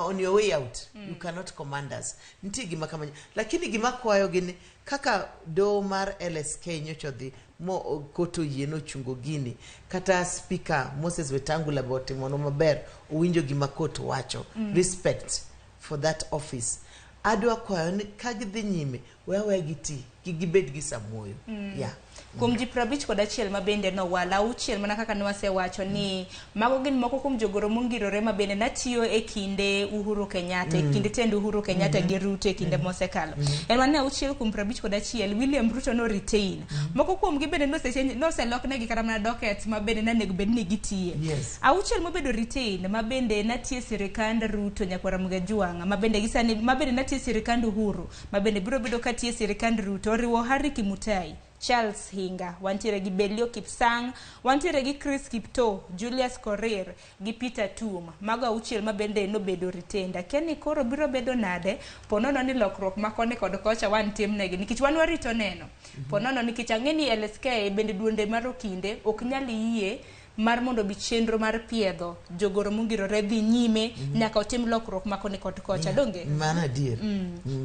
[SPEAKER 13] on your way out. You cannot command us. Nitie gima kamano. Lakini gima kwayo gin kaka doho mar LSK nyocha odhi mo koto yie nochungo gini. Kata Speaker Moses Wetangula be otimonwa maber, owinjo gima court wacho. Respect for that office. Adwa kwayo ni ka gidhi nyime, we aweya giti, kik gibed gi samuoyo. Yeah.
[SPEAKER 27] Kuom ji 51 ma bende nowal, auchiel mana kaka nwasewacho ni mago gin moko kuom jogoro mongirore ma bende natiyo e kinde Uhuru Kenyatta, e kinde tend Uhuru Kenyatta gi Ruto e kinde mosekalo. En mana ni auchiel kuom 51 William Ruto no retain. Moko kuom gi bende noseloknegi kata mana dockets ma bende nanego bed ni gitiye. Auchiel mobedo retain ma bende natiye sirikand Ruto nyakwara Muga ma bende gisani ma bende natiye sirikand Uhuru ma bende biro bedo katiye sirikand Ruto oriwo Harry Kimutai, Charles Hinga, wantiere gi Belio Kipsang, wantiere gi Chris Kipto, Julius Korir gi Peter Tum. Mago auchiel ma bende nobedo retained. Akia ni koro biro bedo nade ponono ni lokruok ma koni kod kocha wan timnegi nikech wan warito neno. Ponono nikech ang'e ni LSK bende duonde mar okinde ok nyal yie mar mondo bi chenro mar piedho jogoro mongirore dhi nyime nyaka otim lokruok ma koni kod kocha. Donge?
[SPEAKER 13] Mano adier.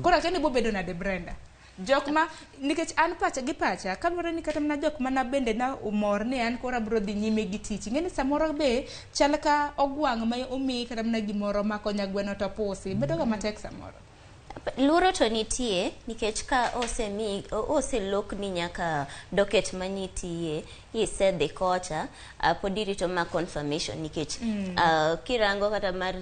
[SPEAKER 27] Koro akia ni bobedo nade, Brenda? Jok ma nikech an pacha gi pacha kaluwore ni kata mana jok mana bende na omor ni an koro abiro dhi nyime gi tich, ing'e ni samoro be chal ka ogwang' ma omiyi kata mana gimoro mako nyagweno to pusi bedo ga matek samoro.
[SPEAKER 9] Luoro to nitie nikech ka osemi oselokni nyaka docket manitiye isedhi kocha, pod irito ma confirmation nikech kirango kata mar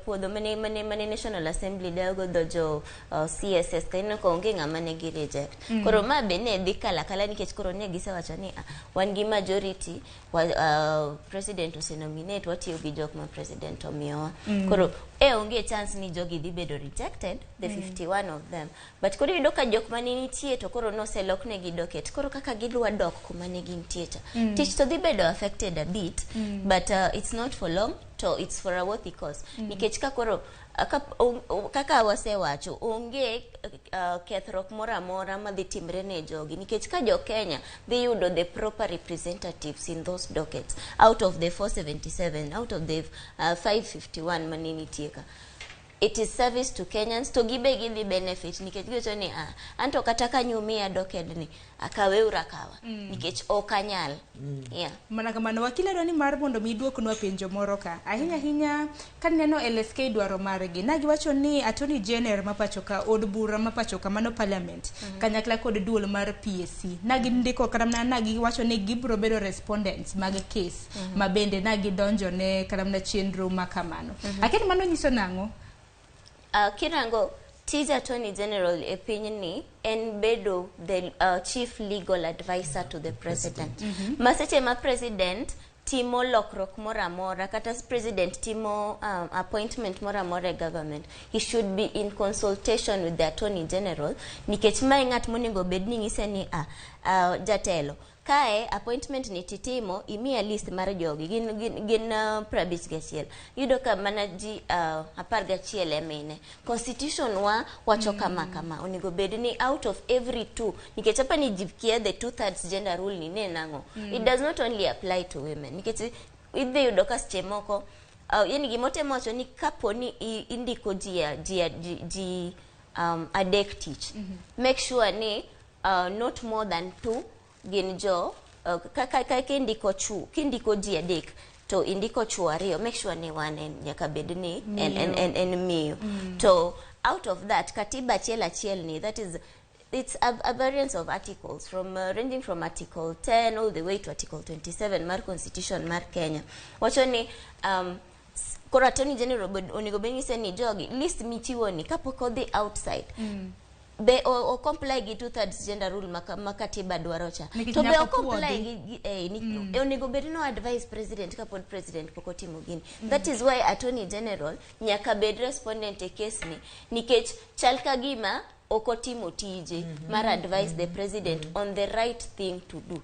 [SPEAKER 9] puodho mane National Assembly dago dho jo CSS ka ineno ka onge ng'ama ne gi reject. Koro ma be ne dhi kala kala nikech koro ne gisewacho ni wan gi majority wa, president osenominate, watiyo gi jok ma president omiyowa. Koro e onge chance ni jogi dhi bedo rejected, the 51 of them. But koro iyudo ka jok mane nitie to koro noseloknegi docket, koro kaka gidwa dok kuma ne gintie cha, tich to dhi bedo affected a bit, but it's not for long to it's for a worthy cause nikech ka koro kaka wasewacho onge kethruok moro amora madhi timre ne jogi nikech ka jo Kenya dhi yudo the proper representatives in those dockets out of the 477, out of the 551 mane nitie ka. It is service to Kenyans to gibe gidhi benefit nikech giwacho ni anto kata ka nyumiya docket ni akaweuru akawa nikech ok anyal, yeah.
[SPEAKER 27] Mana kamano, wakil adwa ni mar mondo mi iduoknwa penjo moro ka ahinya ahinya kaneno LSK dwaro margi na giwacho ni Attorney General ma pacho ka, od bura ma pacho ka, mano parliament, kanyakla kod duol mar PSC na gindiko kata mana na giwacho ni gibiro bedo respondents mag case ma bende na gidonjo ne kata mana chenro ma kamano. Akia ni mano nyiso nang'o?
[SPEAKER 9] Kirango tij Attorney General e pinyni en bedo the chief legal advisor to the president. Ma seche ma president timo lokruok moro amora kata president timo appointment moro amora e government, he should be in consultation with the Attorney General nikech mae ng'at monego bed ni ng'ise ni jatelo kae appointment ni titimo imiya list mar jogi gin 51, iyudo ka mana ji 11 emine. Constitution wa wacho kama kama onego bed ni out of every two nikech apa ni ji kia the 2/3 gender rule ni ne nang'o. It does not only apply to women nikech idhi yudo ka seche moko yani gimotemo wacho ni kapo ni indiko ji adek tich, make sure ni not more than two gin jo ka kindiko chu kindiko ji adek to indiko chuo ariyo, make sure ni one en nyaka bed ni en miyo. To out of that katiba achiel achiel ni, that is, it's a variance of articles from ranging from article 10 all the way to article 27 mar constitution mar Kenya wacho ni koro Attorney General onego bed ni ni jogi list michiwo ni kapok odhi outside be o comply gi 2/3 gender rule ma katiba dwaro cha.
[SPEAKER 27] Nikech
[SPEAKER 9] To be
[SPEAKER 27] nyaka
[SPEAKER 9] o comply
[SPEAKER 27] puodhi.
[SPEAKER 9] gi onego bed no advise president kapod president pok otimo gini. That is why Attorney General nyaka bed respondent e case ni nikech chal ka gima ok otimo tije mar advise the president on the right thing to do.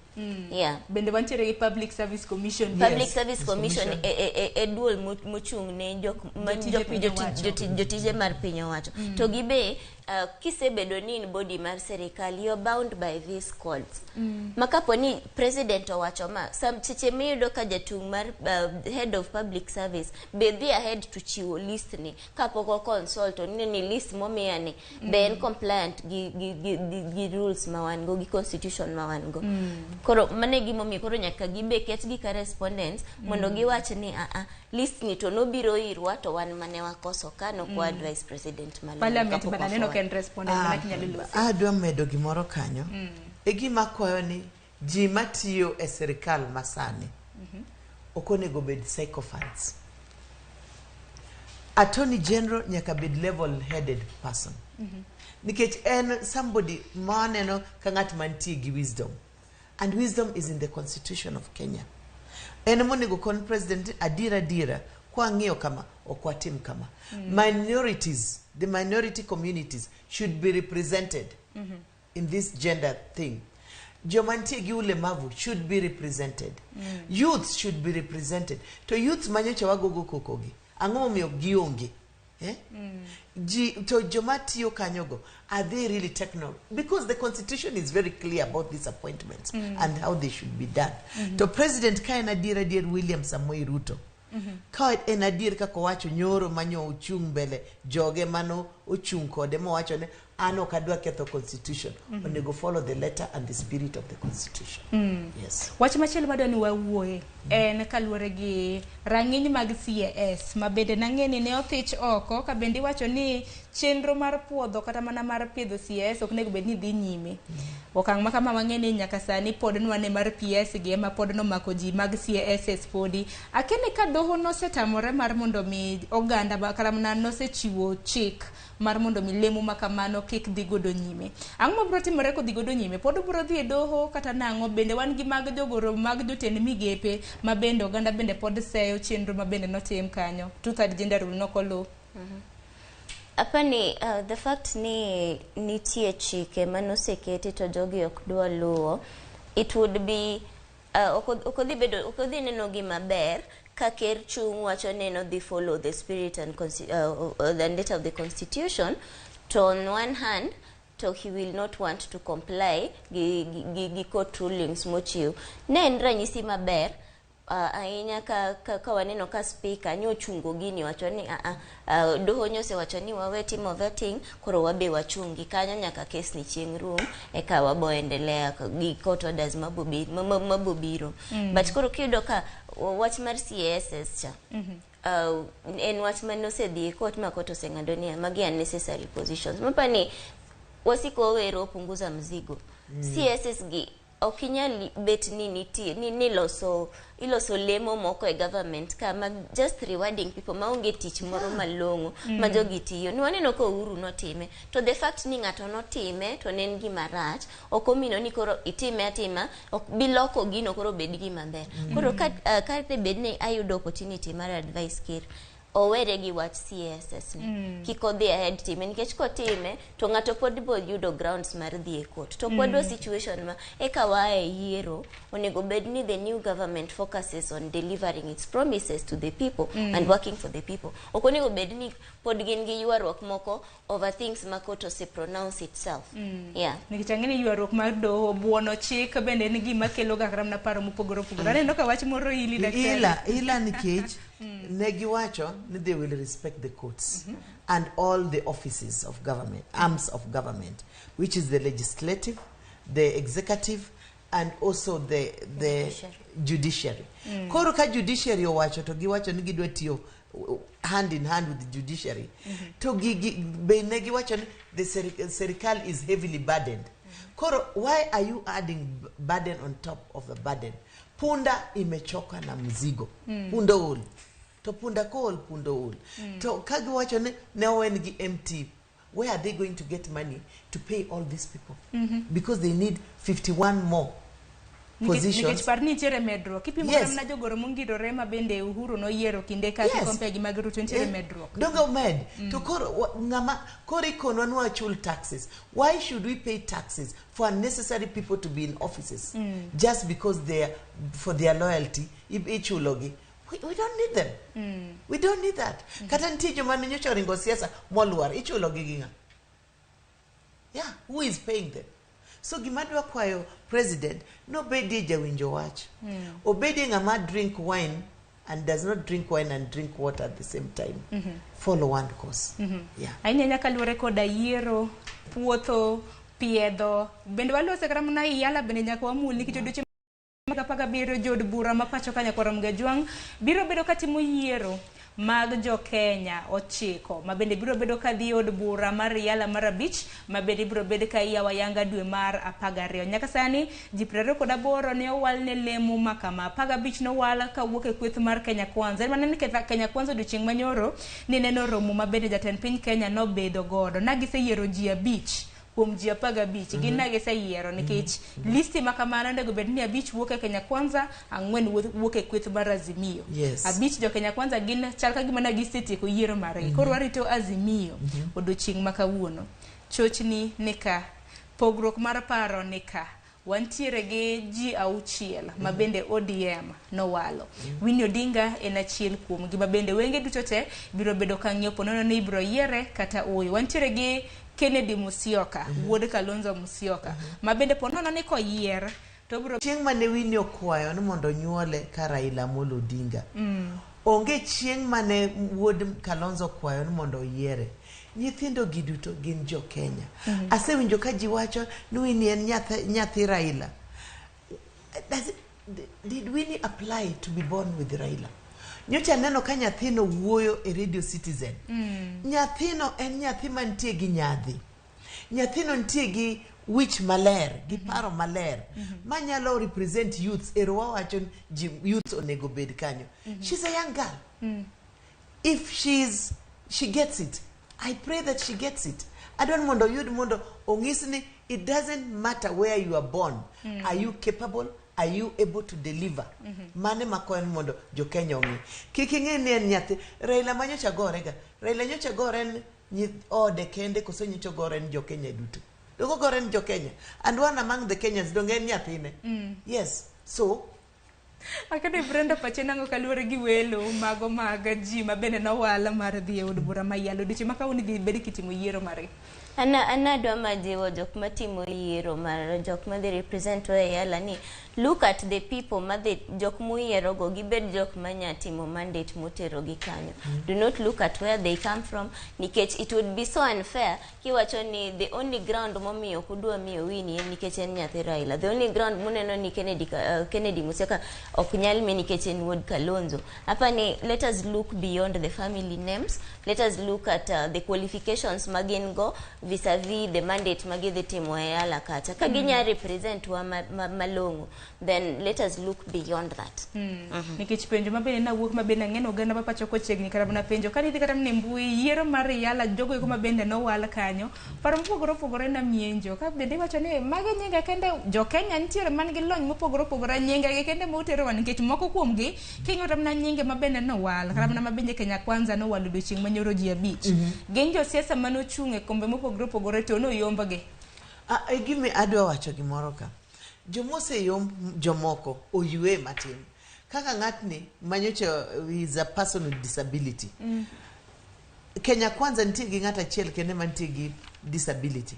[SPEAKER 9] Yeah.
[SPEAKER 27] Bende wantiere gi Public Service Commission.
[SPEAKER 9] Public Service Commission e duol mochung' ne jok ma
[SPEAKER 27] Jotije piny owacho.
[SPEAKER 9] Jotije mar piny owacho. To gibe kisebedo ni in body mar serikal, you're bound by these codes. Ma kapo ni president owacho ma sam seche miyudo ka jatung' mar head of public service be dhi ahead to chiwo list ni kapok o consult oneno ni list momiya ni be en compliant gi rules ma wan go, gi constitution ma wan go. Koro mano e gimomiyo koro nyaka gibe ketgi ka respondents mondo giwach ni aa, list ni to nobiro irwa to wan mane wakoso ka nok wa advise president malong'o
[SPEAKER 27] Parliament
[SPEAKER 9] kapok
[SPEAKER 27] bende aneno
[SPEAKER 9] wa
[SPEAKER 27] ka en respondent mana kinyalo lose.
[SPEAKER 13] Adwa medo gimoro kanyo. E gima kwayo ni ji matiyo e sirikal masani ok onego bed sycophants. Attorney General nyaka bed level headed person. Nikech en somebody ma aneno ka ng'at mantie gi wisdom. And wisdom is in the constitution of Kenya. En monego kon president adiera adiera kwang'iyo kama ok watim kama. Minorities, the minority communities should be represented in this gender thing. Joma nitie gi ulemavu should be represented. Youth should be represented. To youth manyocha wagogo koko gi, ang'o momiyo gionge? Eh? Ji, to joma tiyo kanyogo, are they really techno? Because the constitution is very clear about these appointments and how they should be done. To president ka en adier adier William Samoei Ruto, ka en adier kaka owacho nyoro manyo ochung' mbele joge mano ochung' kode mowacho ni an ok adwa ketho constitution, onego follow the letter and the spirit of the constitution. Yes.
[SPEAKER 27] Wach machielo madwa ni wawuoye en kaluwore gi rang'iny mag CAS ma bende nang'e ni ne othich oko ka bende iwacho ni chenro mar puodho kata mana mar pidho CAS ok onego bed ni dhi nyime. Okang' ma kama wang'e ni nyaka sani pod nwane mar PS gi ema pod nomako ji mag CASs podi. Akia ni ka doho nosetamore mar mondo mi oganda kata mana nosechiwo chik mar mondo mi lemo ma kamano kik dhi godo nyime. Ang'o mabiro timore kodhi godo nyime? Pod obiro dhi e doho kata nang'o? Bende wan gi mag jogoro mag jotend migepe ma bende oganda bende pod seyo chenro ma bende notim kanyo. Two-third gender rule nokoluw.
[SPEAKER 9] Apani the fact ni nitie chike manoseketi to jogi ok dwa luwo, it would be ok odhi bedo, ok odhi neno gima ber ka ker chung' wacho ni nodhi follow the spirit and the letter of the constitution, to on one hand to he will not want to comply gi court rulings mochiw. Ne en ranyisi maber ahinya ka waneno ka speaker nyochungo gini wacho ni doho nyosewacho ni wawe timo vetting, koro wabe wachungi kanyo nyaka kes ni chieng' rum eka wabo endelea gi court orders mabobiro. But koro kiyudo ka wach mar CASS cha en wach mane osedhi e court ma court oseng'ado niya magi unnecessary positions. Mapani wasiko wawero punguza mzigo. CSS gi ok inyal bet ni nitie ni iloso lemo moko e government ka ma just rewarding people maonge tich moro malong'o ma jogi tiyo. Ni waneno ka Uhuru notime, to the fact ni ng'ato notime to ne en gima rach ok omino ni koro itime atima ok biloko gino koro bed gima ber. Koro ka bed ni ayudo opportunity mar advice ker, owere gi wach CSS ni. Kik odhi ahead time nikech kotime to ng'ato pod bo yudo grounds mar dhi e court. To kwadwa situation ma eka waa e yiero, onego bed ni the new government focuses on delivering its promises to the people and working for the people. Ok onego bed ni pod gin gi ywaruok moko over things ma court ose pronounce itself. Yeah.
[SPEAKER 27] Nikech ang'e ni ywaruok mar doho buono chik bende en gima kelo ga kata mana paro mopogore opogore. Aneno ka wach moro ili daktari.
[SPEAKER 13] Ila nikech ne giwacho ni they will respect the courts and all the offices of government, arms of government, which is the legislative, the executive, and also the judiciary. Koro ka judiciary owacho to giwacho ni gidwa tiyo hand in hand with the judiciary. To gigi be ne giwacho ni the serikal is heavily burdened. Koro why are you adding burden on top of the burden? Punda imechoka na mzigo. Punda ol. To punda kool, punda ol. To ka giwacho ni ne owen gi empty, where are they going to get money to pay all these people? Because they need 51 more. Positions.
[SPEAKER 27] Nikech par ni nitiere medruok. Kipimo
[SPEAKER 13] Yes.
[SPEAKER 27] kata mana jogoro mongirore ma bende Uhuru noyiero kinde ka
[SPEAKER 13] Yes.
[SPEAKER 27] kicompare gi mag Ruto nitiere
[SPEAKER 13] Eh,
[SPEAKER 27] medruok.
[SPEAKER 13] Donge omed. To koro ng'ama koro ikonwa ni wachul taxes. Why should we pay taxes for unnecessary people to be in offices? Just because they are, for their loyalty ichulogi. We don't need them. We don't need that. Kata nitie joma ne nyocha oringo siasa molwar, ichulogi gi ng'a? Yeah, who is paying them? So gima adwa kwayo president nobedie jawinjo wach. Obedie ng'ama drink wine and does not drink wine and drink water at the same time. Follow one course. Yeah.
[SPEAKER 27] Ahinya ahinya kaluwore koda yiero, puotho, piedho. Bende walose kata mana Iyala bende nyaka wamul nikech odiochieng' mag 17 jood bura ma pacho ka Nyakwar Mgajwang' biro bedo katimo yiero mag jo Kenya 9 ma bende biro bedo ka dhi e od bura mar Iyala mar 5 ma bende ibiro bed ka iyawo ayanga dwe mar 12. Nyaka sani ji 28 ne owal ne lemo ma kama, 15 nowal kawuok e kweth mar Kenya Kwanza. En mana ni Kenya Kwanza odiochieng' manyoro ni neno romo ma bende jatend piny Kenya nobedo godo. Na giseyiero ji 5 kuom ji 15 gin na giseyiero nikech listi ma kamano onego bed ni 5 wuok e Kenya Kwanza, 4 wuok e kweth mar Azimio. 5 jo Kenya Kwanza gin chal ka gima ne gisetieko yiero margi. Koro warito Azimio odiochieng' ma kawuono. Chochni ni ka, pogruok mar paro ni ka. Wantiere gi ji 6 ma bende ODM nowalo. Winnie Odinga en achiel kuomgi ma bende wenge duto te biro bedo ka ng'iyo ponono ni ibiro yiere kata ooyo. Wantiere gi Kennedy Musyoka, wuod Kalonzo Musyoka, ma bende ponono ni koyier to biro
[SPEAKER 13] Chieng' mane Winnie okwayo ni mondo onyuole ka Raila Amolo Odinga. Onge chieng' mane wuod Kalonzo okwayo ni mondo oyiere. Nyithindo gi duto gin jo Kenya. Asewinjo ka ji wacho ni Winnie en nyathi Raila. Did Winnie apply to be born with Raila? Nyocha aneno ka nyathino wuoyo e Radio Citizen. Nyathino en nyathi mantie gi nyadhi. Nyathino nitie gi wich maler, gi paro maler, manyalo represent youths. Ero wawacho ni ji youths onego bed kanyo. She's a young girl. If she gets it, I pray that she gets it. Adwaro mondo oyud mondo ong'is ni it doesn't matter where you are born. Are you capable? Are you able to deliver? Mane makwayo ni mondo jo Kenya ong'e. Kik ing'e ni en nyathi Raila ma nyocha gore ga. Raila nyocha gore en ode kende koso nyocha gore en jo Kenya duto. Donge ogore en jo Kenya? And one among the Kenyans donge en nyathine? Yes. So
[SPEAKER 27] Akane Brenda pache nang'o kaluwore gi welo mago mag ji ma bende nowal mar dhi e od bura ma Iyala odiochieng' ma kawuono idhi bed kitimo yiero margi.
[SPEAKER 9] Ana adwa majiwo jok matimo yiero mar jok madhi represent wa e Yala ni look at the people madhi jok muyiero go gibed jok manya timo mandate motero gi kanyo. Do not look at where they come from nikech it would be so unfair kiwacho ni the only ground momiyo ok udwa miyo Winnie en nikech en nyathi Raila. The only ground muneno ni Kennedy Musyoka ok nyal mi nikech en wuod Kalonzo. Hapa ni let us look beyond the family names. Let us look at the qualifications magin go vis-a-vis the mandate magidhi timo e Yala kacha. Ka ginya represent wa malong'o, then let us look beyond that.
[SPEAKER 27] Nikech penjo ma bende nawuok ma bende ang'eno oganda ma pacho kochiegni kata mana penjo ka nidhi kata mana e mbui yiero mar Yala jogo eko ma bende nowal kanyo paro mopogore opogore namienjo ka bende iwacho ni magi nyinge kende jo Kenya nitiere man gi lony mopogore opogore nyinge gi kende moterowa nikech moko kuomgi king'iyo kata mana nyinge ma bende nowal kata mana ma bende Kenya Kwanza nowalo odiochieng' manyoro ji 5 gin josiasa manochung' e kombe mopogore opogore to noyombgi.
[SPEAKER 13] Gimi adwa wacho gimoro ka. Jomoseyomb jomoko oywe matin. Kaka ng'atni manyocha is a person with disability. Kenya Kwanza nitie gi ng'at achiel kende mantie gi disability.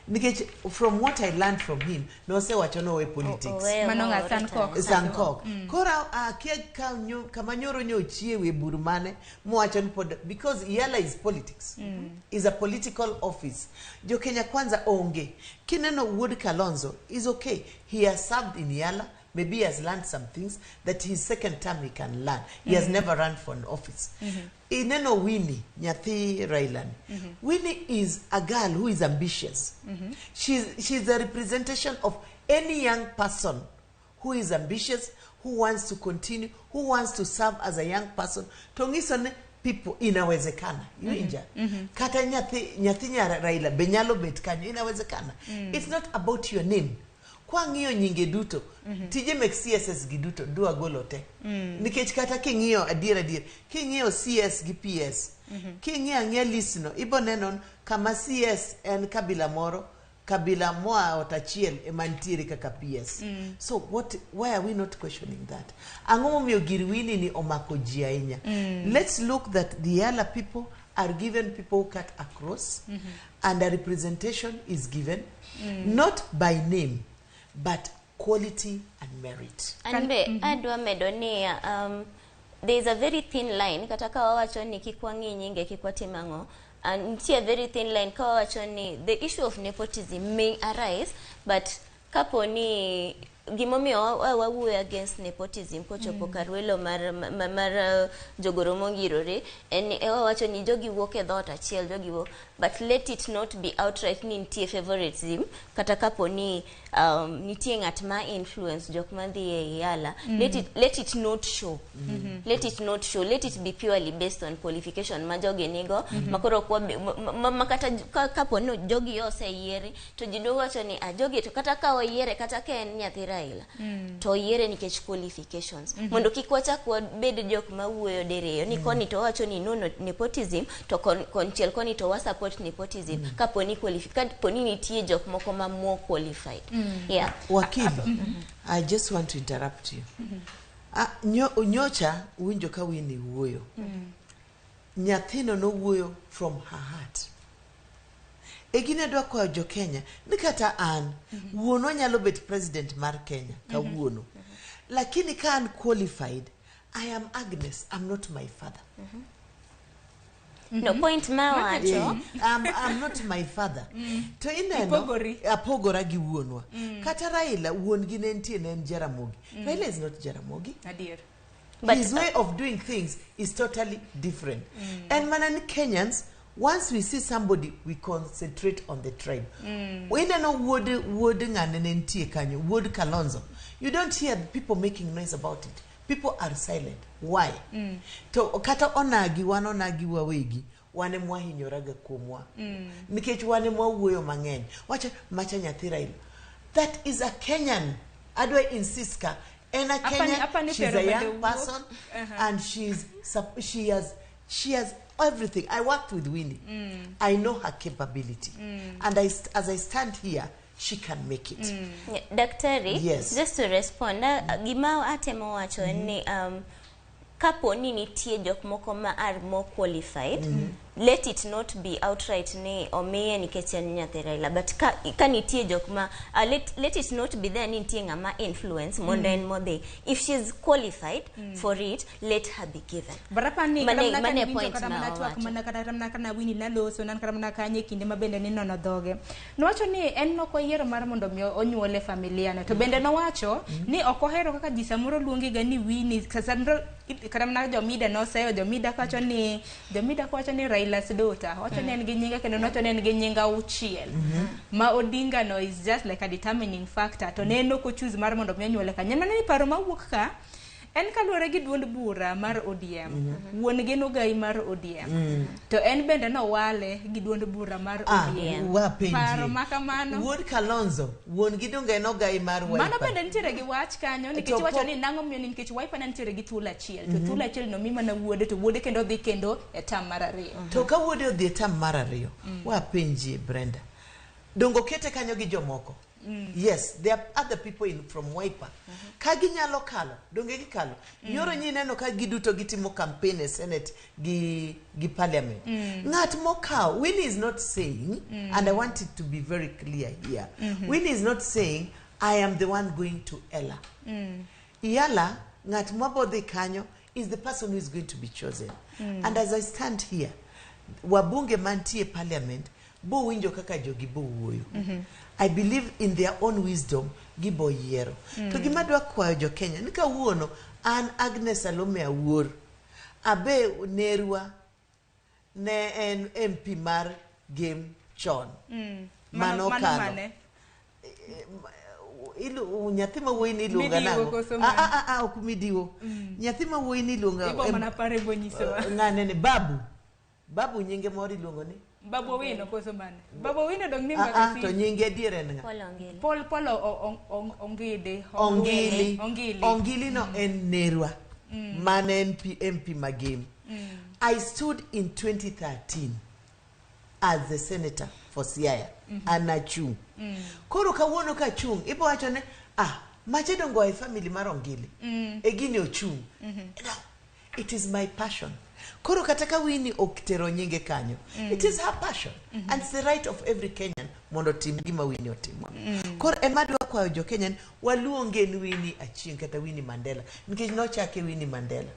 [SPEAKER 13] Nikech from what I learned from him, nosewacho ni owe politics.
[SPEAKER 27] Mano ng'a Sankok.
[SPEAKER 13] Sankok. Koro akia kama nyoro nyo ochiewe bur mane mowacho ni pod because Yala is politics. Is a political office. Jo Kenya Kwanza onge. Kineno wuod Kalonzo is okay. He has served in Yala. Maybe he has learned some things that his second term he can learn. He has never run for an office. Ineno Winnie, nyathi Raila ni. Winnie is a girl who is ambitious. She's a representation of any young person who is ambitious, who wants to continue, who wants to serve as a young person. To ng'iso ni people inawezekana. Iwinja? Kata nyathi nyar Raila be nyalo bet kanyo, inawezekana. It's not about your name. Kwang'iyo nyinge duto, tije mek CSS gi duto dwa golo te. Nikech kata king'iyo adier adier, king'iyo CS gi PS, king'iyo ang'iya list no, ibo neno kama CS en kabila moro, kabila moa ot achiel ema nitiere kaka PS. So what, why are we not questioning that? Ang'o momiyo gir Winnie ni omako ji ahinya? Let's look that the Yala people are given people who cut across and a representation is given not by name but quality and merit.
[SPEAKER 9] An be adwa medo ni there is a very thin line kata ka wawacho ni kik wang'i nyinge kik watim ang'o and nitie a very thin line ka wawacho ni the issue of nepotism may arise, but kapo ni gimomiyo wawuoyo against nepotism kochopo kar welo mar jogoro mongirore en ni wawacho ni jogi wuok e dhoot achiel, jogi wuok, but let it not be outright ni nitie favoritism kata kapo ni nitie ng'at ma influence jok madhi e Yala. Let it not show. Let it not show. Let it be purely based on qualification ma jogi nigo. Makoro ok ma kata kapo ni jogi oseyieri to ji duogo wacho ni, "Ah, jogi to kata ka oyiere kata ka en nyathi Raila to oyiere nikech qualifications." Mondo kik wachak wabed jok mawuoyo diriyo ni koni to wawacho ni no, no nepotism, to konchiel koni to wa support nepotism kapo ni nitie jok moko ma more qualified. Yeah.
[SPEAKER 13] Wakili, I just want to interrupt you. Ah, nyocha winjo ka Winnie wuoyo. Nyathino nowuoyo from her heart. E gini adwa kwayo jo Kenya ni kata an wuonwa nyalo bet president mar Kenya kawuono. Lakini ka an qualified, I am Agnes, I'm not my father.
[SPEAKER 9] No point ma wacho.
[SPEAKER 13] I'm not my father. To ineno
[SPEAKER 27] Ipogori.
[SPEAKER 13] Apogora gi wuonwa. Kata Raila wuon gi ne nitie, ne en Jaramogi. Raila is not Jaramogi.
[SPEAKER 27] Adier.
[SPEAKER 9] But,
[SPEAKER 13] his way of doing things is totally different. And mana ni Kenyans, once we see somebody, we concentrate on the tribe. Ineno wuod ng'ane ne nitie kanyo, wuod Kalonzo. You don't hear people making noise about it. People are silent. Why? To kata onagi, wan onagi wawegi, wan ema wahinyoraga kuomwa. Nikech wan ema wawuoyo mang'eny. Wacho, macha nyathi Raila. That is a Kenyan. Adwa insist ka. En a Kenyan,
[SPEAKER 27] Apani
[SPEAKER 13] she's
[SPEAKER 27] pero
[SPEAKER 13] a young
[SPEAKER 27] bende wuok.
[SPEAKER 13] person and she has everything. I worked with Winnie. I know her capability. And as I stand here, she can make it.
[SPEAKER 9] Yeah, Daktari,
[SPEAKER 13] Yes.
[SPEAKER 9] just to respond, gima atemo wacho en ni kapo ni nitie jok moko ma are more qualified, let it not be outright ni omiye nikech en nyathi Raila, but ka nitie jok ma let it not be there ni nitie ng'ama influence mondo en modhi. If she's qualified for it, let her be given.
[SPEAKER 27] But apani kata mana
[SPEAKER 9] Mane
[SPEAKER 27] ka
[SPEAKER 9] point
[SPEAKER 27] kata
[SPEAKER 9] ma
[SPEAKER 27] mana twak
[SPEAKER 9] owacho.
[SPEAKER 27] Mana kata mana kana Winnie naloso nan kata mana kanye kinde ma bende ninono dhoge nowacho ni en nok oyiero mar mondo mi onyuol e familia no, to bende nowacho ni ok ohero kaka ji samoro luonge ga ni Winnie. Samoro kata mana jomida noseyo jomida kawacho ni Raila's daughter, wacho ni en gi nyinge kendo nowacho ni en gi nying auchiel ma Odinga no is just like a determining factor, to ne en ok ochoose mar mondo mi onyuole kanyo. Mano ni paro mawuok ka en kaluwore gi duond bura mar ODM. Wuon gi nogai mar ODM, to en bende nowale gi duond bura mar
[SPEAKER 13] Ah,
[SPEAKER 27] ODM.
[SPEAKER 13] wapenji.
[SPEAKER 27] Paro ma kamano.
[SPEAKER 13] Wuod Kalonzo, wuon gi donge en ogai mar
[SPEAKER 27] Mano
[SPEAKER 13] Wiper.
[SPEAKER 27] bende nitiere gi wach kanyo nikech
[SPEAKER 13] To
[SPEAKER 27] iwacho ni nang'o miyo ni nikech Wiper ne nitiere gi thuolo achiel, to thuolo achiel no mi mana wuode, to wuode kendo dhi kendo e tam mar ariyo.
[SPEAKER 13] To ka wuode odhi e tam mar ariyo, wapenjie Brenda. Dongo kete kanyo gi jomoko. Yes, there are other people in from Wiper. Ka ginyalo kalo, donge gikalo. Nyoro nyineno ka giduto gitimo campaign e Senate gi Parliament. Ng'at mokawo, Winnie is not saying, and I want it to be very clear here. Winnie is not saying, "I am the one going to EALA." EALA, ng'at mabodhi kanyo is the person who is going to be chosen. And as I stand here, wabunge mantie parliament bo winjo kaka jogi bo wuoyo. I believe in their own wisdom gibo yiero. To gima dwa kwayo jo Kenya ni kawuono an Agnes Salome Awuor abe nerwa ne en MP mar Gem chon.
[SPEAKER 27] Mano
[SPEAKER 13] Mano kalo.
[SPEAKER 27] mane?
[SPEAKER 13] Nyathi ma wuoyi ni iluonga
[SPEAKER 27] Midiwo
[SPEAKER 13] nang'o?
[SPEAKER 27] koso
[SPEAKER 13] Ah,
[SPEAKER 27] mane?
[SPEAKER 13] ah, ah, ah, ok midiwo. Nyathi ma wuoyi ni iluonga
[SPEAKER 27] Ibo mana pare bonyisowa.
[SPEAKER 13] Ng'ane ni babu. Babu nyinge moro iluongo ni
[SPEAKER 27] Babu Owino koso mane? Babu Owino dong ni
[SPEAKER 13] Ah, ah,
[SPEAKER 27] Mbakasi.
[SPEAKER 13] to nyinge adier en ng'a?
[SPEAKER 9] Paul Ongili.
[SPEAKER 27] Paul Ongidi.
[SPEAKER 13] Ongili.
[SPEAKER 27] Ongili.
[SPEAKER 13] Ongili no en nerwa. Mane en MP Magem. I stood in 2013 as the senator for Siaya. An achung'. Koro kawuono kachung', ibo wacho ne, ah, mache dongo e family mar Ongili. E gini ochung'. No, it is my passion. Koro kata ka Winnie ok tero nyinge kanyo, it is her passion. And it's the right of every Kenyan mondo otim gima Winnie otimo. Koro ema adwa kwayo jo Kenya ni waluonge ni Winnie Achieng' kata Winnie Mandela nikech nochake Winnie Mandela.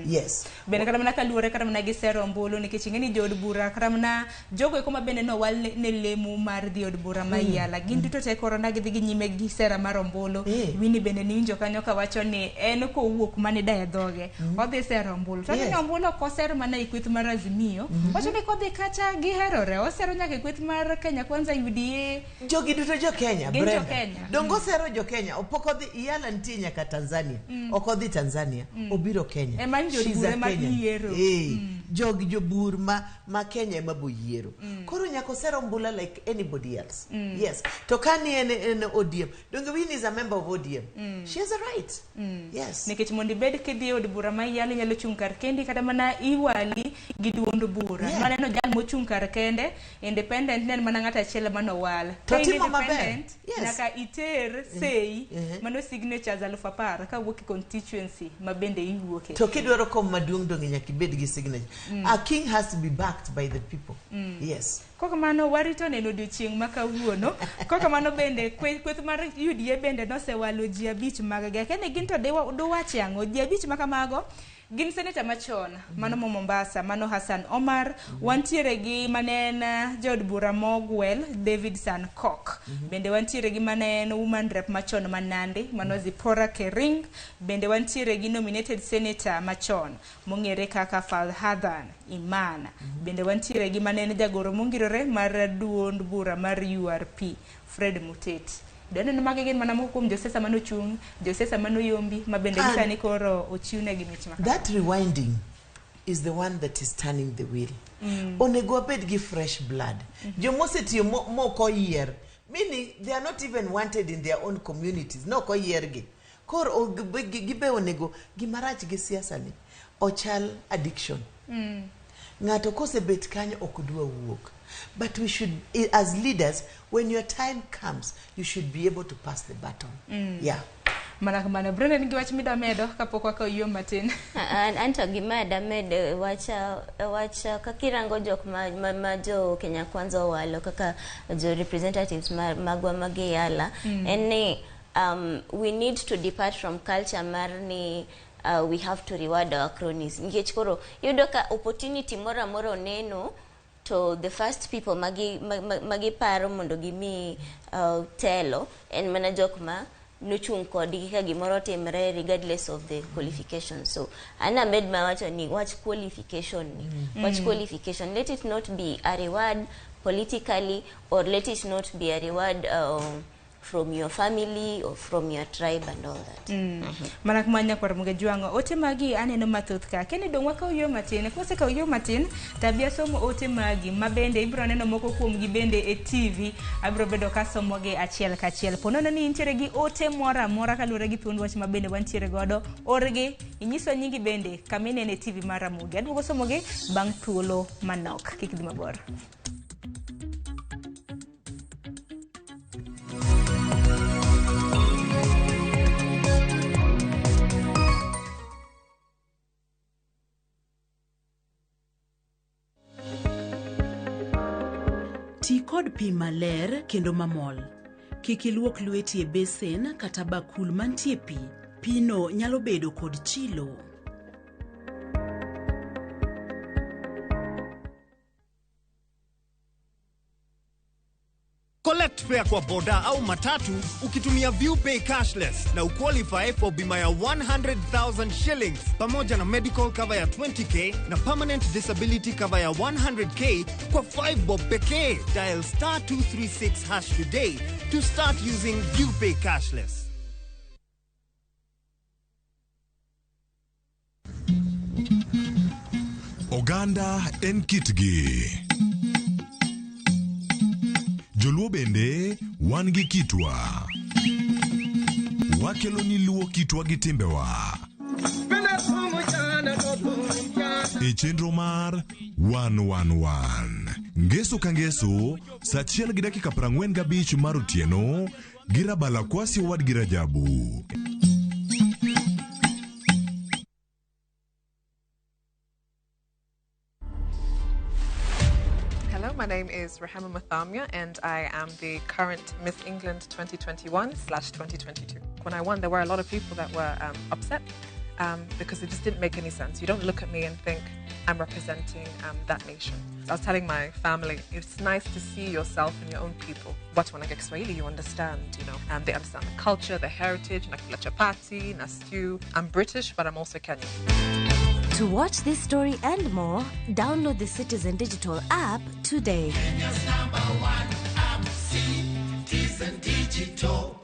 [SPEAKER 13] Yes.
[SPEAKER 27] Bende kata mana kaluwore kata mana gi sero ombulu nikech ing'e ni jood bura kata mana jogo eko ma bende nowal ne lemo mar dhi od bura ma Yala gin duto te koro na gidhi gi nyime gi sera mar ombulu. Winnie bende niwinjo kanyo kawacho ni en kowuok mane daye dhoge odhi sero ombulu to ni ombulu ok oser mana e kweth mar Azimio. Wacho ni kodhi kacha giherore osero nyaka e kweth mar Kenya Kwanza UDA.
[SPEAKER 13] Jogi duto jo Kenya,
[SPEAKER 27] Gin jo
[SPEAKER 13] Brenda.
[SPEAKER 27] Kenya.
[SPEAKER 13] Dongo osero jo Kenya, opok odhi Yala nitie nyaka Tanzania. Ok odhi Tanzania, obiro Kenya.
[SPEAKER 27] Ema ni jood
[SPEAKER 13] She's
[SPEAKER 27] bura
[SPEAKER 13] a
[SPEAKER 27] ema
[SPEAKER 13] Kenyan.
[SPEAKER 27] yiero.
[SPEAKER 13] Jogi jobur ma Kenya ema bo yiero. Koro nyaka oser ombula like anybody else. Yes. To ka ni en ODM, donge Winnie is a member of ODM. She has a right. Yes.
[SPEAKER 27] Nikech mondo ibed kidhi e od bura ma Yala inyalo chung' kar kendi kata mana iwali gi duond bura. Maneno jal mochung' kar kende independent ne en mana ng'ato achiel manowal.
[SPEAKER 13] To
[SPEAKER 27] Ka in
[SPEAKER 13] timo maber.
[SPEAKER 27] independent,
[SPEAKER 13] Yes.
[SPEAKER 27] nyaka iter sei mano signatures 10,000 kawuok e constituency ma bende iwuoke.
[SPEAKER 13] To kidwaro kom maduong' donge nyaka ibed gi signature. A king has to be backed by the people. Yes.
[SPEAKER 27] Kokamano warito neno odiochieng' ma kawuono. Kokamano bende kweth mar UDA bende nosewalo ji 5 mag gi. Akia ni gin to duwache ang'o? Ji 5 ma kamago gin seneta machon mano mo Mombasa mano Hassan Omar. Wantiere gi mane en jaod bura mogwel David Sankok. Bende wantiere gi mane en woman rep machon ma Nandi mano Zipporah Kering. Bende wantiere gi nominated senator machon mong'ere kaka Falhadhan Iman. Bende wantiere gi mane en jagoro mongirore mar duond bura mar URP Fred Muteti. Doneno magi gin mana moko kuom josiasa manochung', josiasa manoyombi ma bende sani koro ochiwnegi mich ma kama.
[SPEAKER 13] That rewinding is the one that is turning the wheel. Onego wabed gi fresh blood. Jomosetiyo mok oyier, meaning they are not even wanted in their own communities. Nok oyiergi. Koro gibe onego gimarach gi siasa ni ochal addiction. Ng'ato kosebet kanyo ok dwa wuok. But we should, as leaders, when your time comes, you should be able to pass the baton. Yeah.
[SPEAKER 27] Mana kamano. Brenda, nigi wach mida medo kapok wakawo yo matin.
[SPEAKER 9] Anto gima damed wach kakirango jok ma jo Kenya Kwanza owalo kaka jo representatives magwa mag Yala, en ni we need to depart from culture mar ni we have to reward our cronies. Nikech koro iyudo ka opportunity moro amora oneno to the first people magi paro mondo gimi telo en mana jok ma nochung' kodgi ka gimoro timre regardless of the qualification. So an amed mawacho ni wach qualification ni. Wach qualification, let it not be a reward politically or let it not be a reward from your family or from your tribe and all that.
[SPEAKER 27] Mana kuma nyakwar Muge Jwang'o, ote magi aneno mathoth ka. Keni dong' wakaw yo matin, kwasekawo yo matin, to abi asomo ote magi ma bende ibiro neno moko kuomgi bende e TV, abiro bedo kasomogi achiel kachiel. Po nono ni intiere gi ote moro amora kaluwore gi thuond wach ma bende wantiere godo, orgi, inyiswa nyingi bende kama inene e TV mar Ramogi. Aduogo somogi bang' thuolo manok. Kik idhi mabor.
[SPEAKER 1] Ti kod pi maler kendo mamol. Kik iluok lweti e besen kata bakul mantie pi. Pino nyalo bedo kod chilo.
[SPEAKER 5] Collect fare kwa boda au matatu ukitumia ViewPay cashless na uqualify for bima ya 100,000 shillings pamoja na medical cover ya 20k na permanent disability cover ya 100k kwa 5 bob pekee. Dial star 236 hash today to start using ViewPay cashless.
[SPEAKER 4] Oganda en kitgi. Joluo bende wan gi kitwa. Wakelo ni luo kitwa gi timbewa. E chenro mar 111 Ngeso ka ngeso saa 1:45 mar otieno gi Rabala Kwasi owadgi Rajabu.
[SPEAKER 6] Hello, my name is Rehema Muthamia and I am the current Miss England 2021/2022. When I won, there were a lot of people that were upset because it just didn't make any sense. You don't look at me and think I'm representing that nation. I was telling my family, it's nice to see yourself and your own people. Watu wanaongea Kiswahili, you understand, you know. They understand the culture, the heritage, nakula chapati, na stew. I'm British, but I'm also Kenyan.
[SPEAKER 25] To watch this story and more, download the Citizen Digital app today.
[SPEAKER 14] Kenya's number one app, Citizen Digital.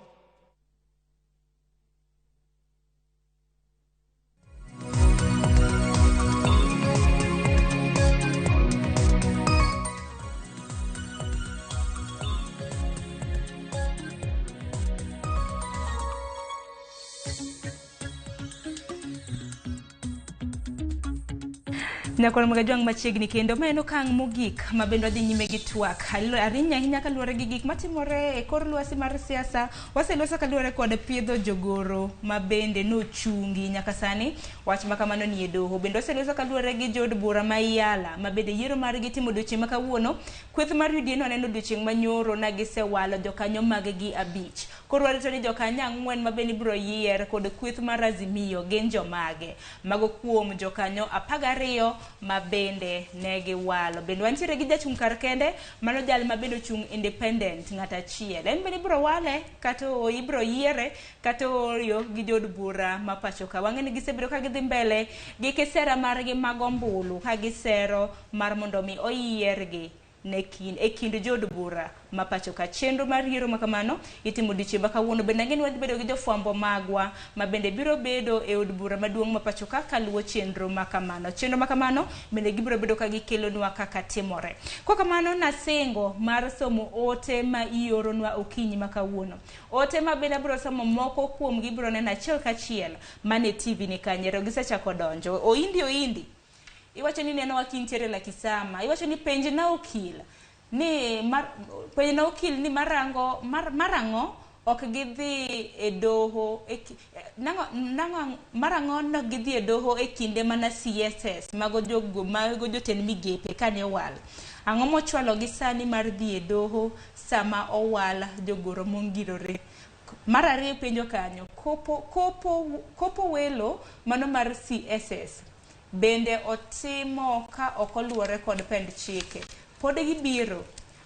[SPEAKER 27] Nyakoro Magajwang' machiegni kendo ma en okang' mogik ma bende wadhi nyime gi twak ahinya ahinya kaluwore gi gik matimore e kor lwasi mar siasa. Waseloso kaluwore kod piedho jogoro ma bende nochungi nyaka sani wach ma kamano ni e doho. Bende waseloso kaluwore gi jood bura ma Iyala ma bende yiero margi timo odiochieng' ma kawuono. Kweth mar UDA noneno odiochieng' manyoro na gisewalo jokanyo mag gi 5. Koro warito ni jokanyo 4 ma bende ibiro yier kod kweth mar Azimio gin jomage. Mago kuom jokanyo 12 ma bende ne giwalo. Bende wantiere gi jachung' kar kende mano jal ma bende ochung' independent ng'at achiel. En bende ibiro wale kata ibiro yiere kata oyo gi jood bura ma pacho ka. Wang'e ni gisebedo ka gidhi mbele gi kisera margi mag ombulu ka gisero mar mondo mi oyiergi ne e kind jood bura ma pacho ka. Chenro mar yiero ma kamano itimo odiochieng' ma kawuono. Bende ang'e ni wadhi bedo gi jofwambo magwa ma bende biro bedo e od bura maduong' ma pacho ka kaluwo chenro ma kamano. Chenro ma kamano bende gibiro bedo ka gikelonwa kaka timore. Kwa kamano nasingo mar somo ote ma ioronwa okinyi ma kawuono. Ote ma bende abiro somo moko kuom gi biro neno achiel kachiel mane TV ni kanyero gisechako donjo. Oindi oindi. Iwacho ni neno wakintiere la kisama. Iwacho ni penj na okil ni mar penj na okil ni marango marang'o ok gidhi e doho nango marang'o no gidhi e doho e kinde mana CSS mago jogo mago jotend migepe kane owal. Ang'o mochwalo gi sani mar dhi e doho sama owal jogoro mongirore? Mar ariyo penjo kanyo kopo welo mano mar CSS bende otimo ka ok oluwore kod pend chike. Pod gibiro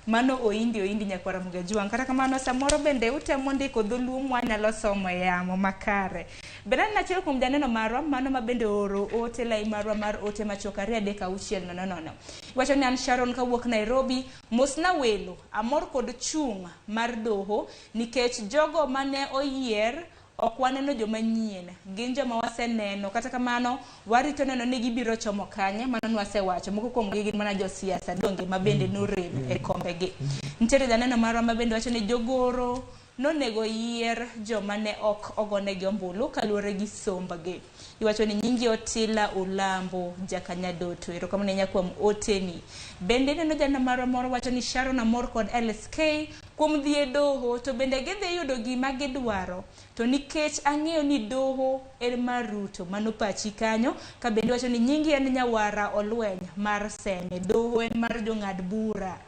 [SPEAKER 27] mano oindi oindi nyakwara Mugajwang'. Kata kamano samoro bende utemo ndiko dholuo mwanyalo somo e yamo makare. Bende aneno achiel kuom janeno marwa mano ma bende oro ote lai marwa mar ote machuok 2 3 6 0 0. Iwacho ni an Sharon kawuok Nairobi. Mosna welo amor kod chung' mar doho nikech jogo mane oyier ok waneno joma nyien, gin joma waseneno. Kata kamano warito neno ni gibiro chomo kanye. Mano nwasewacho moko kuom gi gin mana josiasa donge ma bende norem e kombegi. Nitiere janeno marwa ma bende wacho ni jogoro nonego yier joma ne ok ogonegi ombulu kaluwore gi sombgi. Iwacho ni nyingi Otila Ulambo Jakanyadoto. Erokamano ahinya kuom oteni. Bende neno janeno marwa moro wacho ni Sharon amor kod LSK kuom dhi e doho to bende gidhi yudo gima gidwaro. To nikech ang'eyo ni doho en mar Ruto, mano pachi kanyo. Ka bende wacho ni nyingi en Nyawara Olweny mar Seme, doho en mar jong'ad bura.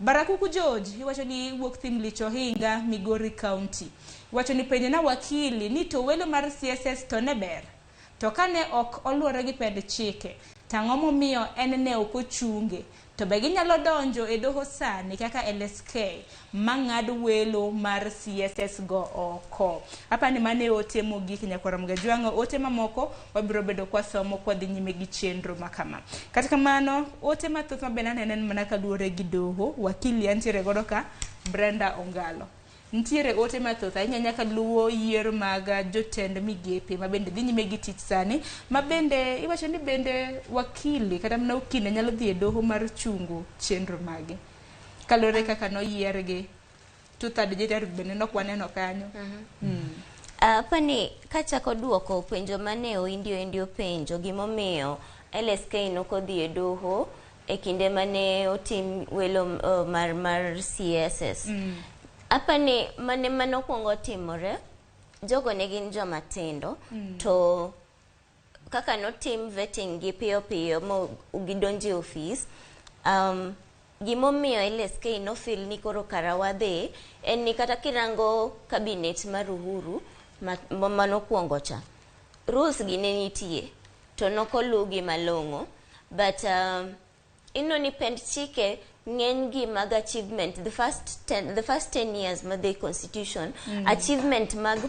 [SPEAKER 27] Barakuku George iwacho ni wuok Thimlich Ohinga, Migori County. Iwacho ni penjo na wakili ni to welo mar CSS to ne ber. To kane ok oluwore gi pend chike, tang'o momiyo en ne ok ochunge? To be ginyalo donjo e doho sani kaka LSK mang'ad welo mar CSS go oko. Apani mane ote mogik nyakwara Mugajwang'. Ote mamoko wabiro bedo kwasomo kwadhi nyime gi chenro makama. Kata kamano ote mathoth ma bende aneno en mana kaluwore gi doho. Wakili antiere godo ka Brenda Ongalo. Nitiere ote mathoth ahinya nyaka luwo yiero mag jotend migepe ma bende dhi nyime gi tich sani, ma bende iwacho ni bende wakili kata mana okinde nyalo dhi e doho mar chungo chenro mage. Kaluwore kaka noyiergi. Two-third gender bende nok waneno kanyo.
[SPEAKER 9] Apani kachako duoko penjo mane Oindi Oindi openjo gimomiyo LSK nokodhi e doho e kinde mane otim welo mar CSS. Apani mane manokwongo timore, jogo ne gin joma tindo to kaka notim vetting gi piyo piyo mo gidonjo e ofis gimomiyo LSK nofeel ni koro kara wadhi en ni kata kirango cabinet mar Uhuru manokwongo cha rules gi ne nitie to nokolugi malong'o but ino ni pend chike ng'eny gi mag achievement the first 10 years mag the constitution achievement mag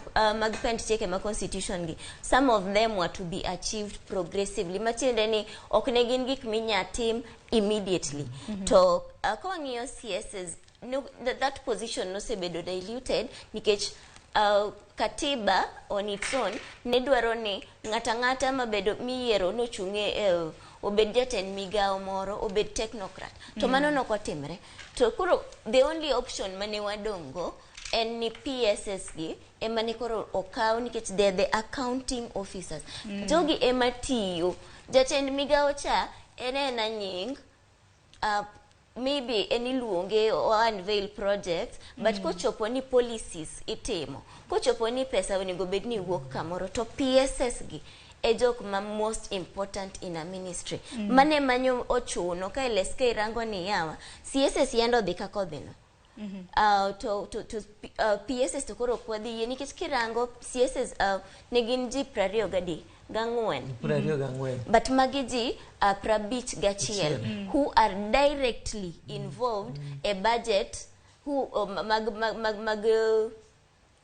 [SPEAKER 9] pend chike mag constitution gi some of them were to be achieved progressively matiende ni ok ne gin gik minya tim immediately to ka wang'iyo CSS no, that position nosebedo diluted nikech katiba on its own ne dwaro ni ng'ata ng'ata mabedo miyiero nochung' e obed jatend migao moro obed technocrat to mano nokotimre to koro the only option mane wadong' go en ni PSS gi ema ne koro okaw nikech they are the accounting officers jogi ema tiyo jatend migao cha en ena nying maybe en iluonge o unveil projects but kochopo ni policies itimo kochopo ni pesa onego bed ni wuok kamoro to PSS gi e jok ma most important in a ministry mane manyo ochuno ka LSK rango ni yawa CSS yando odhi kaka odhino to PSS to koro ok wadhi yie nikech kirango CSS ne gin ji 24
[SPEAKER 13] 24.
[SPEAKER 9] But magi ji 51 who are directly involved e budget who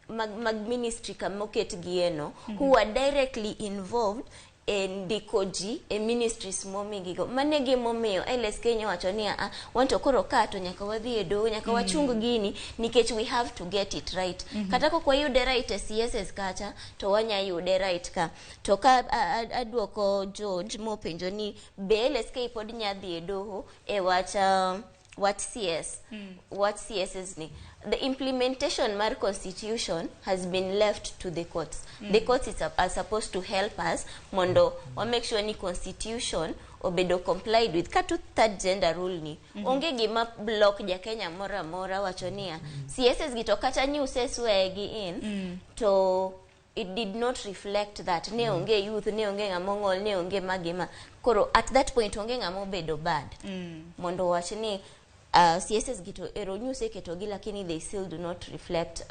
[SPEAKER 9] mag ministry kama oketgie no who are directly involved e ndiko ji e ministries momigigo mano e gimomiyo LSK nyowacho ni a wan to koro ka to nyaka wadhi e doho nyaka wachung gini nikech we have to get it right kata kok wayude right e CSS kacha to wanya yude right ka to ka aduoko George mopenjo ni be LSK pod nya dhi e doho e wach CS wach CSS ni the implementation mar constitution has been left to the courts the courts are supposed to help us mondo wa make sure ni constitution obedo complied with ka two third gender rule ni onge gima block ja Kenya moro amora wacho niya CSS gi to kata nyuse swear gi in to it did not reflect that ne onge youth ne onge ng'ama ong'ol ne onge magima koro at that point onge ng'ama obedo bad mondo owach ni CSS gi to ero nyuse ketogi lakini they still do not reflect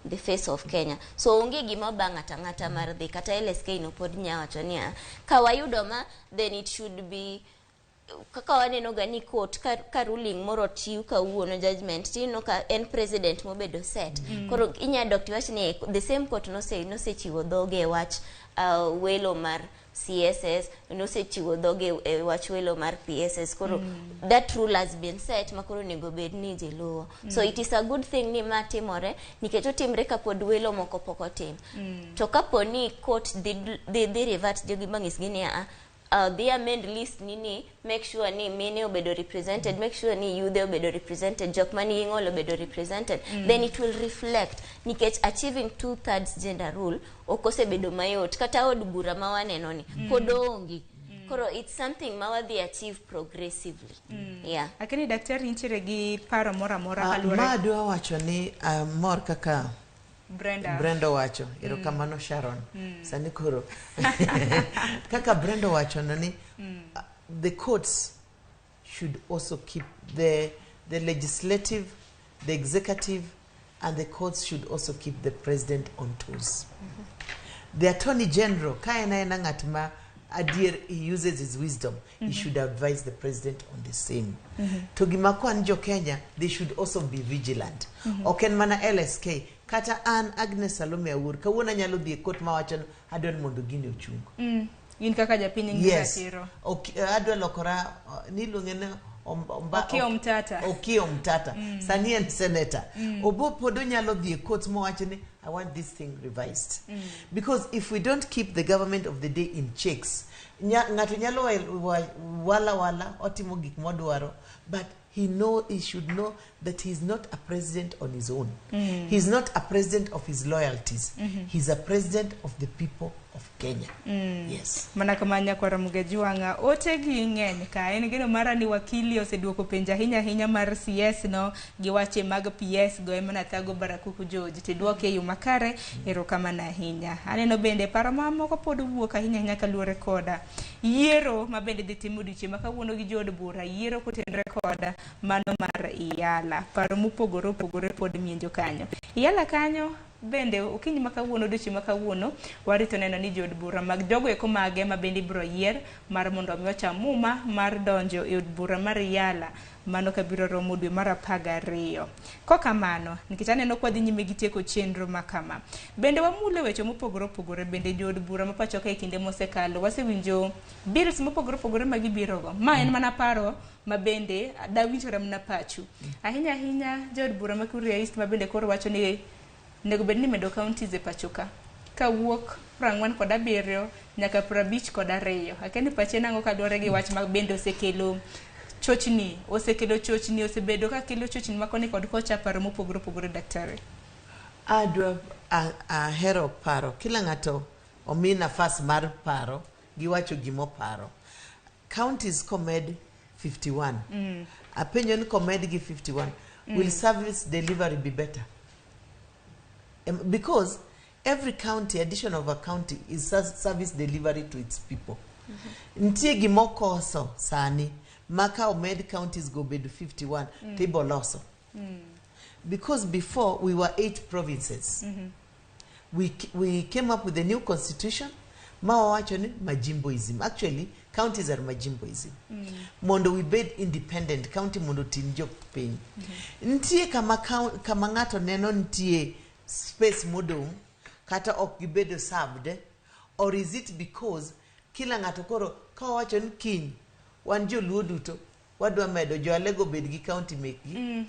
[SPEAKER 9] the face of Kenya so onge gima ba ng'ata ng'ata mar dhi kata LSK no pod nya wacho niya ka wayudo ma then it should be kaka waneno ga ni court ka ruling moro chiw kawuono judgment tineno ka en president mobedo set koro inya dok tiwach ni the same court nosechiwo dhoge e wach welo mar CSS nosechiwo dhoge e wach welo mar PSS koro that rule has been set ma koro onego bed ni ji luwo so it is a good thing ni ma timore nikech otimre kapod welo moko pok otim to kapo ni court dhi revert jogi mang'isgi ni a dhi amend list ni make sure ni mine obedo represented make sure ni yudhe obedo represented jok manigi ng'ol obedo represented then it will reflect nikech achieving two thirds gender rule ok osebedo mayot kata od bura ma waneno ni pod oonge koro it's something ma wadhi achieve progressively yeah.
[SPEAKER 27] Lakini daktari nitiere gi paro moro amora kaluwore
[SPEAKER 13] Ma adwa wacho ni mor kaka
[SPEAKER 27] Brenda.
[SPEAKER 13] Brenda wacho erokamano Sharon sani koro kaka Brenda wacho no ni the courts should also keep the legislative, the executive and the courts should also keep the president on toes. The attorney general ka en aena ng'at ma adier he uses his wisdom he should advise the president on the same to gima kwan jo Kenya they should also be vigilant ok en mana LSK kata an Agnes Salome Awuor kawuono anyalo dhi e court mawacho ni adwa ni mondo gini ochung.
[SPEAKER 27] In kaka japiny in gi
[SPEAKER 13] Yes.
[SPEAKER 27] ratiro.
[SPEAKER 13] Ok, adwa lokora niluonge ni
[SPEAKER 27] Okiya Omtata.
[SPEAKER 13] Okiya Omtata sani en senator obo pod onyalo dhi e court mowacho ni I want this thing revised because if we don't keep the government of the day in checks ng'ato nyalo wala wala otimo gik modwaro but He should know that he's not a president on his own. He's not a president of his loyalties. He's a president of the people of Kenya. Yes.
[SPEAKER 27] Mana kama nyakwara Mugejuanga ote gi ng'eny ka en geno mara ni wakili oseduoko penjo ahinya ahinya mar CS no gi wache mag PS go ema nathago Barakuku George tiduoke e yo makare. Erokamano ahinya. Aneno bende paro mamoko pod wuok ahinya ahinya kaluwore koda yiero ma bende dhi tim odiochieng' ma kawuono gi jood bura, yiero kotenore koda mano mar Iyala. Paro mopogore opogore pod mienjo kanyo. Iyala kanyo bende okinyi ma kawuono, odiochieng' ma kawuono, warito neno ni jood bura mag jogo eko mage ma bende ibiro yier mar mondo omi ocham muma mar donjo e od bura mar Iyala mano kabiro romo dwe mar 12. Kokamano, nikech aneno kwa dhi nyime gi tieko chenro ma kama. Bende wamulo weche mopogore opogore, bende jood bura ma pacho ka e kinde mosekalo wasewinjo bills mopogore opogore ma gibirogo. Ma en mana paro ma bende dawinjora mana pachu. Ahinya ahinya jood bura ma Kuria East ma bende koro wacho ni onego bed ni medo counties e pacho ka kawuok 47 nyaka 52. Akia ni pache nang'o kaluwore gi wach ma bende osekelo chochni, osebedo ka kelo chochni ma koni kod kocha, paro mopogore opogore, daktari.
[SPEAKER 13] Adwa ahero paro kila ng'ato omi nafas mar paro giwacho gimoparo. Counties komed 51. Apenjo ni komed gi 51, will service delivery be better? Because every county, addition of a county is service delivery to its people. Nitie gimokoso sani ma ka omed counties go bedo 51 tibo loso. Because before we were 8 provinces. We came up with a new constitution ma wawacho ni majimboism. Actually, counties are majimboism. Mondo we bed independent, county mondo ting jopiny. Nitie kama ng'ato neno nitie space modong' kata ok gibedo served, or is it because kila ng'ato koro ka wawacho ni kiny wan joluo duto wadwa medo jo Alego bed gi county mekgi,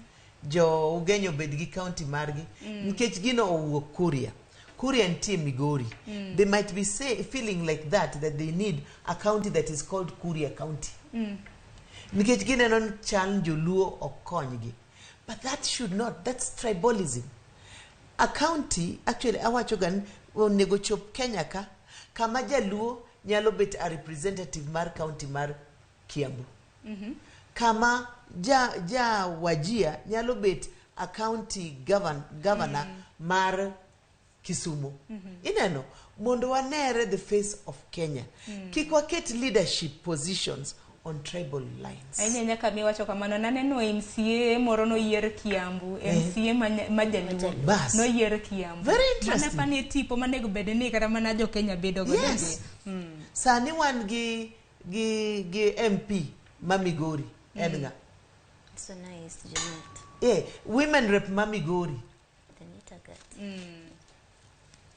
[SPEAKER 13] jo Ugenya obed gi county margi, nikech gino owuok Kuria. Kuria nitie Migori. They might be feeling like that they need a county that is called Kuria County. Nikech gineno ni chal joluo ok konygi. But that should not, that's tribalism. A county, actually awacho ga ni onego chop Kenya ka, kama jaluo nyalo bet a representative mar county mar Kiambu. Kama ja Wajia nyalo bet a county governor mar Kisumu. Ineno, mondo wanere the face of Kenya. Kik waket leadership positions on tribal lines.
[SPEAKER 27] Ahinya nyaka mi wacho kamano, naneno MCA moro noyier Kiambu, MCA ma jaluo noyier Kiambu.
[SPEAKER 13] Very interesting.
[SPEAKER 27] Mana pane tipo manego bed ni kata mana jo Kenya bedo go.
[SPEAKER 13] Yes. Sani wan gi MP ma Migori, en ng'a?
[SPEAKER 9] So nice, Janet.
[SPEAKER 13] Yeah, women rep ma Migori.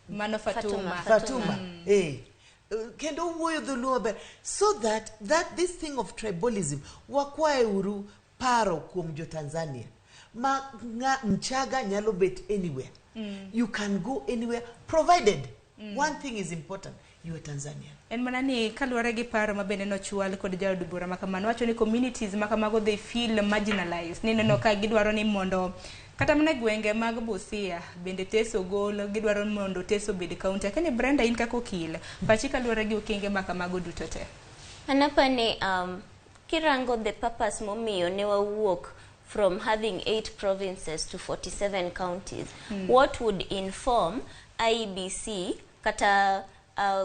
[SPEAKER 27] Mano Fatuma.
[SPEAKER 13] Fatuma. Eh. Kendo wuoyo dholuo maber. So that this thing of tribalism, wakwaye uru paro kuom jo Tanzania. Ma Mchaga nyalo bet anywhere. You can go anywhere, provided one thing is important, you are Tanzanian.
[SPEAKER 27] En mana ni kaluwore gi paro ma bende nochwal kod jaod bura ma kamano, wacho ni communities ma kamago they feel marginalized. Ni neno ka gidwaro ni mondo kata mana gwenge mag Busia bende Teso gol, gidwaro ni mondo Teso bed county. Akeni Brenda, in kaka okil, pachi kaluwore gi okenge ma kamago duto te.
[SPEAKER 9] Anapani kirango the purpose momiyo ne wawuok from having 8 provinces to 47 counties. What would inform IEBC kata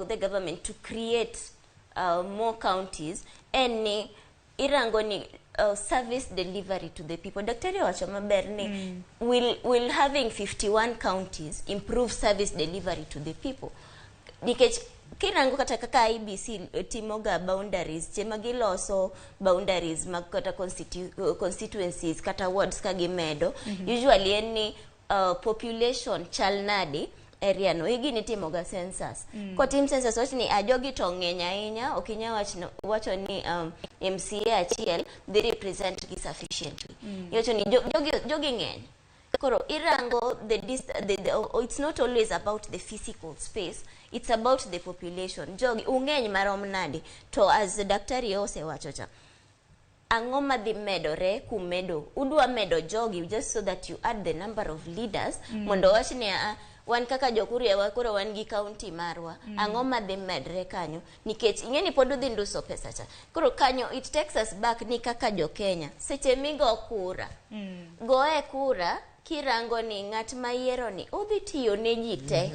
[SPEAKER 9] the government to create more counties en ni irango ni service delivery to the people. Daktari wacho maber ni will having 51 counties improve service delivery to the people? Nikech kirango kata kaka IEBC timoga boundaries, chema giloso boundaries mag kata constituencies kata wards ka gimedo, usually en ni population chal nade area no. Igi timoga census. Kotim census wach ni ajogi to ng'eny ahinya, ok inyal wacho ni MCA achiel they represent gi sufficiently. Iwacho ni jogi ng'eny. Koro irango the it's not always about the physical space, it's about the population. Jogi ung'eny marom nade? To as the daktari osewacho cha, Ang'o madhi medore kumedo udwa medo jogi just so that you add the number of leaders mondo wach ni "Ah, wan kaka jokuria wa koro wan gi county marwa." Ang'o madhi medre kanyo? Nikech ing'e ni pod udhi nduso pesa cha. Koro kanyo it takes us back ni kaka jo Kenya, seche migo kura, goe kura kirango ni ng'at ma yiero ni odhi tiyo ne ji te.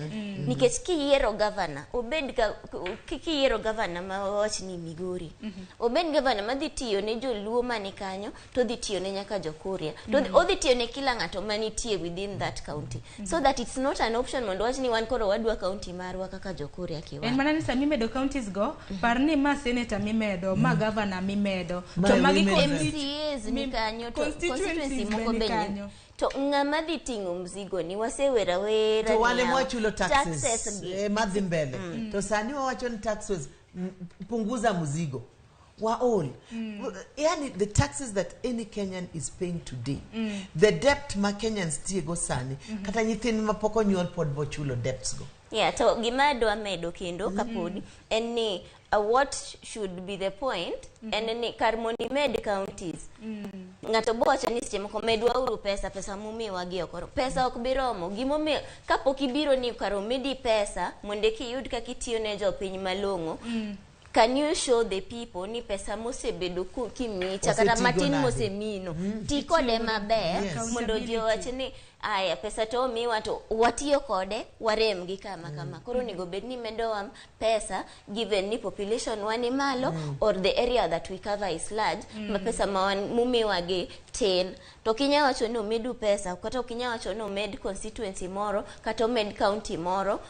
[SPEAKER 9] Nikech kiyiero gavana obed ka, kiyiero gavana ma wawach ni Migori, obed gavana madhi tiyo ne joluo mani kanyo, to odhi tiyo ne nyaka jokuria, to odhi tiyo ne kila ng'ato manitie within that county, so that it's not an option mondo wach ni wan koro wadwa county marwa kaka jokuria kiwa.
[SPEAKER 27] En mana ni sama imedo counties go, par ni ma senator mimedo, ma governor mimedo,
[SPEAKER 13] Ma
[SPEAKER 27] to magi
[SPEAKER 13] women rep.
[SPEAKER 9] MCAs ni kanyo, to
[SPEAKER 27] constituencies
[SPEAKER 9] constituency
[SPEAKER 27] be
[SPEAKER 9] moko
[SPEAKER 27] ni
[SPEAKER 9] be ni
[SPEAKER 27] kanyo.
[SPEAKER 9] To ng'ama dhi ting'o mzigo ni wasewera wera
[SPEAKER 13] To wan
[SPEAKER 9] niya,
[SPEAKER 13] ema wachulo taxes,
[SPEAKER 9] taxes gi.
[SPEAKER 13] Madhi mbele. To sani wawacho ni taxes, punguza mzigo waol. Yani the taxes that any Kenyan is paying today, the debt ma Kenyans tiego sani, kata nyithind mapok onyuol pod bochulo debts go.
[SPEAKER 9] Yeah, to gima adwa medo kendo kapodi en ni what should be the point en ni kar mondo imed counties, ng'ato bo wacho ni seche moko medwa uru pesa, pesa mumiwa gi ok oromo. Pesa ok bi romo. Gimomiyo kapok ibiro ni kar omedi pesa mondo eka iyud kaka itiyo ne jopiny malong'o, can you show the people ni pesa mosebedo kimicha kata
[SPEAKER 13] Osetigo
[SPEAKER 9] matin
[SPEAKER 13] nade?
[SPEAKER 9] mosemino ti kode maber mondo ji owach ni aya, pesa to omiwa to watiyo kode, warem gi kama kama. Koro onego bed ni medowa pesa given ni population wa ni malo or the area that we cover is large, ma pesa ma wan mumiwa gi tin. To ok inyal wacho ni omedu pesa, kata ok inyal wacho ni omed constituency moro kata omed county moro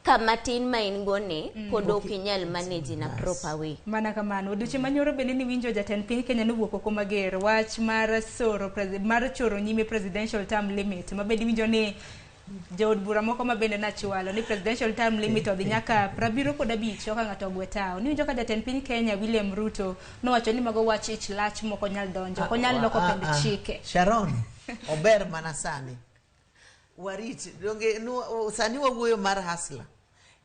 [SPEAKER 9] kama tin ma in go ni pod ok inyal manage in a proper way.
[SPEAKER 27] Mana kamano. Odiochieng' manyoro bende niwinjo jatend piny Kenya nowuok oko mager wach mar soro mar choro nyime presidential term limit, ma bende iwinjo ni jood bura moko ma bende nachwalo ni presidential term limit odhi nyaka 75 ka ng'ato ogwe tao. Niwinjo ka jatend piny Kenya William Ruto nowacho ni mago wach ich lach mok onyal donjo, ok onyal loko pend chike.
[SPEAKER 13] Sharon, ober mana sani warit donge sani wawuoyo mar hustler.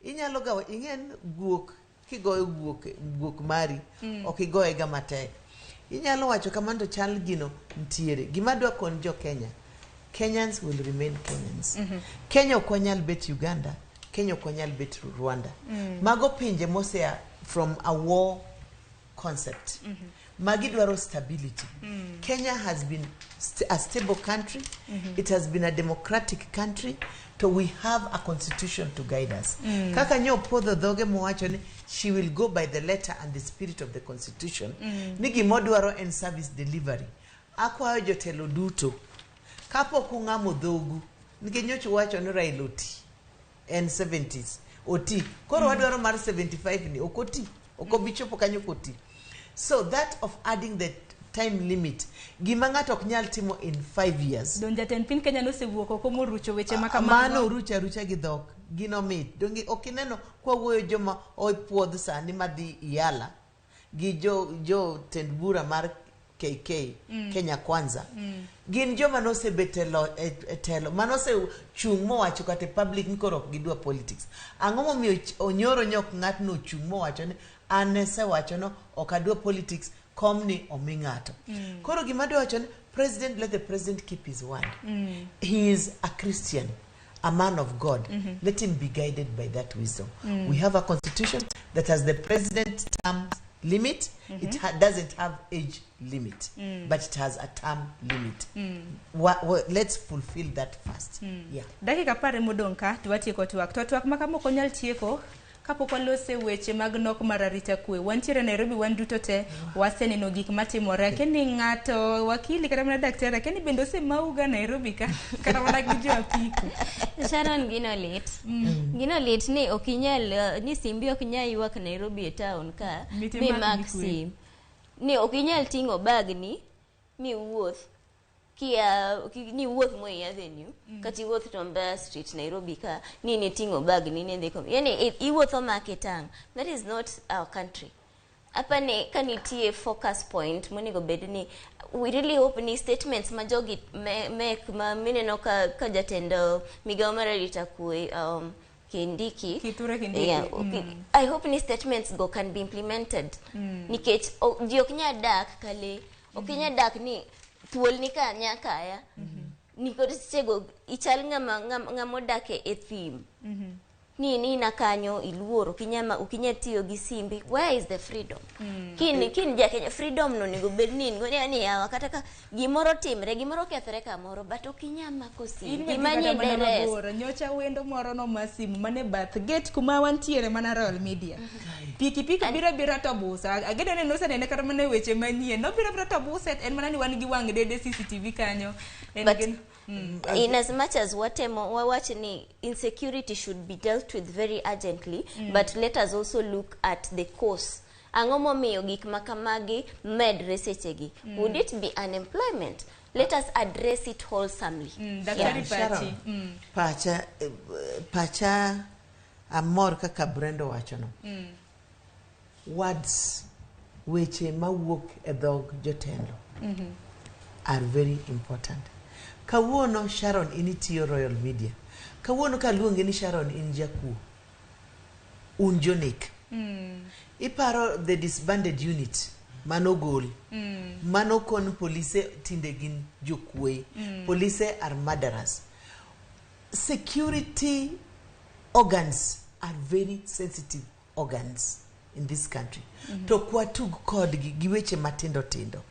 [SPEAKER 13] Inyalo ga ing'en guok kigoyo guok, guok mari ok igoye ga matek. Inyalo wacho kamano to chal gino ntiere. Gima adwa kon jo Kenya, Kenyans will remain Kenyans. Kenya ok wanyal bet Uganda, Kenya ok wanyal bet Rwanda. Mago pinje mosea from a war concept. Magi dwaro stability. Kenya has been a stable country. It has been a democratic country. So we have a constitution to guide us. Kaka nyo puodho dhoge mowacho ni she will go by the letter and the spirit of the constitution. Ni gimodwaro en service delivery. Akwayo jotelo duto, kapok ung'amo dhogu, nikech nyocha uwacho ni Raila oti, en 70s oti, koro wadwaro mar 75 ni ok oti, ok obi chopo kanyo koti. So that of adding the time limit, gima ng'ato ok nyal timo in 5 years.
[SPEAKER 27] Don jatend piny Kenya nosewuok oko morucho weche ma
[SPEAKER 13] Mano
[SPEAKER 27] kamago.
[SPEAKER 13] orucho arucha gi dhok gino mit. Donge ok ineno kwawuoyo joma opuodh sani madhi Iala gi jo tend bura mar KK, Kenya Kwanza, gin joma nosebet e telo manosechung' mowacho kata e public ni koro ok gidwa politics. Ang'o momiyo Onyoro nyok ng'atno ochung' mowacho ni an asewacho no ok adwa politics, komni omi ng'ato? Koro gima adwa wacho ni president, let the president keep his word. He is a Christian, a man of God. Let him be guided by that wisdom. We have a constitution that has the president term limit. It doesn't have age limit, but it has a term limit. Let's fulfill that first. Yeah.
[SPEAKER 27] Dakika 10 modong' ka to watieko twak. To twak ma kama ok onyal tieko kapok walose weche mag nok mar arita kwe. Wantiere Nairobi, wan duto te waseneno gik matimore. Akia ni ng'ato wakili kata mana daktari, akia ni bende osemauga Nairobi ka kata mana gi jo apiko.
[SPEAKER 9] Sharon, gino lit. Gino lit ni ok inyal ni simbi ok nyal ywak Nairobi e town ka
[SPEAKER 27] Miti
[SPEAKER 9] mi
[SPEAKER 27] mak
[SPEAKER 9] mak
[SPEAKER 27] gi kwe.
[SPEAKER 9] sim. Ni ok inyal ting'o bagni mi wuoth kia ni wuoth Moi Avenue kata iwuoth Tom Mboya Street Nairobi ka ni niting'o bagni ni idhi kom. Yani iwuotho mak itang'. That is not our country. Apa ni ka nitie focus point monego bed ni we really hope ni statements ma jogi make ma mineno ka jatend migawo mar arita kwe, Kindiki.
[SPEAKER 27] Kithure Kindiki.
[SPEAKER 9] Yeah, okay. I hope ni statements go can be implemented nikech ji ok nyal dak kale. Ok inyal dak ni thuol ni ka nyakaya. Nikod sechego ichal ng'ama ng'ama ng'ama odak e thim. Ni ni na kanyo iluor, ok inyal ok inyal tiyo gi simbi. Where is the freedom? Kin ja Kenya freedom no onego bed ni in go ni yawa kata ka gimoro timre, gimoro kethre kamoro, but ok inyal mako sim.
[SPEAKER 27] In be
[SPEAKER 9] Gima
[SPEAKER 27] kata
[SPEAKER 9] nye
[SPEAKER 27] mana
[SPEAKER 9] deres.
[SPEAKER 27] mabor nyocha wendo moro noma simu mane bath gate kuma wantiere mana Royal Media pikipiki biro bira to busa ageno ni nosenene kata mana e weche manyien nobiro bira to buse en mana ni wan gi wang' dede CCTV kanyo en
[SPEAKER 9] But
[SPEAKER 27] gin
[SPEAKER 9] in as much as watemo wawach ni insecurity should be dealt with very urgently, but let us also look at the cause. Ang'o momiyo gik ma kamagi medre sechegi? Would it be unemployment? Let us address it wholesomely.
[SPEAKER 27] Daktari
[SPEAKER 13] Sharon,
[SPEAKER 27] Pachi.
[SPEAKER 13] Pacha, pacha amor kaka Brenda owachono. Words, weche mawuok e dhog jotelo are very important. Kawuono Sharon in itiyo Royal Media. Kawuono kaluongi ni Sharon in jakuo. Un jonek. Iparo the disbanded unit manogol. Mano kon polise tinde gin jokuoe. Polise are murderers. Security organs are very sensitive organs in this country. To kwatug kodgi gi weche matindo tindo.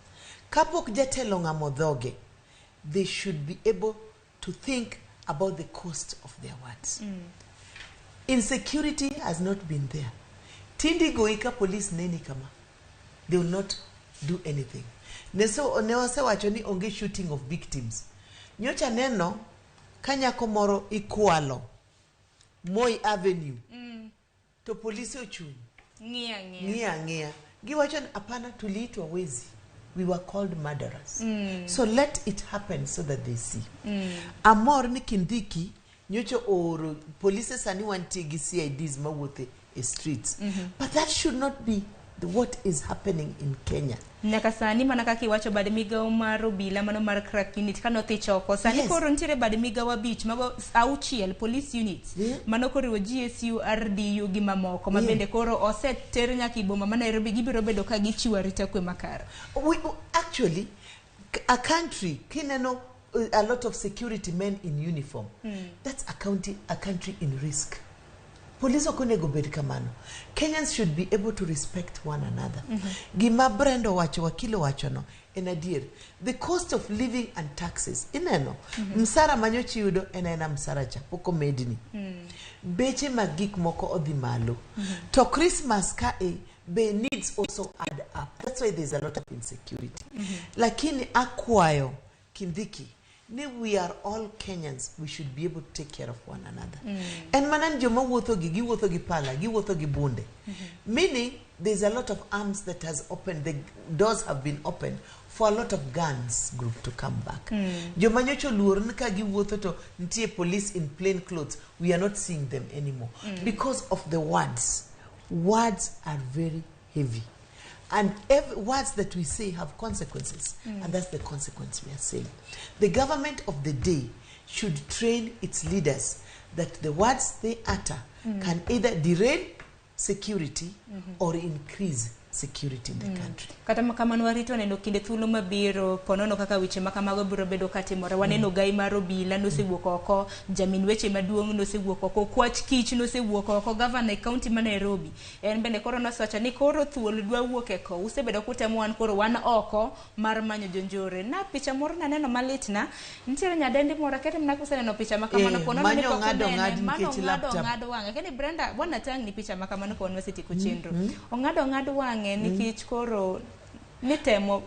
[SPEAKER 13] Kapok jatelo ng'amo dhoge, they should be able to think about the cost of their words. Insecurity has not been there. Tindi goyi ka police neni kama, they will not do anything. Ne wasewacho ni onge shooting of victims. Nyocha neno ka nyako moro ikwalo Moi Avenue to polisi ochung'
[SPEAKER 27] Ng'iya ng'iya.
[SPEAKER 13] Ng'iya ang'iya. Giwacho ni hapana, tuliitwa wezi. We were called murderers. So let it happen so that they see. Amor ni Kindiki nyocha ooro polise sani wantie gi CIDs mawuotho e streets. But that should not be what is happening in Kenya.
[SPEAKER 27] Nyaka sani mana kaka iwacho bad migawo mar obila mano mar crack unit kano thich oko sani koro nitiere bad migawo abich mago auchiel police units mano koriwo GSU, RDU gi mamoko ma bende koro oseter nyaka e boma ma Nairobi gibiro bedo ka gichiwo arita kwe makare.
[SPEAKER 13] Actually, a country kineno a lot of security men in uniform, that's a country in risk. Police ok onego bed kamano. Kenyans should be able to respect one another. Gima Brenda owacho, wakili owachono en adier. The cost of living and taxes, ineno, msara manyocha iyudo en aena msara cha, pok omedni. Beche mag gik moko odhi malo. To Christmas kae be needs also add up. That's why there's a lot of insecurity. Lakini akwayo Kindiki ni we are all Kenyans, we should be able to take care of one another. En mana ni joma wuotho gi, giwuotho gi pala, giwuotho gi bunde. Meaning there's a lot of arms that has opened, the doors have been opened for a lot of guns group to come back. Joma nyocha oluor ni ka giwuotho to nitie police in plain clothes, we are not seeing them anymore. Because of the words. Words are very heavy. And every words that we say have consequences. And that's the consequence we are saying. The government of the day should train its leaders that the words they utter can either derail security or increase security in the country.
[SPEAKER 27] Kata kamano warito neno kinde thuolo mabiro ponono kaka weche ma kamago biro bedo katimore. Waneno gai mar obila nosewuok oko, jamin weche maduong' nosewuok oko, kwach kich nosewuok oko, gavana e kaunti ma Nairobi. En bende koro nosewacho ni koro thuol dwa wuok e kow. Usebedo kutemo wan koro wan oko mar manyo jonjore. Na picha moro naneno malitna, nitiere nyadendi moro akete mana kuseneno picha ma kamano ponono ni
[SPEAKER 13] Manyo
[SPEAKER 27] pok
[SPEAKER 13] ng'ado
[SPEAKER 27] unene,
[SPEAKER 13] ng'ad
[SPEAKER 27] mano
[SPEAKER 13] nikech
[SPEAKER 27] ong'ado
[SPEAKER 13] laptop.
[SPEAKER 27] ong'ad wang'e. Kani Brenda, bwana tang' ni picha ma kamano ka wan wasetieko chenro. Ong'ado ong'ad wang'e nikech koro nitemo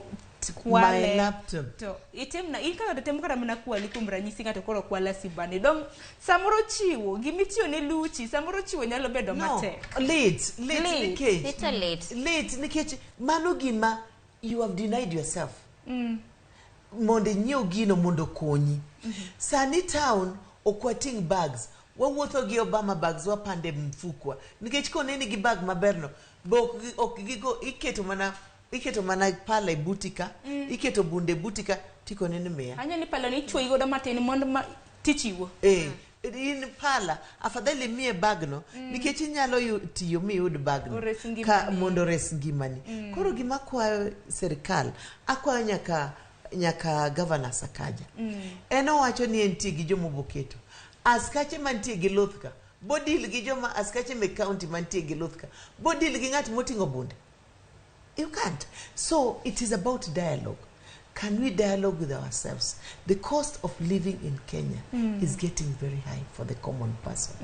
[SPEAKER 27] kwale.
[SPEAKER 13] My laptop.
[SPEAKER 27] To itimna in kaka temo kata mana kwali kuom ranyisi ng'ato koro kwala simbani dong samoro chiwo gimitiyo ne luchi samoro chiwo nyalo bedo
[SPEAKER 13] No,
[SPEAKER 27] matek.
[SPEAKER 13] late, late,
[SPEAKER 27] Late.
[SPEAKER 13] nikech
[SPEAKER 9] It's a late.
[SPEAKER 13] Late nikech mano gima you have denied yourself. Mondo inyiew gino mondo okonyi. Sani town ok wating' bags, wawuotho gi Obama bags wapande mfukwa. Nikech koneni gi bag maberno, be ok gigo iketo mana pala e buti ka, iketo bunde e buti ka, tikone ni miya.
[SPEAKER 27] Anya ni pala ni ichuoyi godo matin mondo ma tichiwo.
[SPEAKER 13] In pala, afadhali miye bagno nikech inyalo tiyo miyud bagno
[SPEAKER 27] Ores ngimani.
[SPEAKER 13] Ka mondo ores ngimani. Koro gima akwayo sirikal, akwayo nyaka Governor Sakaja. En owacho ni entie gi jomoboketo askache mantie gi luth ka bodil gi joma askache mek county mantie gi luth ka bodil gi ng'at moting'o bunde. You can't. So it is about dialogue. Can we dialogue with ourselves? The cost of living in Kenya is getting very high for the common person.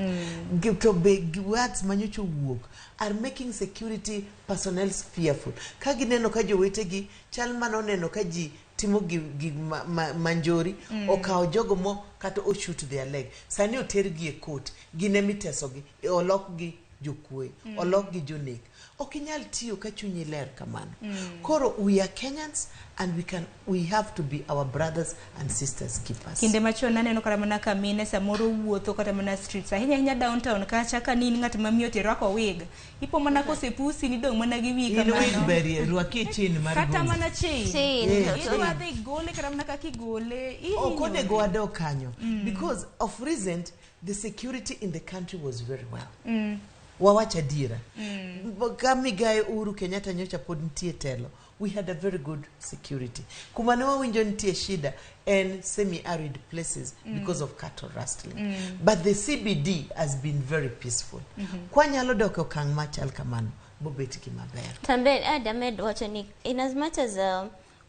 [SPEAKER 13] To be words manyocha owuok are making security personnel fearful. Ka gineno ka jowetegi chal mano neno ka ji timo gi manjori okawo jogo mo kata oshoot their leg. Sani otergi e court, gin emitesogi, olokgi jokuoe, olokgi jonek. Ok inyal tiyo ka chunyi ler kamano. Koro we are Kenyans and we have to be our brothers and sisters keepers.
[SPEAKER 27] Kinde machon aneno kata mana ka mine samoro wuotho kata mana streets, ahinya ahinya downtown kacha, ka ni in ng'at ma miyo tirwako wig, ipo mana kosepusi nidong' mana gi wiyi
[SPEAKER 13] In
[SPEAKER 27] kamano.
[SPEAKER 13] wig berie, rwakie chain mar
[SPEAKER 27] Kata
[SPEAKER 13] gold.
[SPEAKER 27] mana chain.
[SPEAKER 13] Chain,
[SPEAKER 27] Idwa dhi gole kata mana kaka igole.
[SPEAKER 13] Ok onego wadog kanyo because of recent the security in the country was very well. Wawach adiera. Ka migae Uhuru Kenyatta nyocha pod nitie telo, we had a very good security. Kuma ne wawinjo nitie shida en semi arid places because of cattle rustling. But the CBD has been very peaceful. Kwanyalo dok e okang' machal kamano, bobet gimaber.
[SPEAKER 9] Tambe Adamed wacho ni in as much as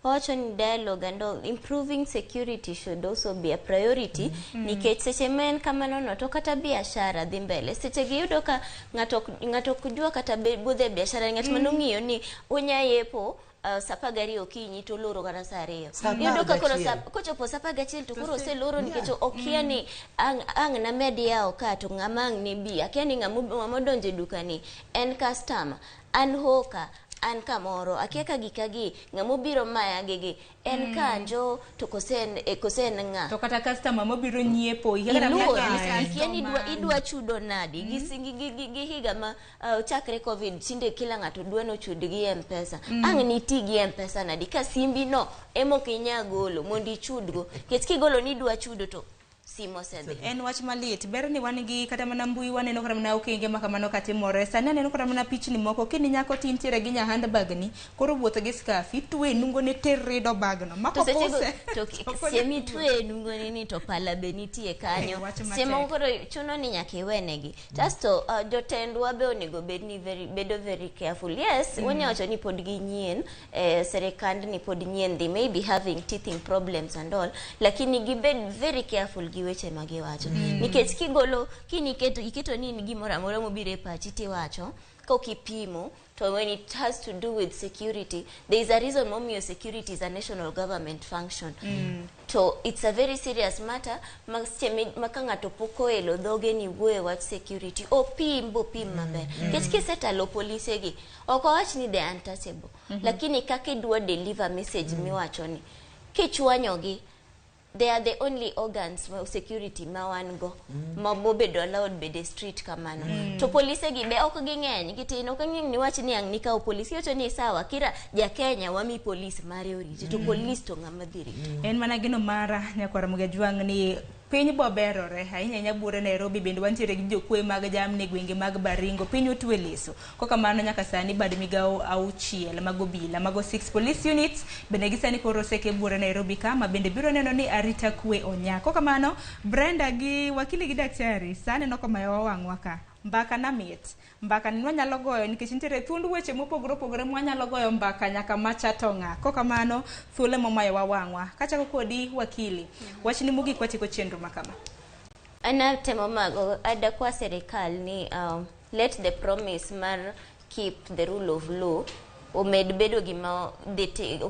[SPEAKER 9] wacho ni dialogue and all, improving security should also be a priority nikech seche ma en kamano no to kata biashara dhi mbele. Seche gi yudo ka ng'ato ok jwa kata budhe biashara ng'at manong'iyo ni onya yepo saa 12 okinyi to oloro kata saa 2.
[SPEAKER 13] Saa
[SPEAKER 9] Iyudo ka koro
[SPEAKER 13] 11.
[SPEAKER 9] kochopo saa 11 to koro
[SPEAKER 13] To
[SPEAKER 9] oseloro nikech okia ni ang' named yawo ka to ng'ama ang' ne bi, akia ni ng'ama odonjo e duka ni en customer, an hoka, an kamoro, akia ka gika gi ng'ama obiro maya gigi en kanjo to kose en ng'a.
[SPEAKER 27] To kata customer mobiro nyiepo ikia kata mana
[SPEAKER 9] Iluor,
[SPEAKER 27] ka en
[SPEAKER 9] ikia ni
[SPEAKER 27] customer.
[SPEAKER 9] Idwa chudo nadi gi higa ma chakre COVID tinde kila ng'ato dwa nochud gi M-Pesa. Ang' niti gi M-Pesa nadi ka simbi no ema ok inyal golo mondo ichudgo, nikech kigolo ni idwa chudo to simu osedhi.
[SPEAKER 27] En wach malit. Ber ni wan gi kata mana mbui, waneno kata mana okenge ma kamano katimore. Sani aneno kata mana pichni moko kini nyako tintiere gi nya handbag ni koro wuotho gi scarf itwe nungo ne ter rido bagno
[SPEAKER 9] To seche go
[SPEAKER 27] mako
[SPEAKER 9] to semi twe nungoni ni to pala be nitie kanyo.
[SPEAKER 27] Eh, wach
[SPEAKER 9] Seche moko
[SPEAKER 27] matek.
[SPEAKER 9] koro chuno ni nyaka iwenegi. Kasto jotendwa be onego bed ni very, bedo very careful. Yes, wanya wacho ni pod ginyien, serikand ni pod nyien, they may be having teething problems and all, lakini gibed very careful gi weche ma giwacho. Nikech kigolo kiniketo iketo ni in gimoro amora mobiro e pachi tiwacho kok ipimo, to when it has to do with security, there is a reason momiyo security is a national government function. To it's a very serious matter ma seche ma ka ng'ato pok oelo dhoge ni wuoyo e wach security, opim bopim maber. Nikech kisetalo polise gi, ok owach ni they are untouchable. Lakini kaka idwa deliver message miwacho ni, kichwanyogi, they are the only organs ma security ma wan go ma mobedo allowed bedo e street kamano. To polise gi be ok ging'eny, gitin. Ok ng'eny ni wach ni ang' nikaw polis iwacho ni sawa kira ja Kenya wami polis mare oriti to polis to ng'ama dhi rito.
[SPEAKER 27] En mana geno mara nyakwara Mugajwang' ni piny boberore ahinya ahinya buore Nairobi bende wantiere gi jokwe mag jamni e gwenge mag Baringo piny otwe leso kokamano nyaka sani bad migawo 6 mag obila mago 6 police units bende gisani koro oseke buore Nairobi ka ma bende biro neno ni arita kwe onya. Kokamano Brenda gi wakili gi daktari sani neno komayo wang'wa ka mbaka na mit mbaka ni wanyalo goyo nikech nitiere thuond weche mopogore opogore mwanyalo goyo mbaka nyaka macha to ng'a. Kokamano thuolo momayowa wang'wa kachako kodi wakili, wachni mogik watieko chenro ma kama.
[SPEAKER 9] An atemo mago adakwa serikal ni let the promise mar keep the rule of law omed bedo gima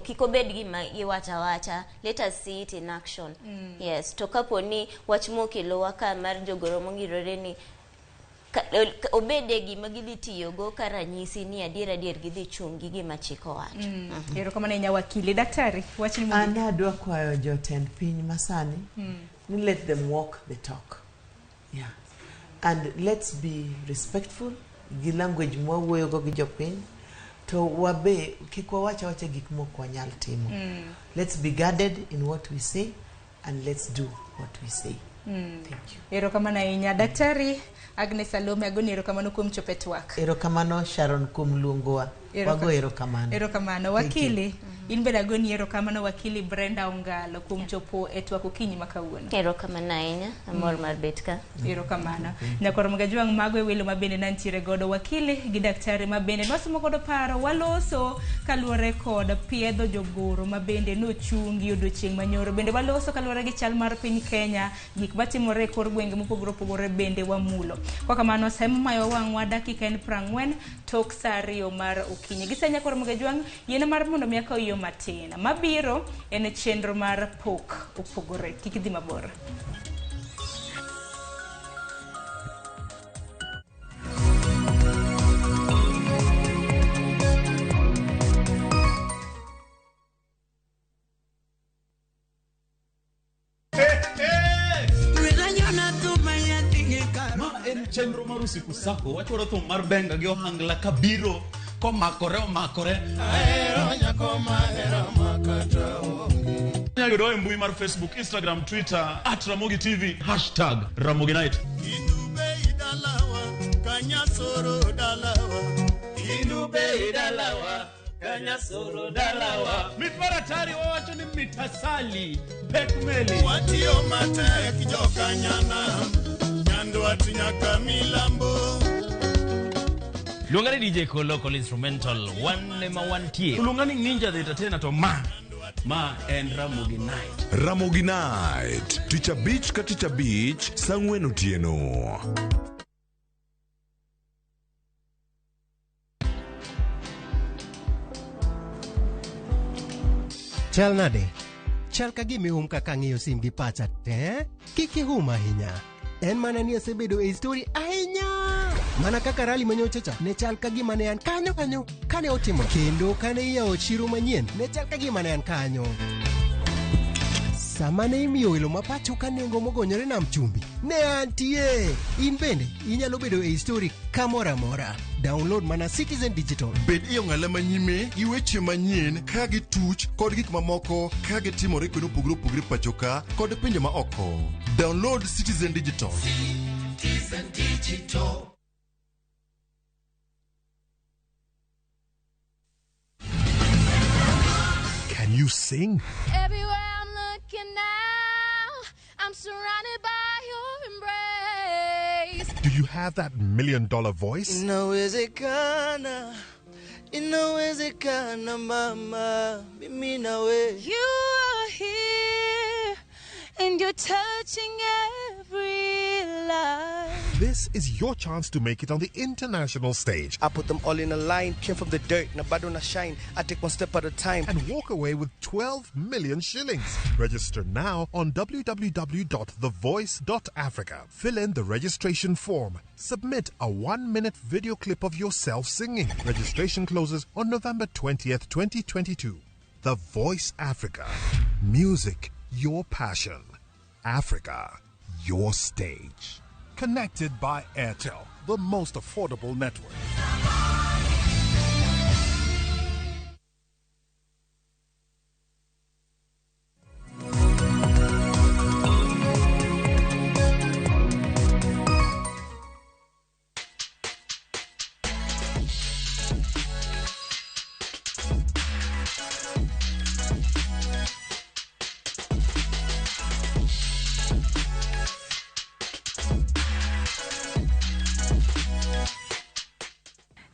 [SPEAKER 9] kik obed gima iwacho awacha, let us see it in action. Yes, to kapo ni wach mokelowa ka mar jogoro mongirore ni obede gima gidhi tiyogo ka ranyisi ni adier adier gidhi chung' gi gima chik owacho.
[SPEAKER 27] Erokamano ahinya wakili. Daktari, wachni mogik.
[SPEAKER 13] An adwa kwayo jotend piny masani ni let them walk the talk. Yeah. And let's be respectful gi language mwawuoyogo gi jopiny to wabe kik wawach awacha gik mok wanyal timo. Let's be guarded in what we say and let's do what we say.
[SPEAKER 27] Erokamano ahinya Daktari Agnes Salome, agoni erokamano kuom chopo e twak.
[SPEAKER 13] Erokamano Sharon kuom luongowa. Wago erokamano.
[SPEAKER 27] Erokamano. Wakili, in bende agoni erokamano Wakili Brenda Ongalo kuom chopo e twak okinyi ma kawuono.
[SPEAKER 9] Erokamano ahinya, amor mar bet ka.
[SPEAKER 27] Erokamano. Nyakwar Magajwang', mago e welo ma bende nantiere godo, wakili gi daktari ma bende nwasomo godo paro waloso kaluwore kod piedho jogoro ma bende nochungi odiochieng' manyoro. Bende waloso kaluwore gi chal mar piny Kenya, gik matimore e kor gwenge mopogore opogore bende wamulo. Kwa kamano semo mayo wang'wa dakika en 40 tok saa 2 mar okinyi. Gi sa Nyakwar Magajwang', yien mar mondo mi akaw yo matin. Mabiro en chenro mar pok opogore. Kik idhi mabor.
[SPEAKER 7] Ma en chenro mar Usiku Sako, wachwaro thum mar benga gi ohangla kabiro komakore omakore. Inyalo yudowa e mbui mar Facebook, Instagram, Twitter @Ramogi TV, hashtag Ramogi Night. Mit mar atari wawacho ni mitasali pek meli.
[SPEAKER 26] Watiyo matek jokanyana, Nyandwat nyaka milambo.
[SPEAKER 8] Luonga ni DJ Kolo Kolo Instrumental, wan ema wantie.
[SPEAKER 7] Luonga ni Ninja the Entertainer to ma en Ramogi Night.
[SPEAKER 4] Ramogi Night, tich abich ka tich abich, saa 4 otieno.
[SPEAKER 2] Chal nade? Chal ka gima ihum kaka ang'iyo sim gi pacha te? Kik ihum ahinya. En mana ni asebedo e story ahinya. Mana kaka rally manyocha cha, ne chal ka gima ne an kanyo kanyo kane otimo. Kendo kane iyawo chiro manyien, ne chal ka gima ne an kanyo. Sama ne imiyo welo ma pacho ka nengo mogonyore nam chumbi, ne antie. In bende inyalo bedo e story kamoro amora. Download mana Citizen Digital.
[SPEAKER 10] Bed e ong'ala manyime gi weche manyien ka gituch kod gik mamoko ka gitimore kuonde mopogore opogore pacho ka kod pinje ma oko. Download Citizen Digital.
[SPEAKER 14] Citizen Digital.
[SPEAKER 4] Can you sing?
[SPEAKER 11] Everywhere I'm looking now, I'm surrounded by your embrace.
[SPEAKER 4] Do you have that $1 million voice?
[SPEAKER 18] Inawezekana, inawezekana mama, mimi nawe.
[SPEAKER 11] You are here and you're touching every life.
[SPEAKER 4] This is your chance to make it on the international stage.
[SPEAKER 12] I put them all in a line, came from the dirt, na bado na shine. I take one step at a time.
[SPEAKER 4] And walk away with 12 million shillings. Register now on www.thevoice.africa. Fill in the registration form. Submit a 1-minute video clip of yourself singing. Registration closes on November 20th, 2022. The Voice Africa. Music, your passion. Africa, your stage. Connected by Airtel, the most affordable network.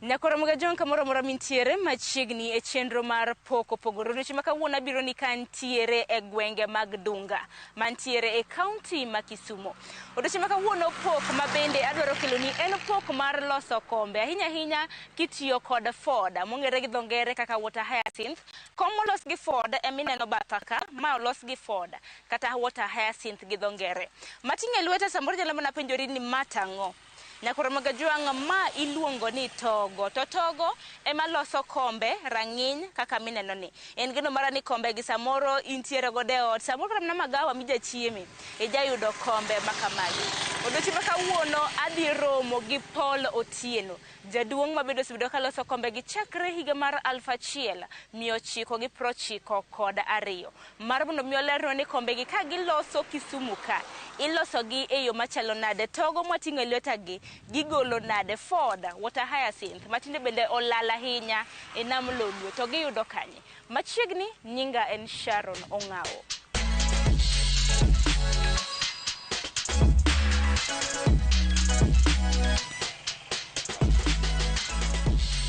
[SPEAKER 27] Nyakoro Magajwang' kamoro amora mintiere machiegni e chenro mar pok opogore. Odiochieng' ma kawuono abiro ni kantiere e gwenge mag Dunga mantiere e kaunti ma Kisumu. Odiochieng' ma kawuono pok ma bende adwaro keloni en pok mar loso kombe, ahinya ahinya kitiyo kod Ford mong'ere gi dho ngere kaka water hyacinth. Kom molos gi Ford emineno batha ka, ma olos gi Ford kata water hyacinth gi dho ngere. Mating'o e lweta samoro nyalo mana penjori ni ma tang'o. Nyakoro Magajwang' ma iluongo ni togo. To togo ema loso kombe rang'iny kaka mineno ni. En geno mara ni kombe gi samoro intiere godo e ot, samoro kata mana magawa mijachieme, ijayudo kombe ma kamagi. Odiochieng' ma kawuono adhi romo gi Paul Otieno, jaduong' ma bende osebedo kaloso kombe gi chakre higa mar 1992. Mar mondo mi olernwa ni kombe gi ka giloso Kisumu ka, iloso gi e yo machalo nade, togo mwating'o e lweta gi, gigolo nade, Ford, water hyacinth, matinde bende olal ahinya e nam Lolwe, to giyudo kanye? Machiegni, nyinga en Sharon Ong'awo.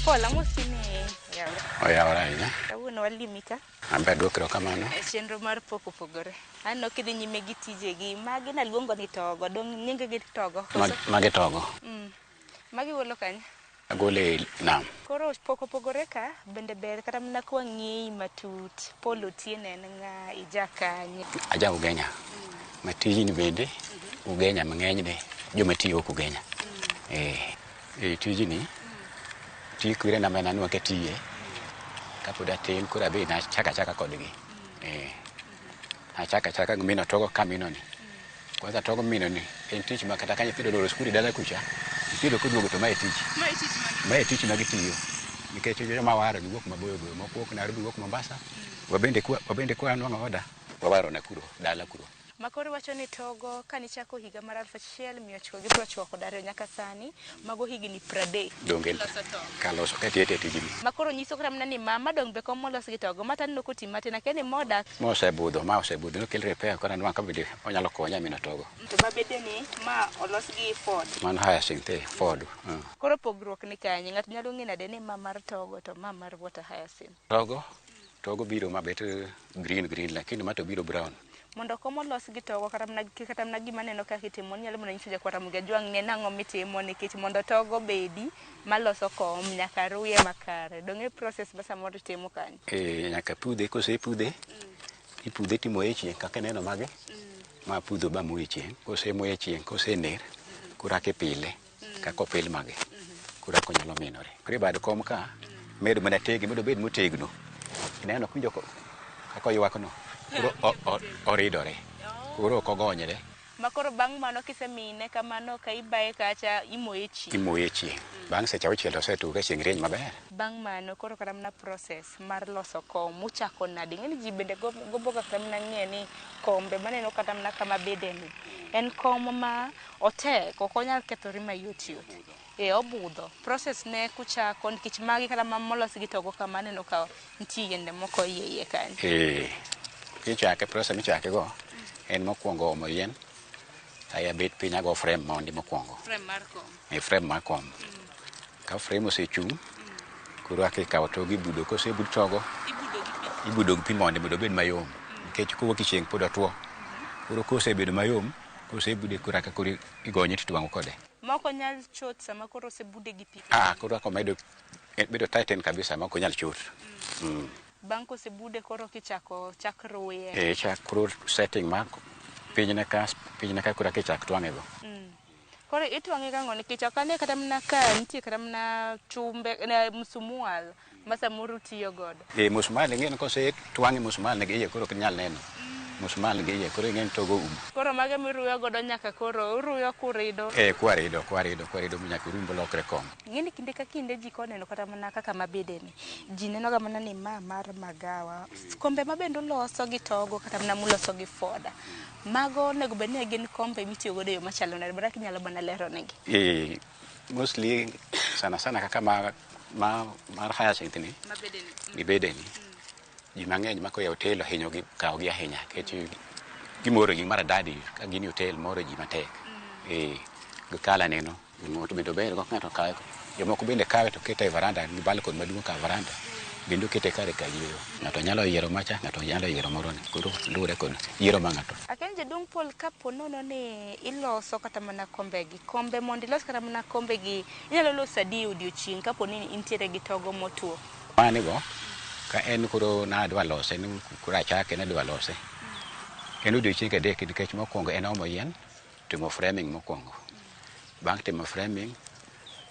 [SPEAKER 27] Paul, amosi ni oyawore.
[SPEAKER 3] Oyawore ahinya.
[SPEAKER 27] Kawuono walimi ka.
[SPEAKER 3] An be aduoko erokamano.
[SPEAKER 27] E chenro mar pok opogore. Aneno kidhi nyime gi tijegi. Magi naluongo ni togo. Dong' nying gi togo. Koso?
[SPEAKER 3] Magi togo.
[SPEAKER 27] Magi golo kanye?
[SPEAKER 3] Agole e nam.
[SPEAKER 27] Koro pok opogore ka bende ber kata mana kwa ng'eyi matut. Paul Otieno en ng'a, ija kanye?
[SPEAKER 3] Aja Ugenya. Ma tijni bende Ugenya mang'enyne joma tiyo ok Ugenya. E tijni ti kwerena ma nanwa katiye kapod atin koro abe nachako achaka kodgi. Achako achaka gi mino togo ka mino ni. Kwanza togo mino ni en tich ma kata ka nyithindo oloro skul e dala kucha, nyithindo koduogo to mae tich. Mae tich ma gitiyo. Nikech joma waro giwuok maboyo boyo, moko wuok Nairobi, wuok Mombasa. Wabende kwa nwang'o oda, wawaro Nakuru, dala kuro.
[SPEAKER 27] Makoro wacho ni togo kanichako higa mar 1992 nyaka sani, mago higni 30.
[SPEAKER 3] Donge
[SPEAKER 27] Loso togo.
[SPEAKER 3] Kaloso ka tiyo tijni.
[SPEAKER 27] Makoro nyiso kata mana ni mama dong be kom molos gi togo, mata aneno koti matin, akia ni modak.
[SPEAKER 3] Ma osebudho, nokel repair koro anwang'o ka bende onyalo konya mino togo.
[SPEAKER 27] To mabede ni ma olos gi Ford.
[SPEAKER 3] Mano hyacinth, Ford.
[SPEAKER 27] Koro pogruok ni kanye? Ng'ato nyalo ng'e nade ni ma mar togo to ma mar water hyacinth?
[SPEAKER 3] Togo biro mabet green green, lakini ma to biro brown.
[SPEAKER 27] Mondo kom olos gi togo kata mana gima aneno kaka itimo, inyalo mana nyiso jakwar Ramogi Ajwang' ni en ang'o mitimo, nikech mondo togo bedi maloso kom nyaka ruye makare. Dong' e process ma samoro itimo kanyo?
[SPEAKER 3] Nyaka pudhe, kosepudhe, ipudhe timoye e chieng' kaka ineno magi. Ma pudho ba moye e chieng', kosemoye e chieng', kosener, koro aka ipile, kaka opil magi. Koro aka onyalo minore. Koro e bad kom ka, medo mana tege, mondo obed motegno. Ineno winjo kaka oywak no. Koro oridore. Koro ok ogonyre.
[SPEAKER 27] Ma koro bang' mano kisemine kamano ka ibaye kacha imoye chieng'.
[SPEAKER 3] Imoye chieng'. Bang' seche auchiel to osetuo ka chieng' rieny maber.
[SPEAKER 27] Bang' mano koro kata mana process mar loso kom uchako nade? Ing'e ni ji bende gombo ga kata mana ng'eyo ni kombe maneno kata mana kama bede ni en kom ma otek, ok onyal kethore mayot yot. Obudho. Process ne kuchako nikech magi kata ma molos gi togo kama aneno ka nitie yiende moko iye iye kanyo.
[SPEAKER 3] Kichake, process michake go en mokwongo omo yien. Aya bet piny ago frame mondi mokwongo.
[SPEAKER 27] Frame mar kom.
[SPEAKER 3] Frame mar kom. Ka frame osechung', koro aka ikawo togo ibudo, kosebud togo, ibudo gi pi mondi mondo obed mayom. Nikech kowuok e chieng' pod otuo. Koro kosebedo mayom, kosebude koro aka koro igonye titwang'o kode.
[SPEAKER 27] Ma ok onyal chot sama koro osebude gi pi.
[SPEAKER 3] Koro aka omedo bedo tighten kabisa ma ok onyal chot.
[SPEAKER 27] Bang' kosebude koro kichako chak ruye.
[SPEAKER 3] Chak koro setting ma pinyne ka koro aka ichak twang'e go.
[SPEAKER 27] Koro itwang'e gang'o nikech ok ane kata mana ka nitie kata mana chumbe, msumwal ma samoro utiyo godo.
[SPEAKER 3] Musmal ing'e ni kosetwang'e musmal nigi iye koro ok inyal neno. Musmal nigi iye koro ing'e ni togo umo.
[SPEAKER 27] Koro mage miruyo godo nyaka koro uruyo kurido.
[SPEAKER 3] Kwarido nyaka orum bolokre kom.
[SPEAKER 27] Ing'e ni kinde ka kinde ji koneno kata mana kaka mabede ni, ji neno ga mana ni ma mar magawa. Kombe ma bende uloso gi togo kata mana muloso gi foda. Mago onego bed ni gin kombe mitiyo godo e yo machalo nade, bara kinyalo mana lero negi.
[SPEAKER 3] Mostly sana sana kaka mar hyacinth ni, mabede ni. Ji mang'eny ma koya hotel ohinyo gi kawo gi ahinya nikech gimoro gi maridadi ka gin e hotel moro ji matek. Gi kala neno to bende ober go ng'ato kawe. Jomoko bende kawe to kete e varanda gi balcony maduong' ka varanda. Bende okete kare ka yweyo. Ng'ato nyalo yiero macha, ng'ato nyalo yiero moro ni. Koro luwore kod yiero ma ng'ato.
[SPEAKER 27] Akia jaduong' Paul kapo nono ni iloso kata mana kombe gi. Kombe mondo ilos kata mana kombe gi, inyalo loso adi odiochieng' kapo ni intiere gi togo motuo?
[SPEAKER 3] Mani go, ka en koro nadwa lose, ni koro achake nadwa lose. En odiochieng' adek nikech mokwongo en omo yien, timo framing mokwongo. Bang' timo framing,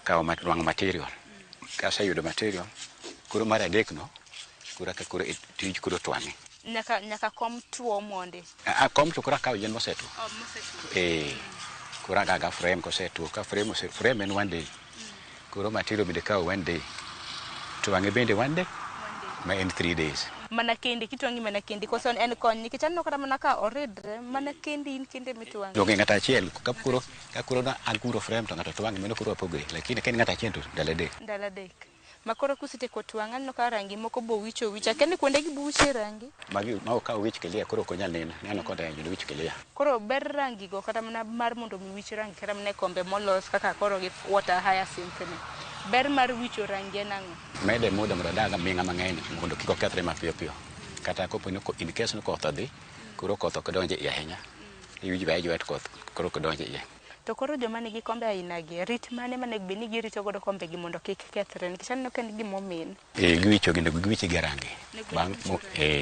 [SPEAKER 3] kawo nwang'o material. Kaseyudo material, koro mar adek no, koro ka koro tij koro twang'e.
[SPEAKER 27] Nyaka kom tuo mondi.
[SPEAKER 3] A kom to koro akawo yien mosetuo.
[SPEAKER 27] Oh, mosetuo.
[SPEAKER 3] Eh, koro agaga frame kosetuo, ka frame ose frame en one day. Koro material bende kawo one day. Twang'e bende one day, ma en 3 days.
[SPEAKER 27] Mana kendi kitwang'i mana kendi koso en kony nikech aneno kata mana ka oridre mana kendi in kende mitwang'e.
[SPEAKER 3] Donge ng'ato achiel ka koro na aguro frame to ng'ato twang'e, mano koro wapogre. Lakini ka en ng'ato achiel to ndalo 3.
[SPEAKER 27] Ndalo 3. Ma koro kusetieko twang'o aneno ka rangi moko bowicho wich. Akia ni kuonde gi bowiche rangi.
[SPEAKER 3] Magi ma okaw wich clear koro ok onyal neno. Neno kodonjo wich clear.
[SPEAKER 27] Koro ber rangi go kata mana mar mondo mi wich rangi kata mana e kombe molos kaka koro gi water hyacinth ni. Ber mar wicho rangi en ang'o?
[SPEAKER 3] Mede muda mondo odag aming'a mang'eny mondo kik okethre mapiyo piyo. Kata kopo ni in case ni koth odhi, koro koth ok donj e iye ahinya. Iwinjo be ajiwa to koth koro ok donj e iye.
[SPEAKER 27] To koro joma nigi kombe aina gi, rit mane manego bed ni girito godo kombe gi mondo kik kethre nikech aneno ka en gimomin.
[SPEAKER 3] Eh, giwicho gi giwiche gi rangi.
[SPEAKER 27] Nego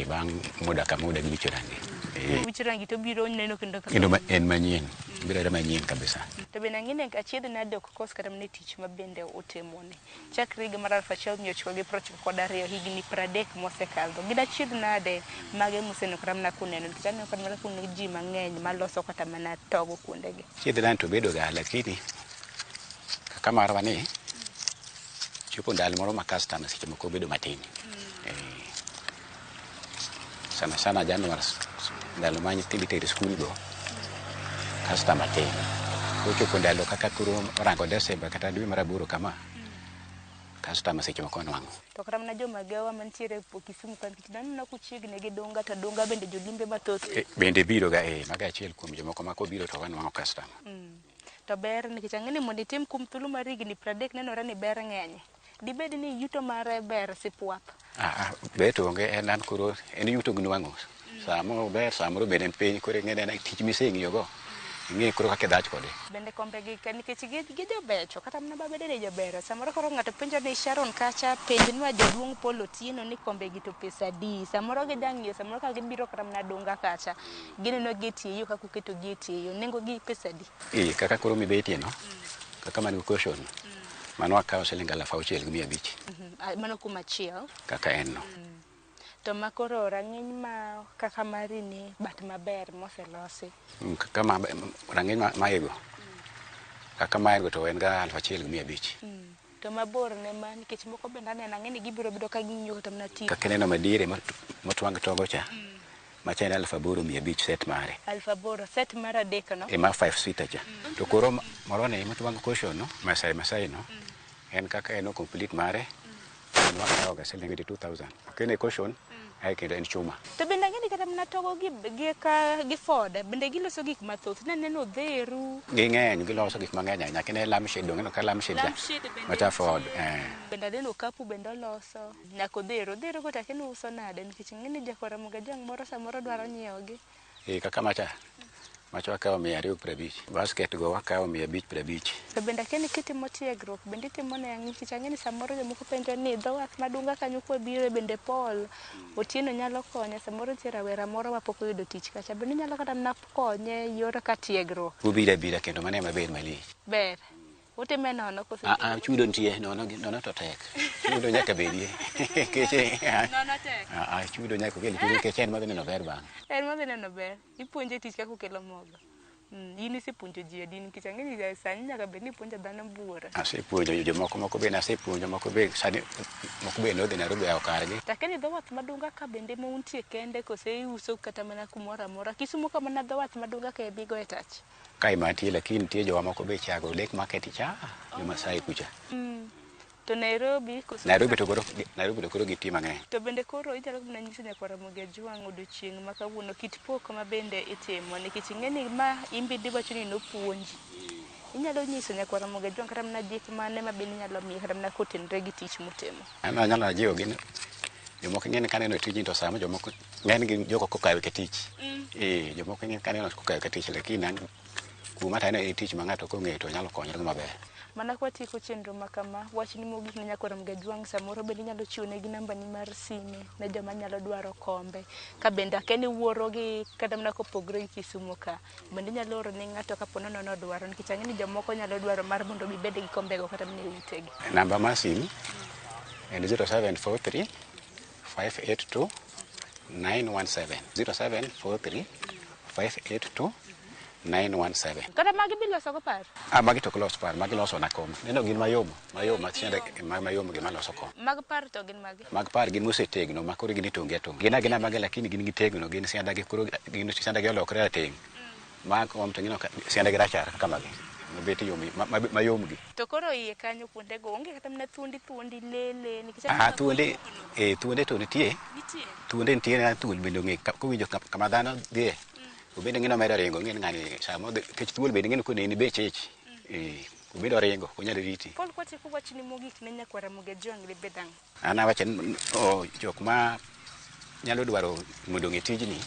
[SPEAKER 3] Bang' muda ka muda giwicho rangi. Eh,
[SPEAKER 27] Wich rangi to biro neno kendo
[SPEAKER 3] kendo en manyien. Biro bedo manyien kabisa.
[SPEAKER 27] To bende ang'e ni achiedh nade ok kos kata mana e tich ma bende utimoni. Chakre higa mar 1992, higni 30 mosekadho. Gin achiedh nade mage museneno kata mana kuneno nikech aneno kata mana kun ji mang'eny maloso kata mana togo kuondegi.
[SPEAKER 3] Achiedh nade to bedo ga, lakini kaka marwa ni chopo ndalo moro ma customer seche moko bedo matin. Eh, sana sana Januar, ndalo ma nyithindo itero e skul go, customer tin. Kochopo ndalo kaka koro orango Desemba kata dwe mar aboro kama, customer seche moko nwang'o.
[SPEAKER 27] To kata mana jomagawa mantiere Kisumu ka nikech aneno kuchiegni gi Dunga to Dunga bende jolimbe mathoth.
[SPEAKER 3] Eh, bende biro ga, eh, mago achiel kuom jomoko ma kobiro to wanwang'o customer.
[SPEAKER 27] To ber nikech ang'e ni mondo itim kuom thuolo mar higni 30 nenore ni ber ng'eny. Dibed ni yuto mare ber sipwap.
[SPEAKER 3] Ah, ah, ber to onge, en an koro en yuto gi nwang'o. Samoro ber, samoro bende en piny, koro ing'e ni en tich miseng'iyo go. Ing'e koro kaka idhach kode.
[SPEAKER 27] Bende kombe gi ka nikech gi jobecho kata mana babede ni jober. Samoro koro ng'ato penjo ni Sharon kacha penjnwa jaduong' Paul Otieno ni kombe gi to pesa adi. Samoro gidang'iyo, samoro ka gibiro kata mana Dunga kacha. Gineno gi e tie yo kaka uketo gi e tie yo. Nengo gi pesa adi?
[SPEAKER 3] Eh, kaka koro mibetie no, kaka man gi cushion, mano wakawo siling 6,500.
[SPEAKER 27] Ah, mano kuom achiel.
[SPEAKER 3] Kaka en no.
[SPEAKER 27] To ma koro rang'iny ma kaka mari ni bat maber moselosi.
[SPEAKER 3] Kaka ma rang'iny ma igo. Kaka maego to en ga 1,500.
[SPEAKER 27] To mabor ne ma nikech moko bende aneno ang'e ni gibiro bedo ka ging'iyo kata mana TV.
[SPEAKER 3] Kaka ineno madiere motwang' togo cha, macha en 8,500 set mare.
[SPEAKER 27] 8,000 set mar adek no.
[SPEAKER 3] E ma 5 seater cha. To koro moro ni motwang' cushion no, Masai Masai no, en kaka en o complete mare, en wakawo ga siling 22,000. Kene cushion, ae kendo en chuma.
[SPEAKER 27] To bende ang'e ni kata mana togo gi ka gi Ford bende giloso gik mathoth. Naneno odheru.
[SPEAKER 3] Ging'eny, giloso gik mang'eny ahinya. Kine lampshade, donge ineno ka lampshade cha?
[SPEAKER 27] Lampshade bende
[SPEAKER 3] Macha Ford.
[SPEAKER 27] nitie.
[SPEAKER 3] Eh.
[SPEAKER 27] Bende aneno okapu bende oloso. Nyaka odheru. Odheru go to akia ni uso nade nikech ing'e ni jakora Ramogi moro samoro dwaro nyiewo gi.
[SPEAKER 3] Eh, kaka macha, macha wakawo 250. Basket go wakawo 550.
[SPEAKER 27] To bende akia ni kitimo tiegruok bende itimo ne ang'o nikech ang'e ni samoro jomoko penjo ni dho wath madunga kanyo kwabiro bende Paul Otieno nyalo konyo samoro nitie rawera moro mapok oyudo tich kacha bende inyalo kata mana konye e yor ka tiegruok.
[SPEAKER 3] Ubiro abira kendo mano ema ber malich.
[SPEAKER 27] Ber. Utime nono koso?
[SPEAKER 3] Ah, ah, chudo nitie, nono, nono to tek. Chudo nyaka bedie. Nikech,
[SPEAKER 27] Nono tek.
[SPEAKER 3] Ah, ah, chudo nyaka okel chudo nikech en madhi neno ber bang'e.
[SPEAKER 27] En madhi neno ber. Ipuonje tich kaka okelo mogo. In isepuonjo ji adi nikech ang'e ni sani nyaka bed ni ipuonjo dhano buora.
[SPEAKER 3] Asepuonjo jomoko, moko be nasepuonjo, moko be sani, moko be nodhi Nairobi oyawo kargi.
[SPEAKER 27] To akia ni dho wath madunga ka bende ema untie kende kose iuso kata mana kumoro amora. Kisumo ka mana dho wath madunga ka ema igoye tach.
[SPEAKER 3] Kae mantie, lakini nitie jowa moko be chago Lake Market cha, jo Masai kucha.
[SPEAKER 27] To Nairobi koso?
[SPEAKER 3] Nairobi to koro gitie mang'eny.
[SPEAKER 27] To bende koro inyalo mana nyiso nyakwar Ramogi Ajwang' odiochieng' ma kawuono kit pok ma bende itimo nikech ing'e ni ma in bende iwacho ni nopuonji. Inyalo nyiso nyakwar Ramogi Ajwang' kata mana jip mane ma bende inyalo miye kata mana kotenore gi tich mutimo.
[SPEAKER 3] An anyalo jiwo gi ni jomoko ing'e ni kaneno tijni to sama jomoko ng'eny gi joko kokawe ka tich. Eh, jomoko ing'e kaneno kokawe ka tich, lakini an kuoma to aneno en tich ma ng'ato kong'eyo to nyalo konyore maber.
[SPEAKER 27] Mana kwatieko chenro ma kama, wachni mogik ne nyakwar Mgajwang' samoro bende inyalo chiwo negi nambani mar sime ne joma nyalo dwaro kombe. Ka bende akia ni wuoro gi kata mana kopogre gi Kisumu ka, bende inyalo oro ne ng'ato kapo nono nodwaro nikech ang'e ni jomoko nyalo dwaro mar mondo gibed gi kombego kata mana e utegi.
[SPEAKER 3] Namba mar sim en 0743 582 917. 0743 582 917.
[SPEAKER 27] Kata magi biloso go par?
[SPEAKER 3] Ah, magi to ok los par, magi loso na kom. Neno gin mayom, mayom, matiende mayom gima loso kom.
[SPEAKER 27] Mag par to gin mage?
[SPEAKER 3] Mag par gin mosetegno ma koro gin itongi atonga. Gin agina mage lakini gin gitegno, gin sianda gi koro gin sianda gi olokre rateng'. Mag kom to gino sianda gi rachar kaka magi. Mabet yom, mayom gi.
[SPEAKER 27] To koro iye kanyo kuondego onge kata mana thuondi thuondi lele nikech
[SPEAKER 3] Ah, thuonde, thuonde to nitie.
[SPEAKER 27] Nitie.
[SPEAKER 3] Thuonde nitie na thuol bende ong'e kowinjo kama dhano dhiye. Obende ng'ino medo ringo, ng'e ni ng'ani sama odhi, nikech thuol bende ng'e ni koneni be chich. Obende oringo, ok onyal riti.
[SPEAKER 27] Paul kwatieko wachni mogik ne nyakwar Ramogi Ajwang' dibed ang'o?
[SPEAKER 3] An awacho ni jok ma nyalo dwaro mondo ong'e tijni,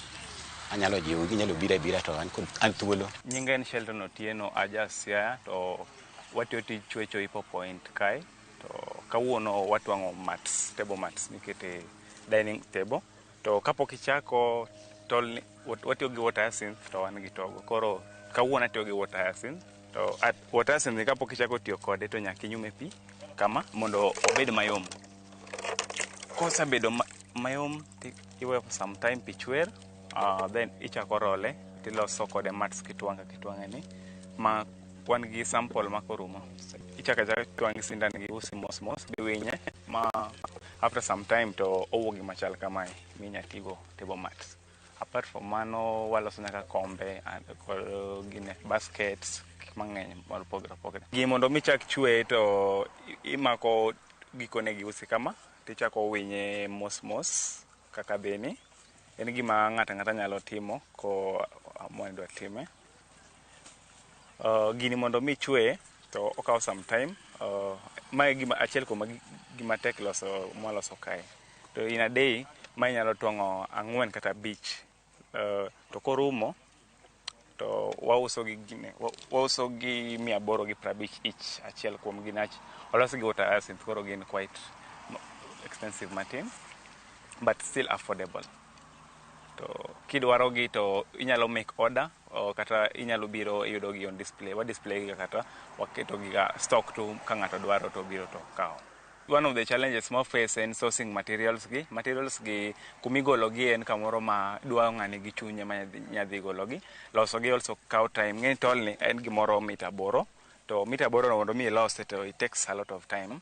[SPEAKER 3] anyalo jiwo gi nyalo biro abira to an kod an thuolo.
[SPEAKER 15] Nyinga en Sheldon Otieno aja Siaya to watiyo tij chwecho Hippo Point kae to kawuono watwang'o mats, table mats mikete dining table to kapok ichako tol watiyo gi water hyacinth to wan gi togo. Koro kawuono atiyo gi water hyacinth to water hyacinth ni kapok ichako tiyo kode to nyaka inyume pi kama mondo obed mayom. Kosebedo mayom iweyo for some time pi chwer, then ichako role tiloso kode mats kitwang'a kitwang'a ni ma wan gi sample ma korumo. Ichako achaka twang' gi sindan gi usi mos mos biwinye ma after some time to owuok gima chal kamae minya tigo table mats. Apart from mano waloso nyaka kombe and kod gine baskets gik mang'eny mopogore opogore. Gi mondo mi chak chwe to imako gikone gi usi kama tichako winye mos mos kaka dhini. En gima ng'ato ang'ata nyalo timo ko amua ni dwa time. Gini mondo mi chwe to okawo some time. Mae gima achiel kuom gima tek loso mwaloso kae. To in a day ma inyalo twang'o 4 kata 5. To korumo to wauso gi gine, wauso gi 850 each achiel kuom gi nach. Olos gi water hyacinth koro gin quite expensive matin but still affordable. To kidwaro gi to inyalo make order kata inyalo biro iyudo gi on display. Wa display gi kata waketo gi ga stock to ka ng'ato dwaro to biro to kawo. One of the challenges ma face en sourcing materials gi. Materials gi kumigolo gi en kamoro ma dwa ng'ani gi chunye ma nyadhi golo gi. Loso gi also kawo time. Ng'eny tolni en gimoro mita 8 to mita 8 no mondo mi ilose to it takes a lot of time.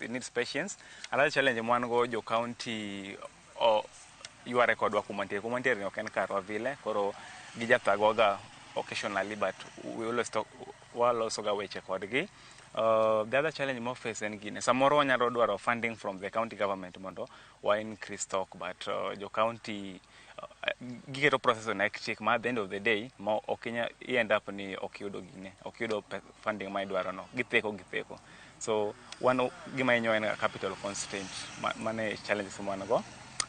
[SPEAKER 15] It needs patience. Another challenge mwan go jo county yware kodwa kuma nitie. Kuma nitie ni ok en karwa vile, koro gijathagwa ga occasionally but we always talk, waloso ga weche kodgi. The other challenge mo face en gine samoro wanyalo dwaro funding from the county government mondo wa increase stock but jo county giketo process on hectic ma at the end of the day ma ok inya end up ni ok iyudo gine, ok iyudo funding ma idwaro no, githeko githeko. So wan gima hinyo en capital constraint mane challenges ma wan go.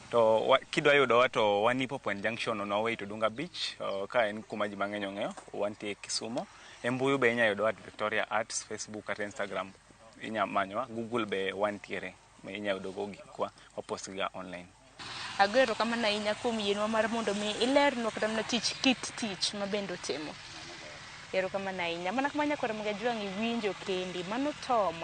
[SPEAKER 15] To kidwa yudowa to wan Hippo Point Junction on our way to Dunga Beach, ka en kuma ji mang'eny ong'eyo, wantie Kisumu. E mbui be inya yudowa at Victoria Arts, Facebook kata Instagram inya manyowa, Google be wantiere, ma inya yudogo gikwa, wapost ga online.
[SPEAKER 27] Ago erokamano ahinya kuom yienwa mar mondo mi ilernwa kata mana tich kit tich ma bende otimo. Erokamano ahinya. Mana kama nyakwar Ramogi Ajwang' iwinjo kendi, mano Tom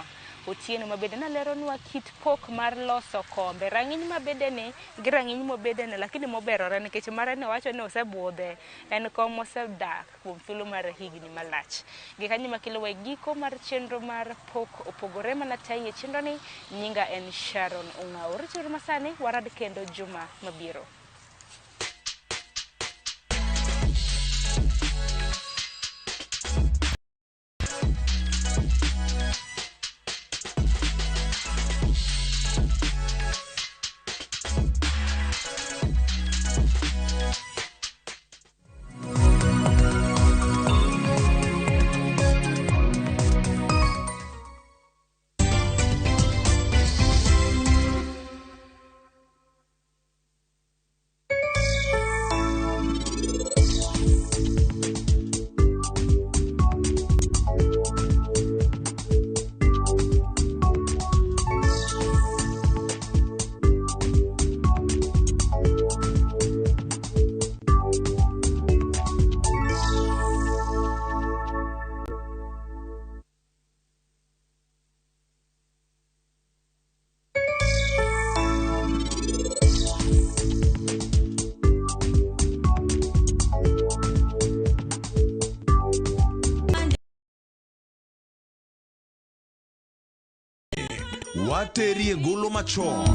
[SPEAKER 27] Otieno ma bende naleronwa kit pok mar loso kombe. Rang'iny mabedene gi rang'iny mobedene lakini moberore nikech mare ne owacho ni osebudhe. En kom mosedak kuom thuolo mar higni malach. Gi kanyo makelowa e giko mar chenro mar pok opogore mana tayi e chenro ni, nyinga en Sharon Ong'awo. Rituru masani, warad kendo juma mabiro.
[SPEAKER 4] Wateri e golo machon.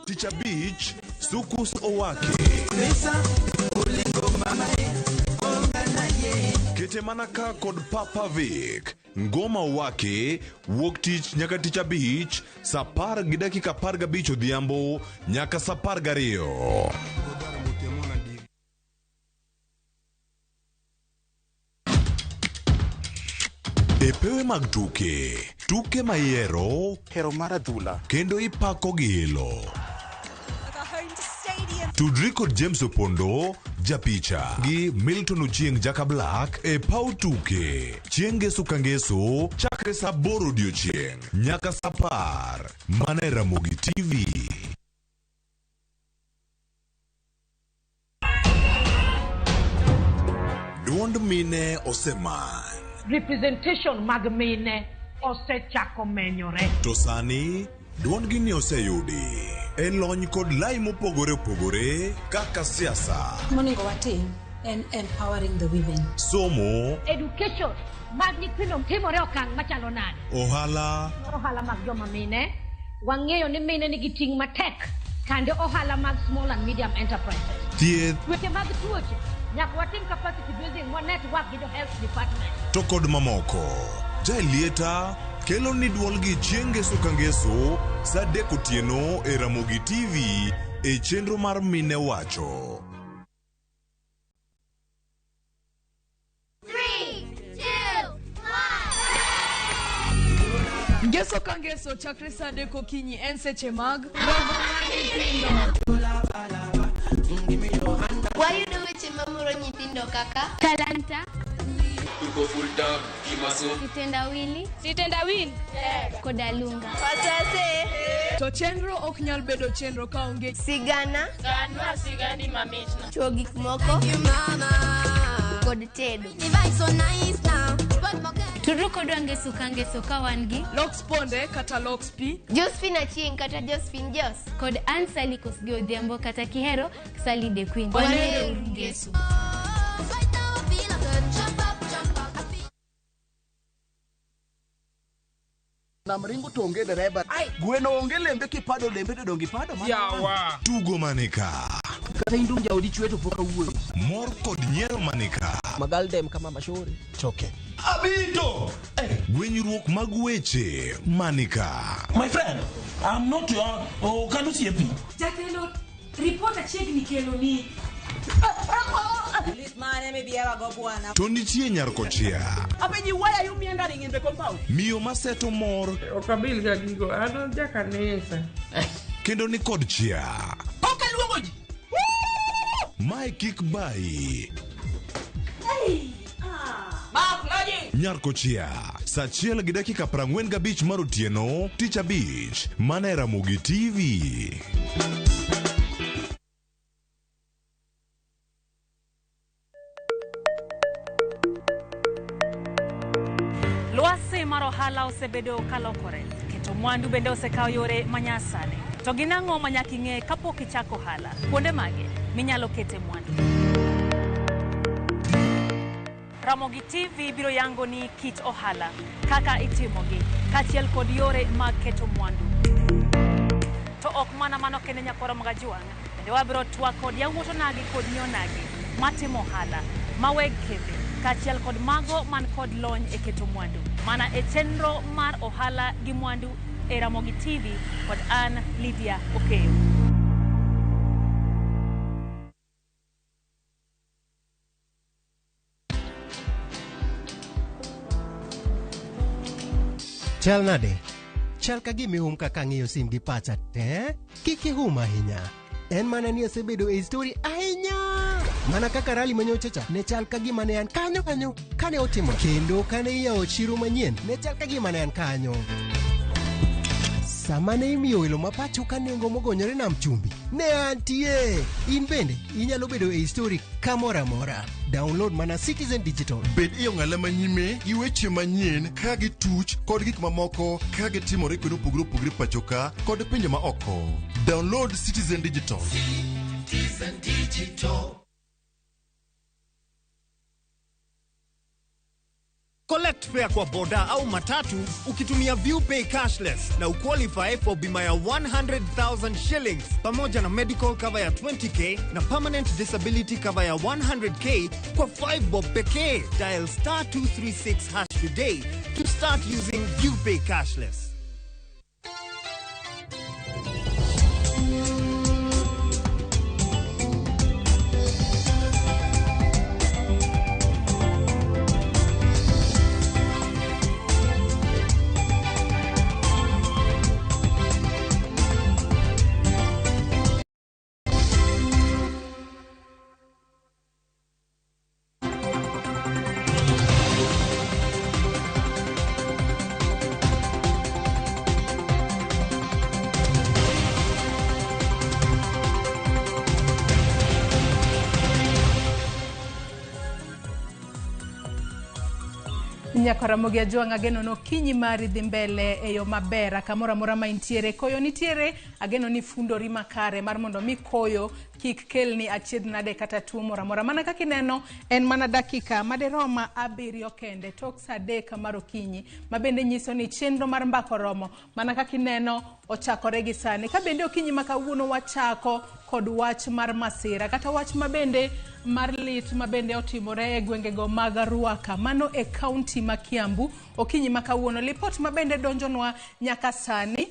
[SPEAKER 4] Tich abich, Sukus Owake. Kete mana ka kod Papa Vic. Ngoma Owake, wuok tich nyaka tich abich, saa 10:15 odhiambo nyaka saa 12. E pewe mag tuke, tuke mayiero,
[SPEAKER 16] hero mar adhula,
[SPEAKER 4] kendo ipako gi ilo. Tudri kod James Opondo, japicha, gi Milton Ochieng Jaka Black e paw tuke. Chieng' ngeso ka ngeso, chakre saa 8 odiochieng' nyaka saa 10. Mana e Ramogi TV. Duond mine osemany.
[SPEAKER 17] Representation mag mine osechako menyore.
[SPEAKER 4] To sani, duondgi ni oseyudi e lony kod lai mopogore opogore kaka siasa,
[SPEAKER 20] Monego watim en empowering the women.
[SPEAKER 4] Somo,
[SPEAKER 17] Education mag nyithindo timore okang' machalo nade?
[SPEAKER 4] Ohala,
[SPEAKER 17] Ohala mag joma mine, wang'eyo ni mine nigi ting' matek kande ohala mag small and medium enterprises.
[SPEAKER 4] Thieth,
[SPEAKER 17] Weche mag tuoche, nyaka watim capacity building wa network gi jo health department.
[SPEAKER 4] To kod mamoko. Jaelieta kelo ni duolgi chieng' ngeso ka ngeso saa 3 otieno e Ramogi TV e chenro mar Mine Wacho.
[SPEAKER 11] 3, 2, 1.
[SPEAKER 21] Ngeso ka ngeso chakre saa 3 okinyi en seche mag romo mar nyithindo.
[SPEAKER 22] Wayudo weche mamoro nyithindo kaka
[SPEAKER 23] talanta,
[SPEAKER 22] kitendawili,
[SPEAKER 23] sitendawili koda lunga.
[SPEAKER 22] Wasase.
[SPEAKER 21] To chenro ok nyal bedo chenro kaonge
[SPEAKER 22] sigana,
[SPEAKER 23] ganwa sigani mamitna,
[SPEAKER 22] chuo gik moko kod tedo.
[SPEAKER 23] Tudru kodwa ngeso ka ngeso ka wan gi
[SPEAKER 21] Lox Ponde kata Lox P,
[SPEAKER 22] Josephine Achieng kata Josephine Jos,
[SPEAKER 23] kod Ann Sally Kosgei Odhiambo kata Kihero Sally the Queen.
[SPEAKER 22] Wanere
[SPEAKER 23] ngeso.
[SPEAKER 16] Nam ringo to onge dereba. Gweno onge lembe kipado lembe to donge ipado mana.
[SPEAKER 4] Yawa. Tugo manika.
[SPEAKER 19] Kata indum jaodi chwe to pok awuoyo.
[SPEAKER 4] Mor kod nyiero manika.
[SPEAKER 19] Magaldem kama mashori.
[SPEAKER 2] Choke.
[SPEAKER 4] Abito. Gwenyruok mag weche manika.
[SPEAKER 26] My friend, I'm not your okano siepi.
[SPEAKER 1] Jatelo, report achiegni kelo ni.
[SPEAKER 4] To nitie nyar kochia.
[SPEAKER 26] Apenji, why are you meandering in the compound?
[SPEAKER 4] Miyo maseto mor
[SPEAKER 6] Ok abil ga gigo, an jakanisa.
[SPEAKER 4] Kendo ni kod chia.
[SPEAKER 26] Ok aluongo ji.
[SPEAKER 4] Mae kik bayi.
[SPEAKER 26] Mark Loji.
[SPEAKER 4] Nyar kochia. Saa 1:45 mar otieno, tich abich, mana e Ramogi TV.
[SPEAKER 24] Lwasi mar ohala osebedo kalokore, keto mwandu bende osekawo yore manyasani. To gin ang'o ma nyaka ing'e kapok ichako ohala? Kuonde mage minyalo kete mwandu? Ramogi TV biro yango ni kit ohala, kaka itimogi, kaachiel kod yore mag keto mwandu. To ok mana mano kende nyakwara Magajuang', bende wabiro twak kod yawuot onagi kod nyi onagi matimo ohala, maweg kembe, kaachiel kod mago man kod lony e keto mwandu. Mana e chenro mar ohala gi mwandu e Ramogi TV kod an Lydia Okeyo.
[SPEAKER 2] Chal nade? Chal ka gima ihum kaka ang'iyo sim gi pacha te. Kik ihum ahinya. En mana ni asebedo e story ahinya. Mana kaka rally manyocha cha, ne chal ka gima ne an kanyo kanyo kane otimo. Kendo kane iyawo chiro manyien, ne chal ka gima ne an kanyo. Sama ne imiyo welo ma pacho ka nengo mogonyore nam chumbi, ne antie. In bende inyalo bedo e story kamoro amora. Download mana Citizen Digital.
[SPEAKER 10] Bed e ong'ala manyime gi weche manyien ka gituch kod gik mamoko ka gitimore kuonde mopogore opogore pacho ka kod pinje ma oko. Download Citizen Digital.
[SPEAKER 14] Citizen Digital.
[SPEAKER 5] Collect fare kwa boda au matatu ukitumia ViewPay cashless na uqualify for bima ya 100,000 shillings pamoja na medical cover ya 20k na permanent disability cover ya 100k kwa 5 bob pekee. Dial star 236 hash today to start using ViewPay cashless.
[SPEAKER 7] Nyaka Ramogi Ajwang' ageno ni okinyi mari dhi mbele e yo maber kamoro amora ma intiere. Koyo nitiere, ageno ni fundori makare mar mondo mi koyo kik kelni achiedh nade kata tuo moro amora. Mana kaka ineno en mana dakika madirom 7 kende tok saa 3 mar okinyi, ma bende nyiso ni chenro mar mbaka oromo mana kaka ineno ochakore gi sani. Ka bende okinyi ma kawuono wachako kod wach mar masira kata wach mabende mar lit mabende otimore e gwengego mag Ruaka, mano e kaunti ma Kiambu. Okinyi ma kawuono lipot mabende donjonwa nyaka sani.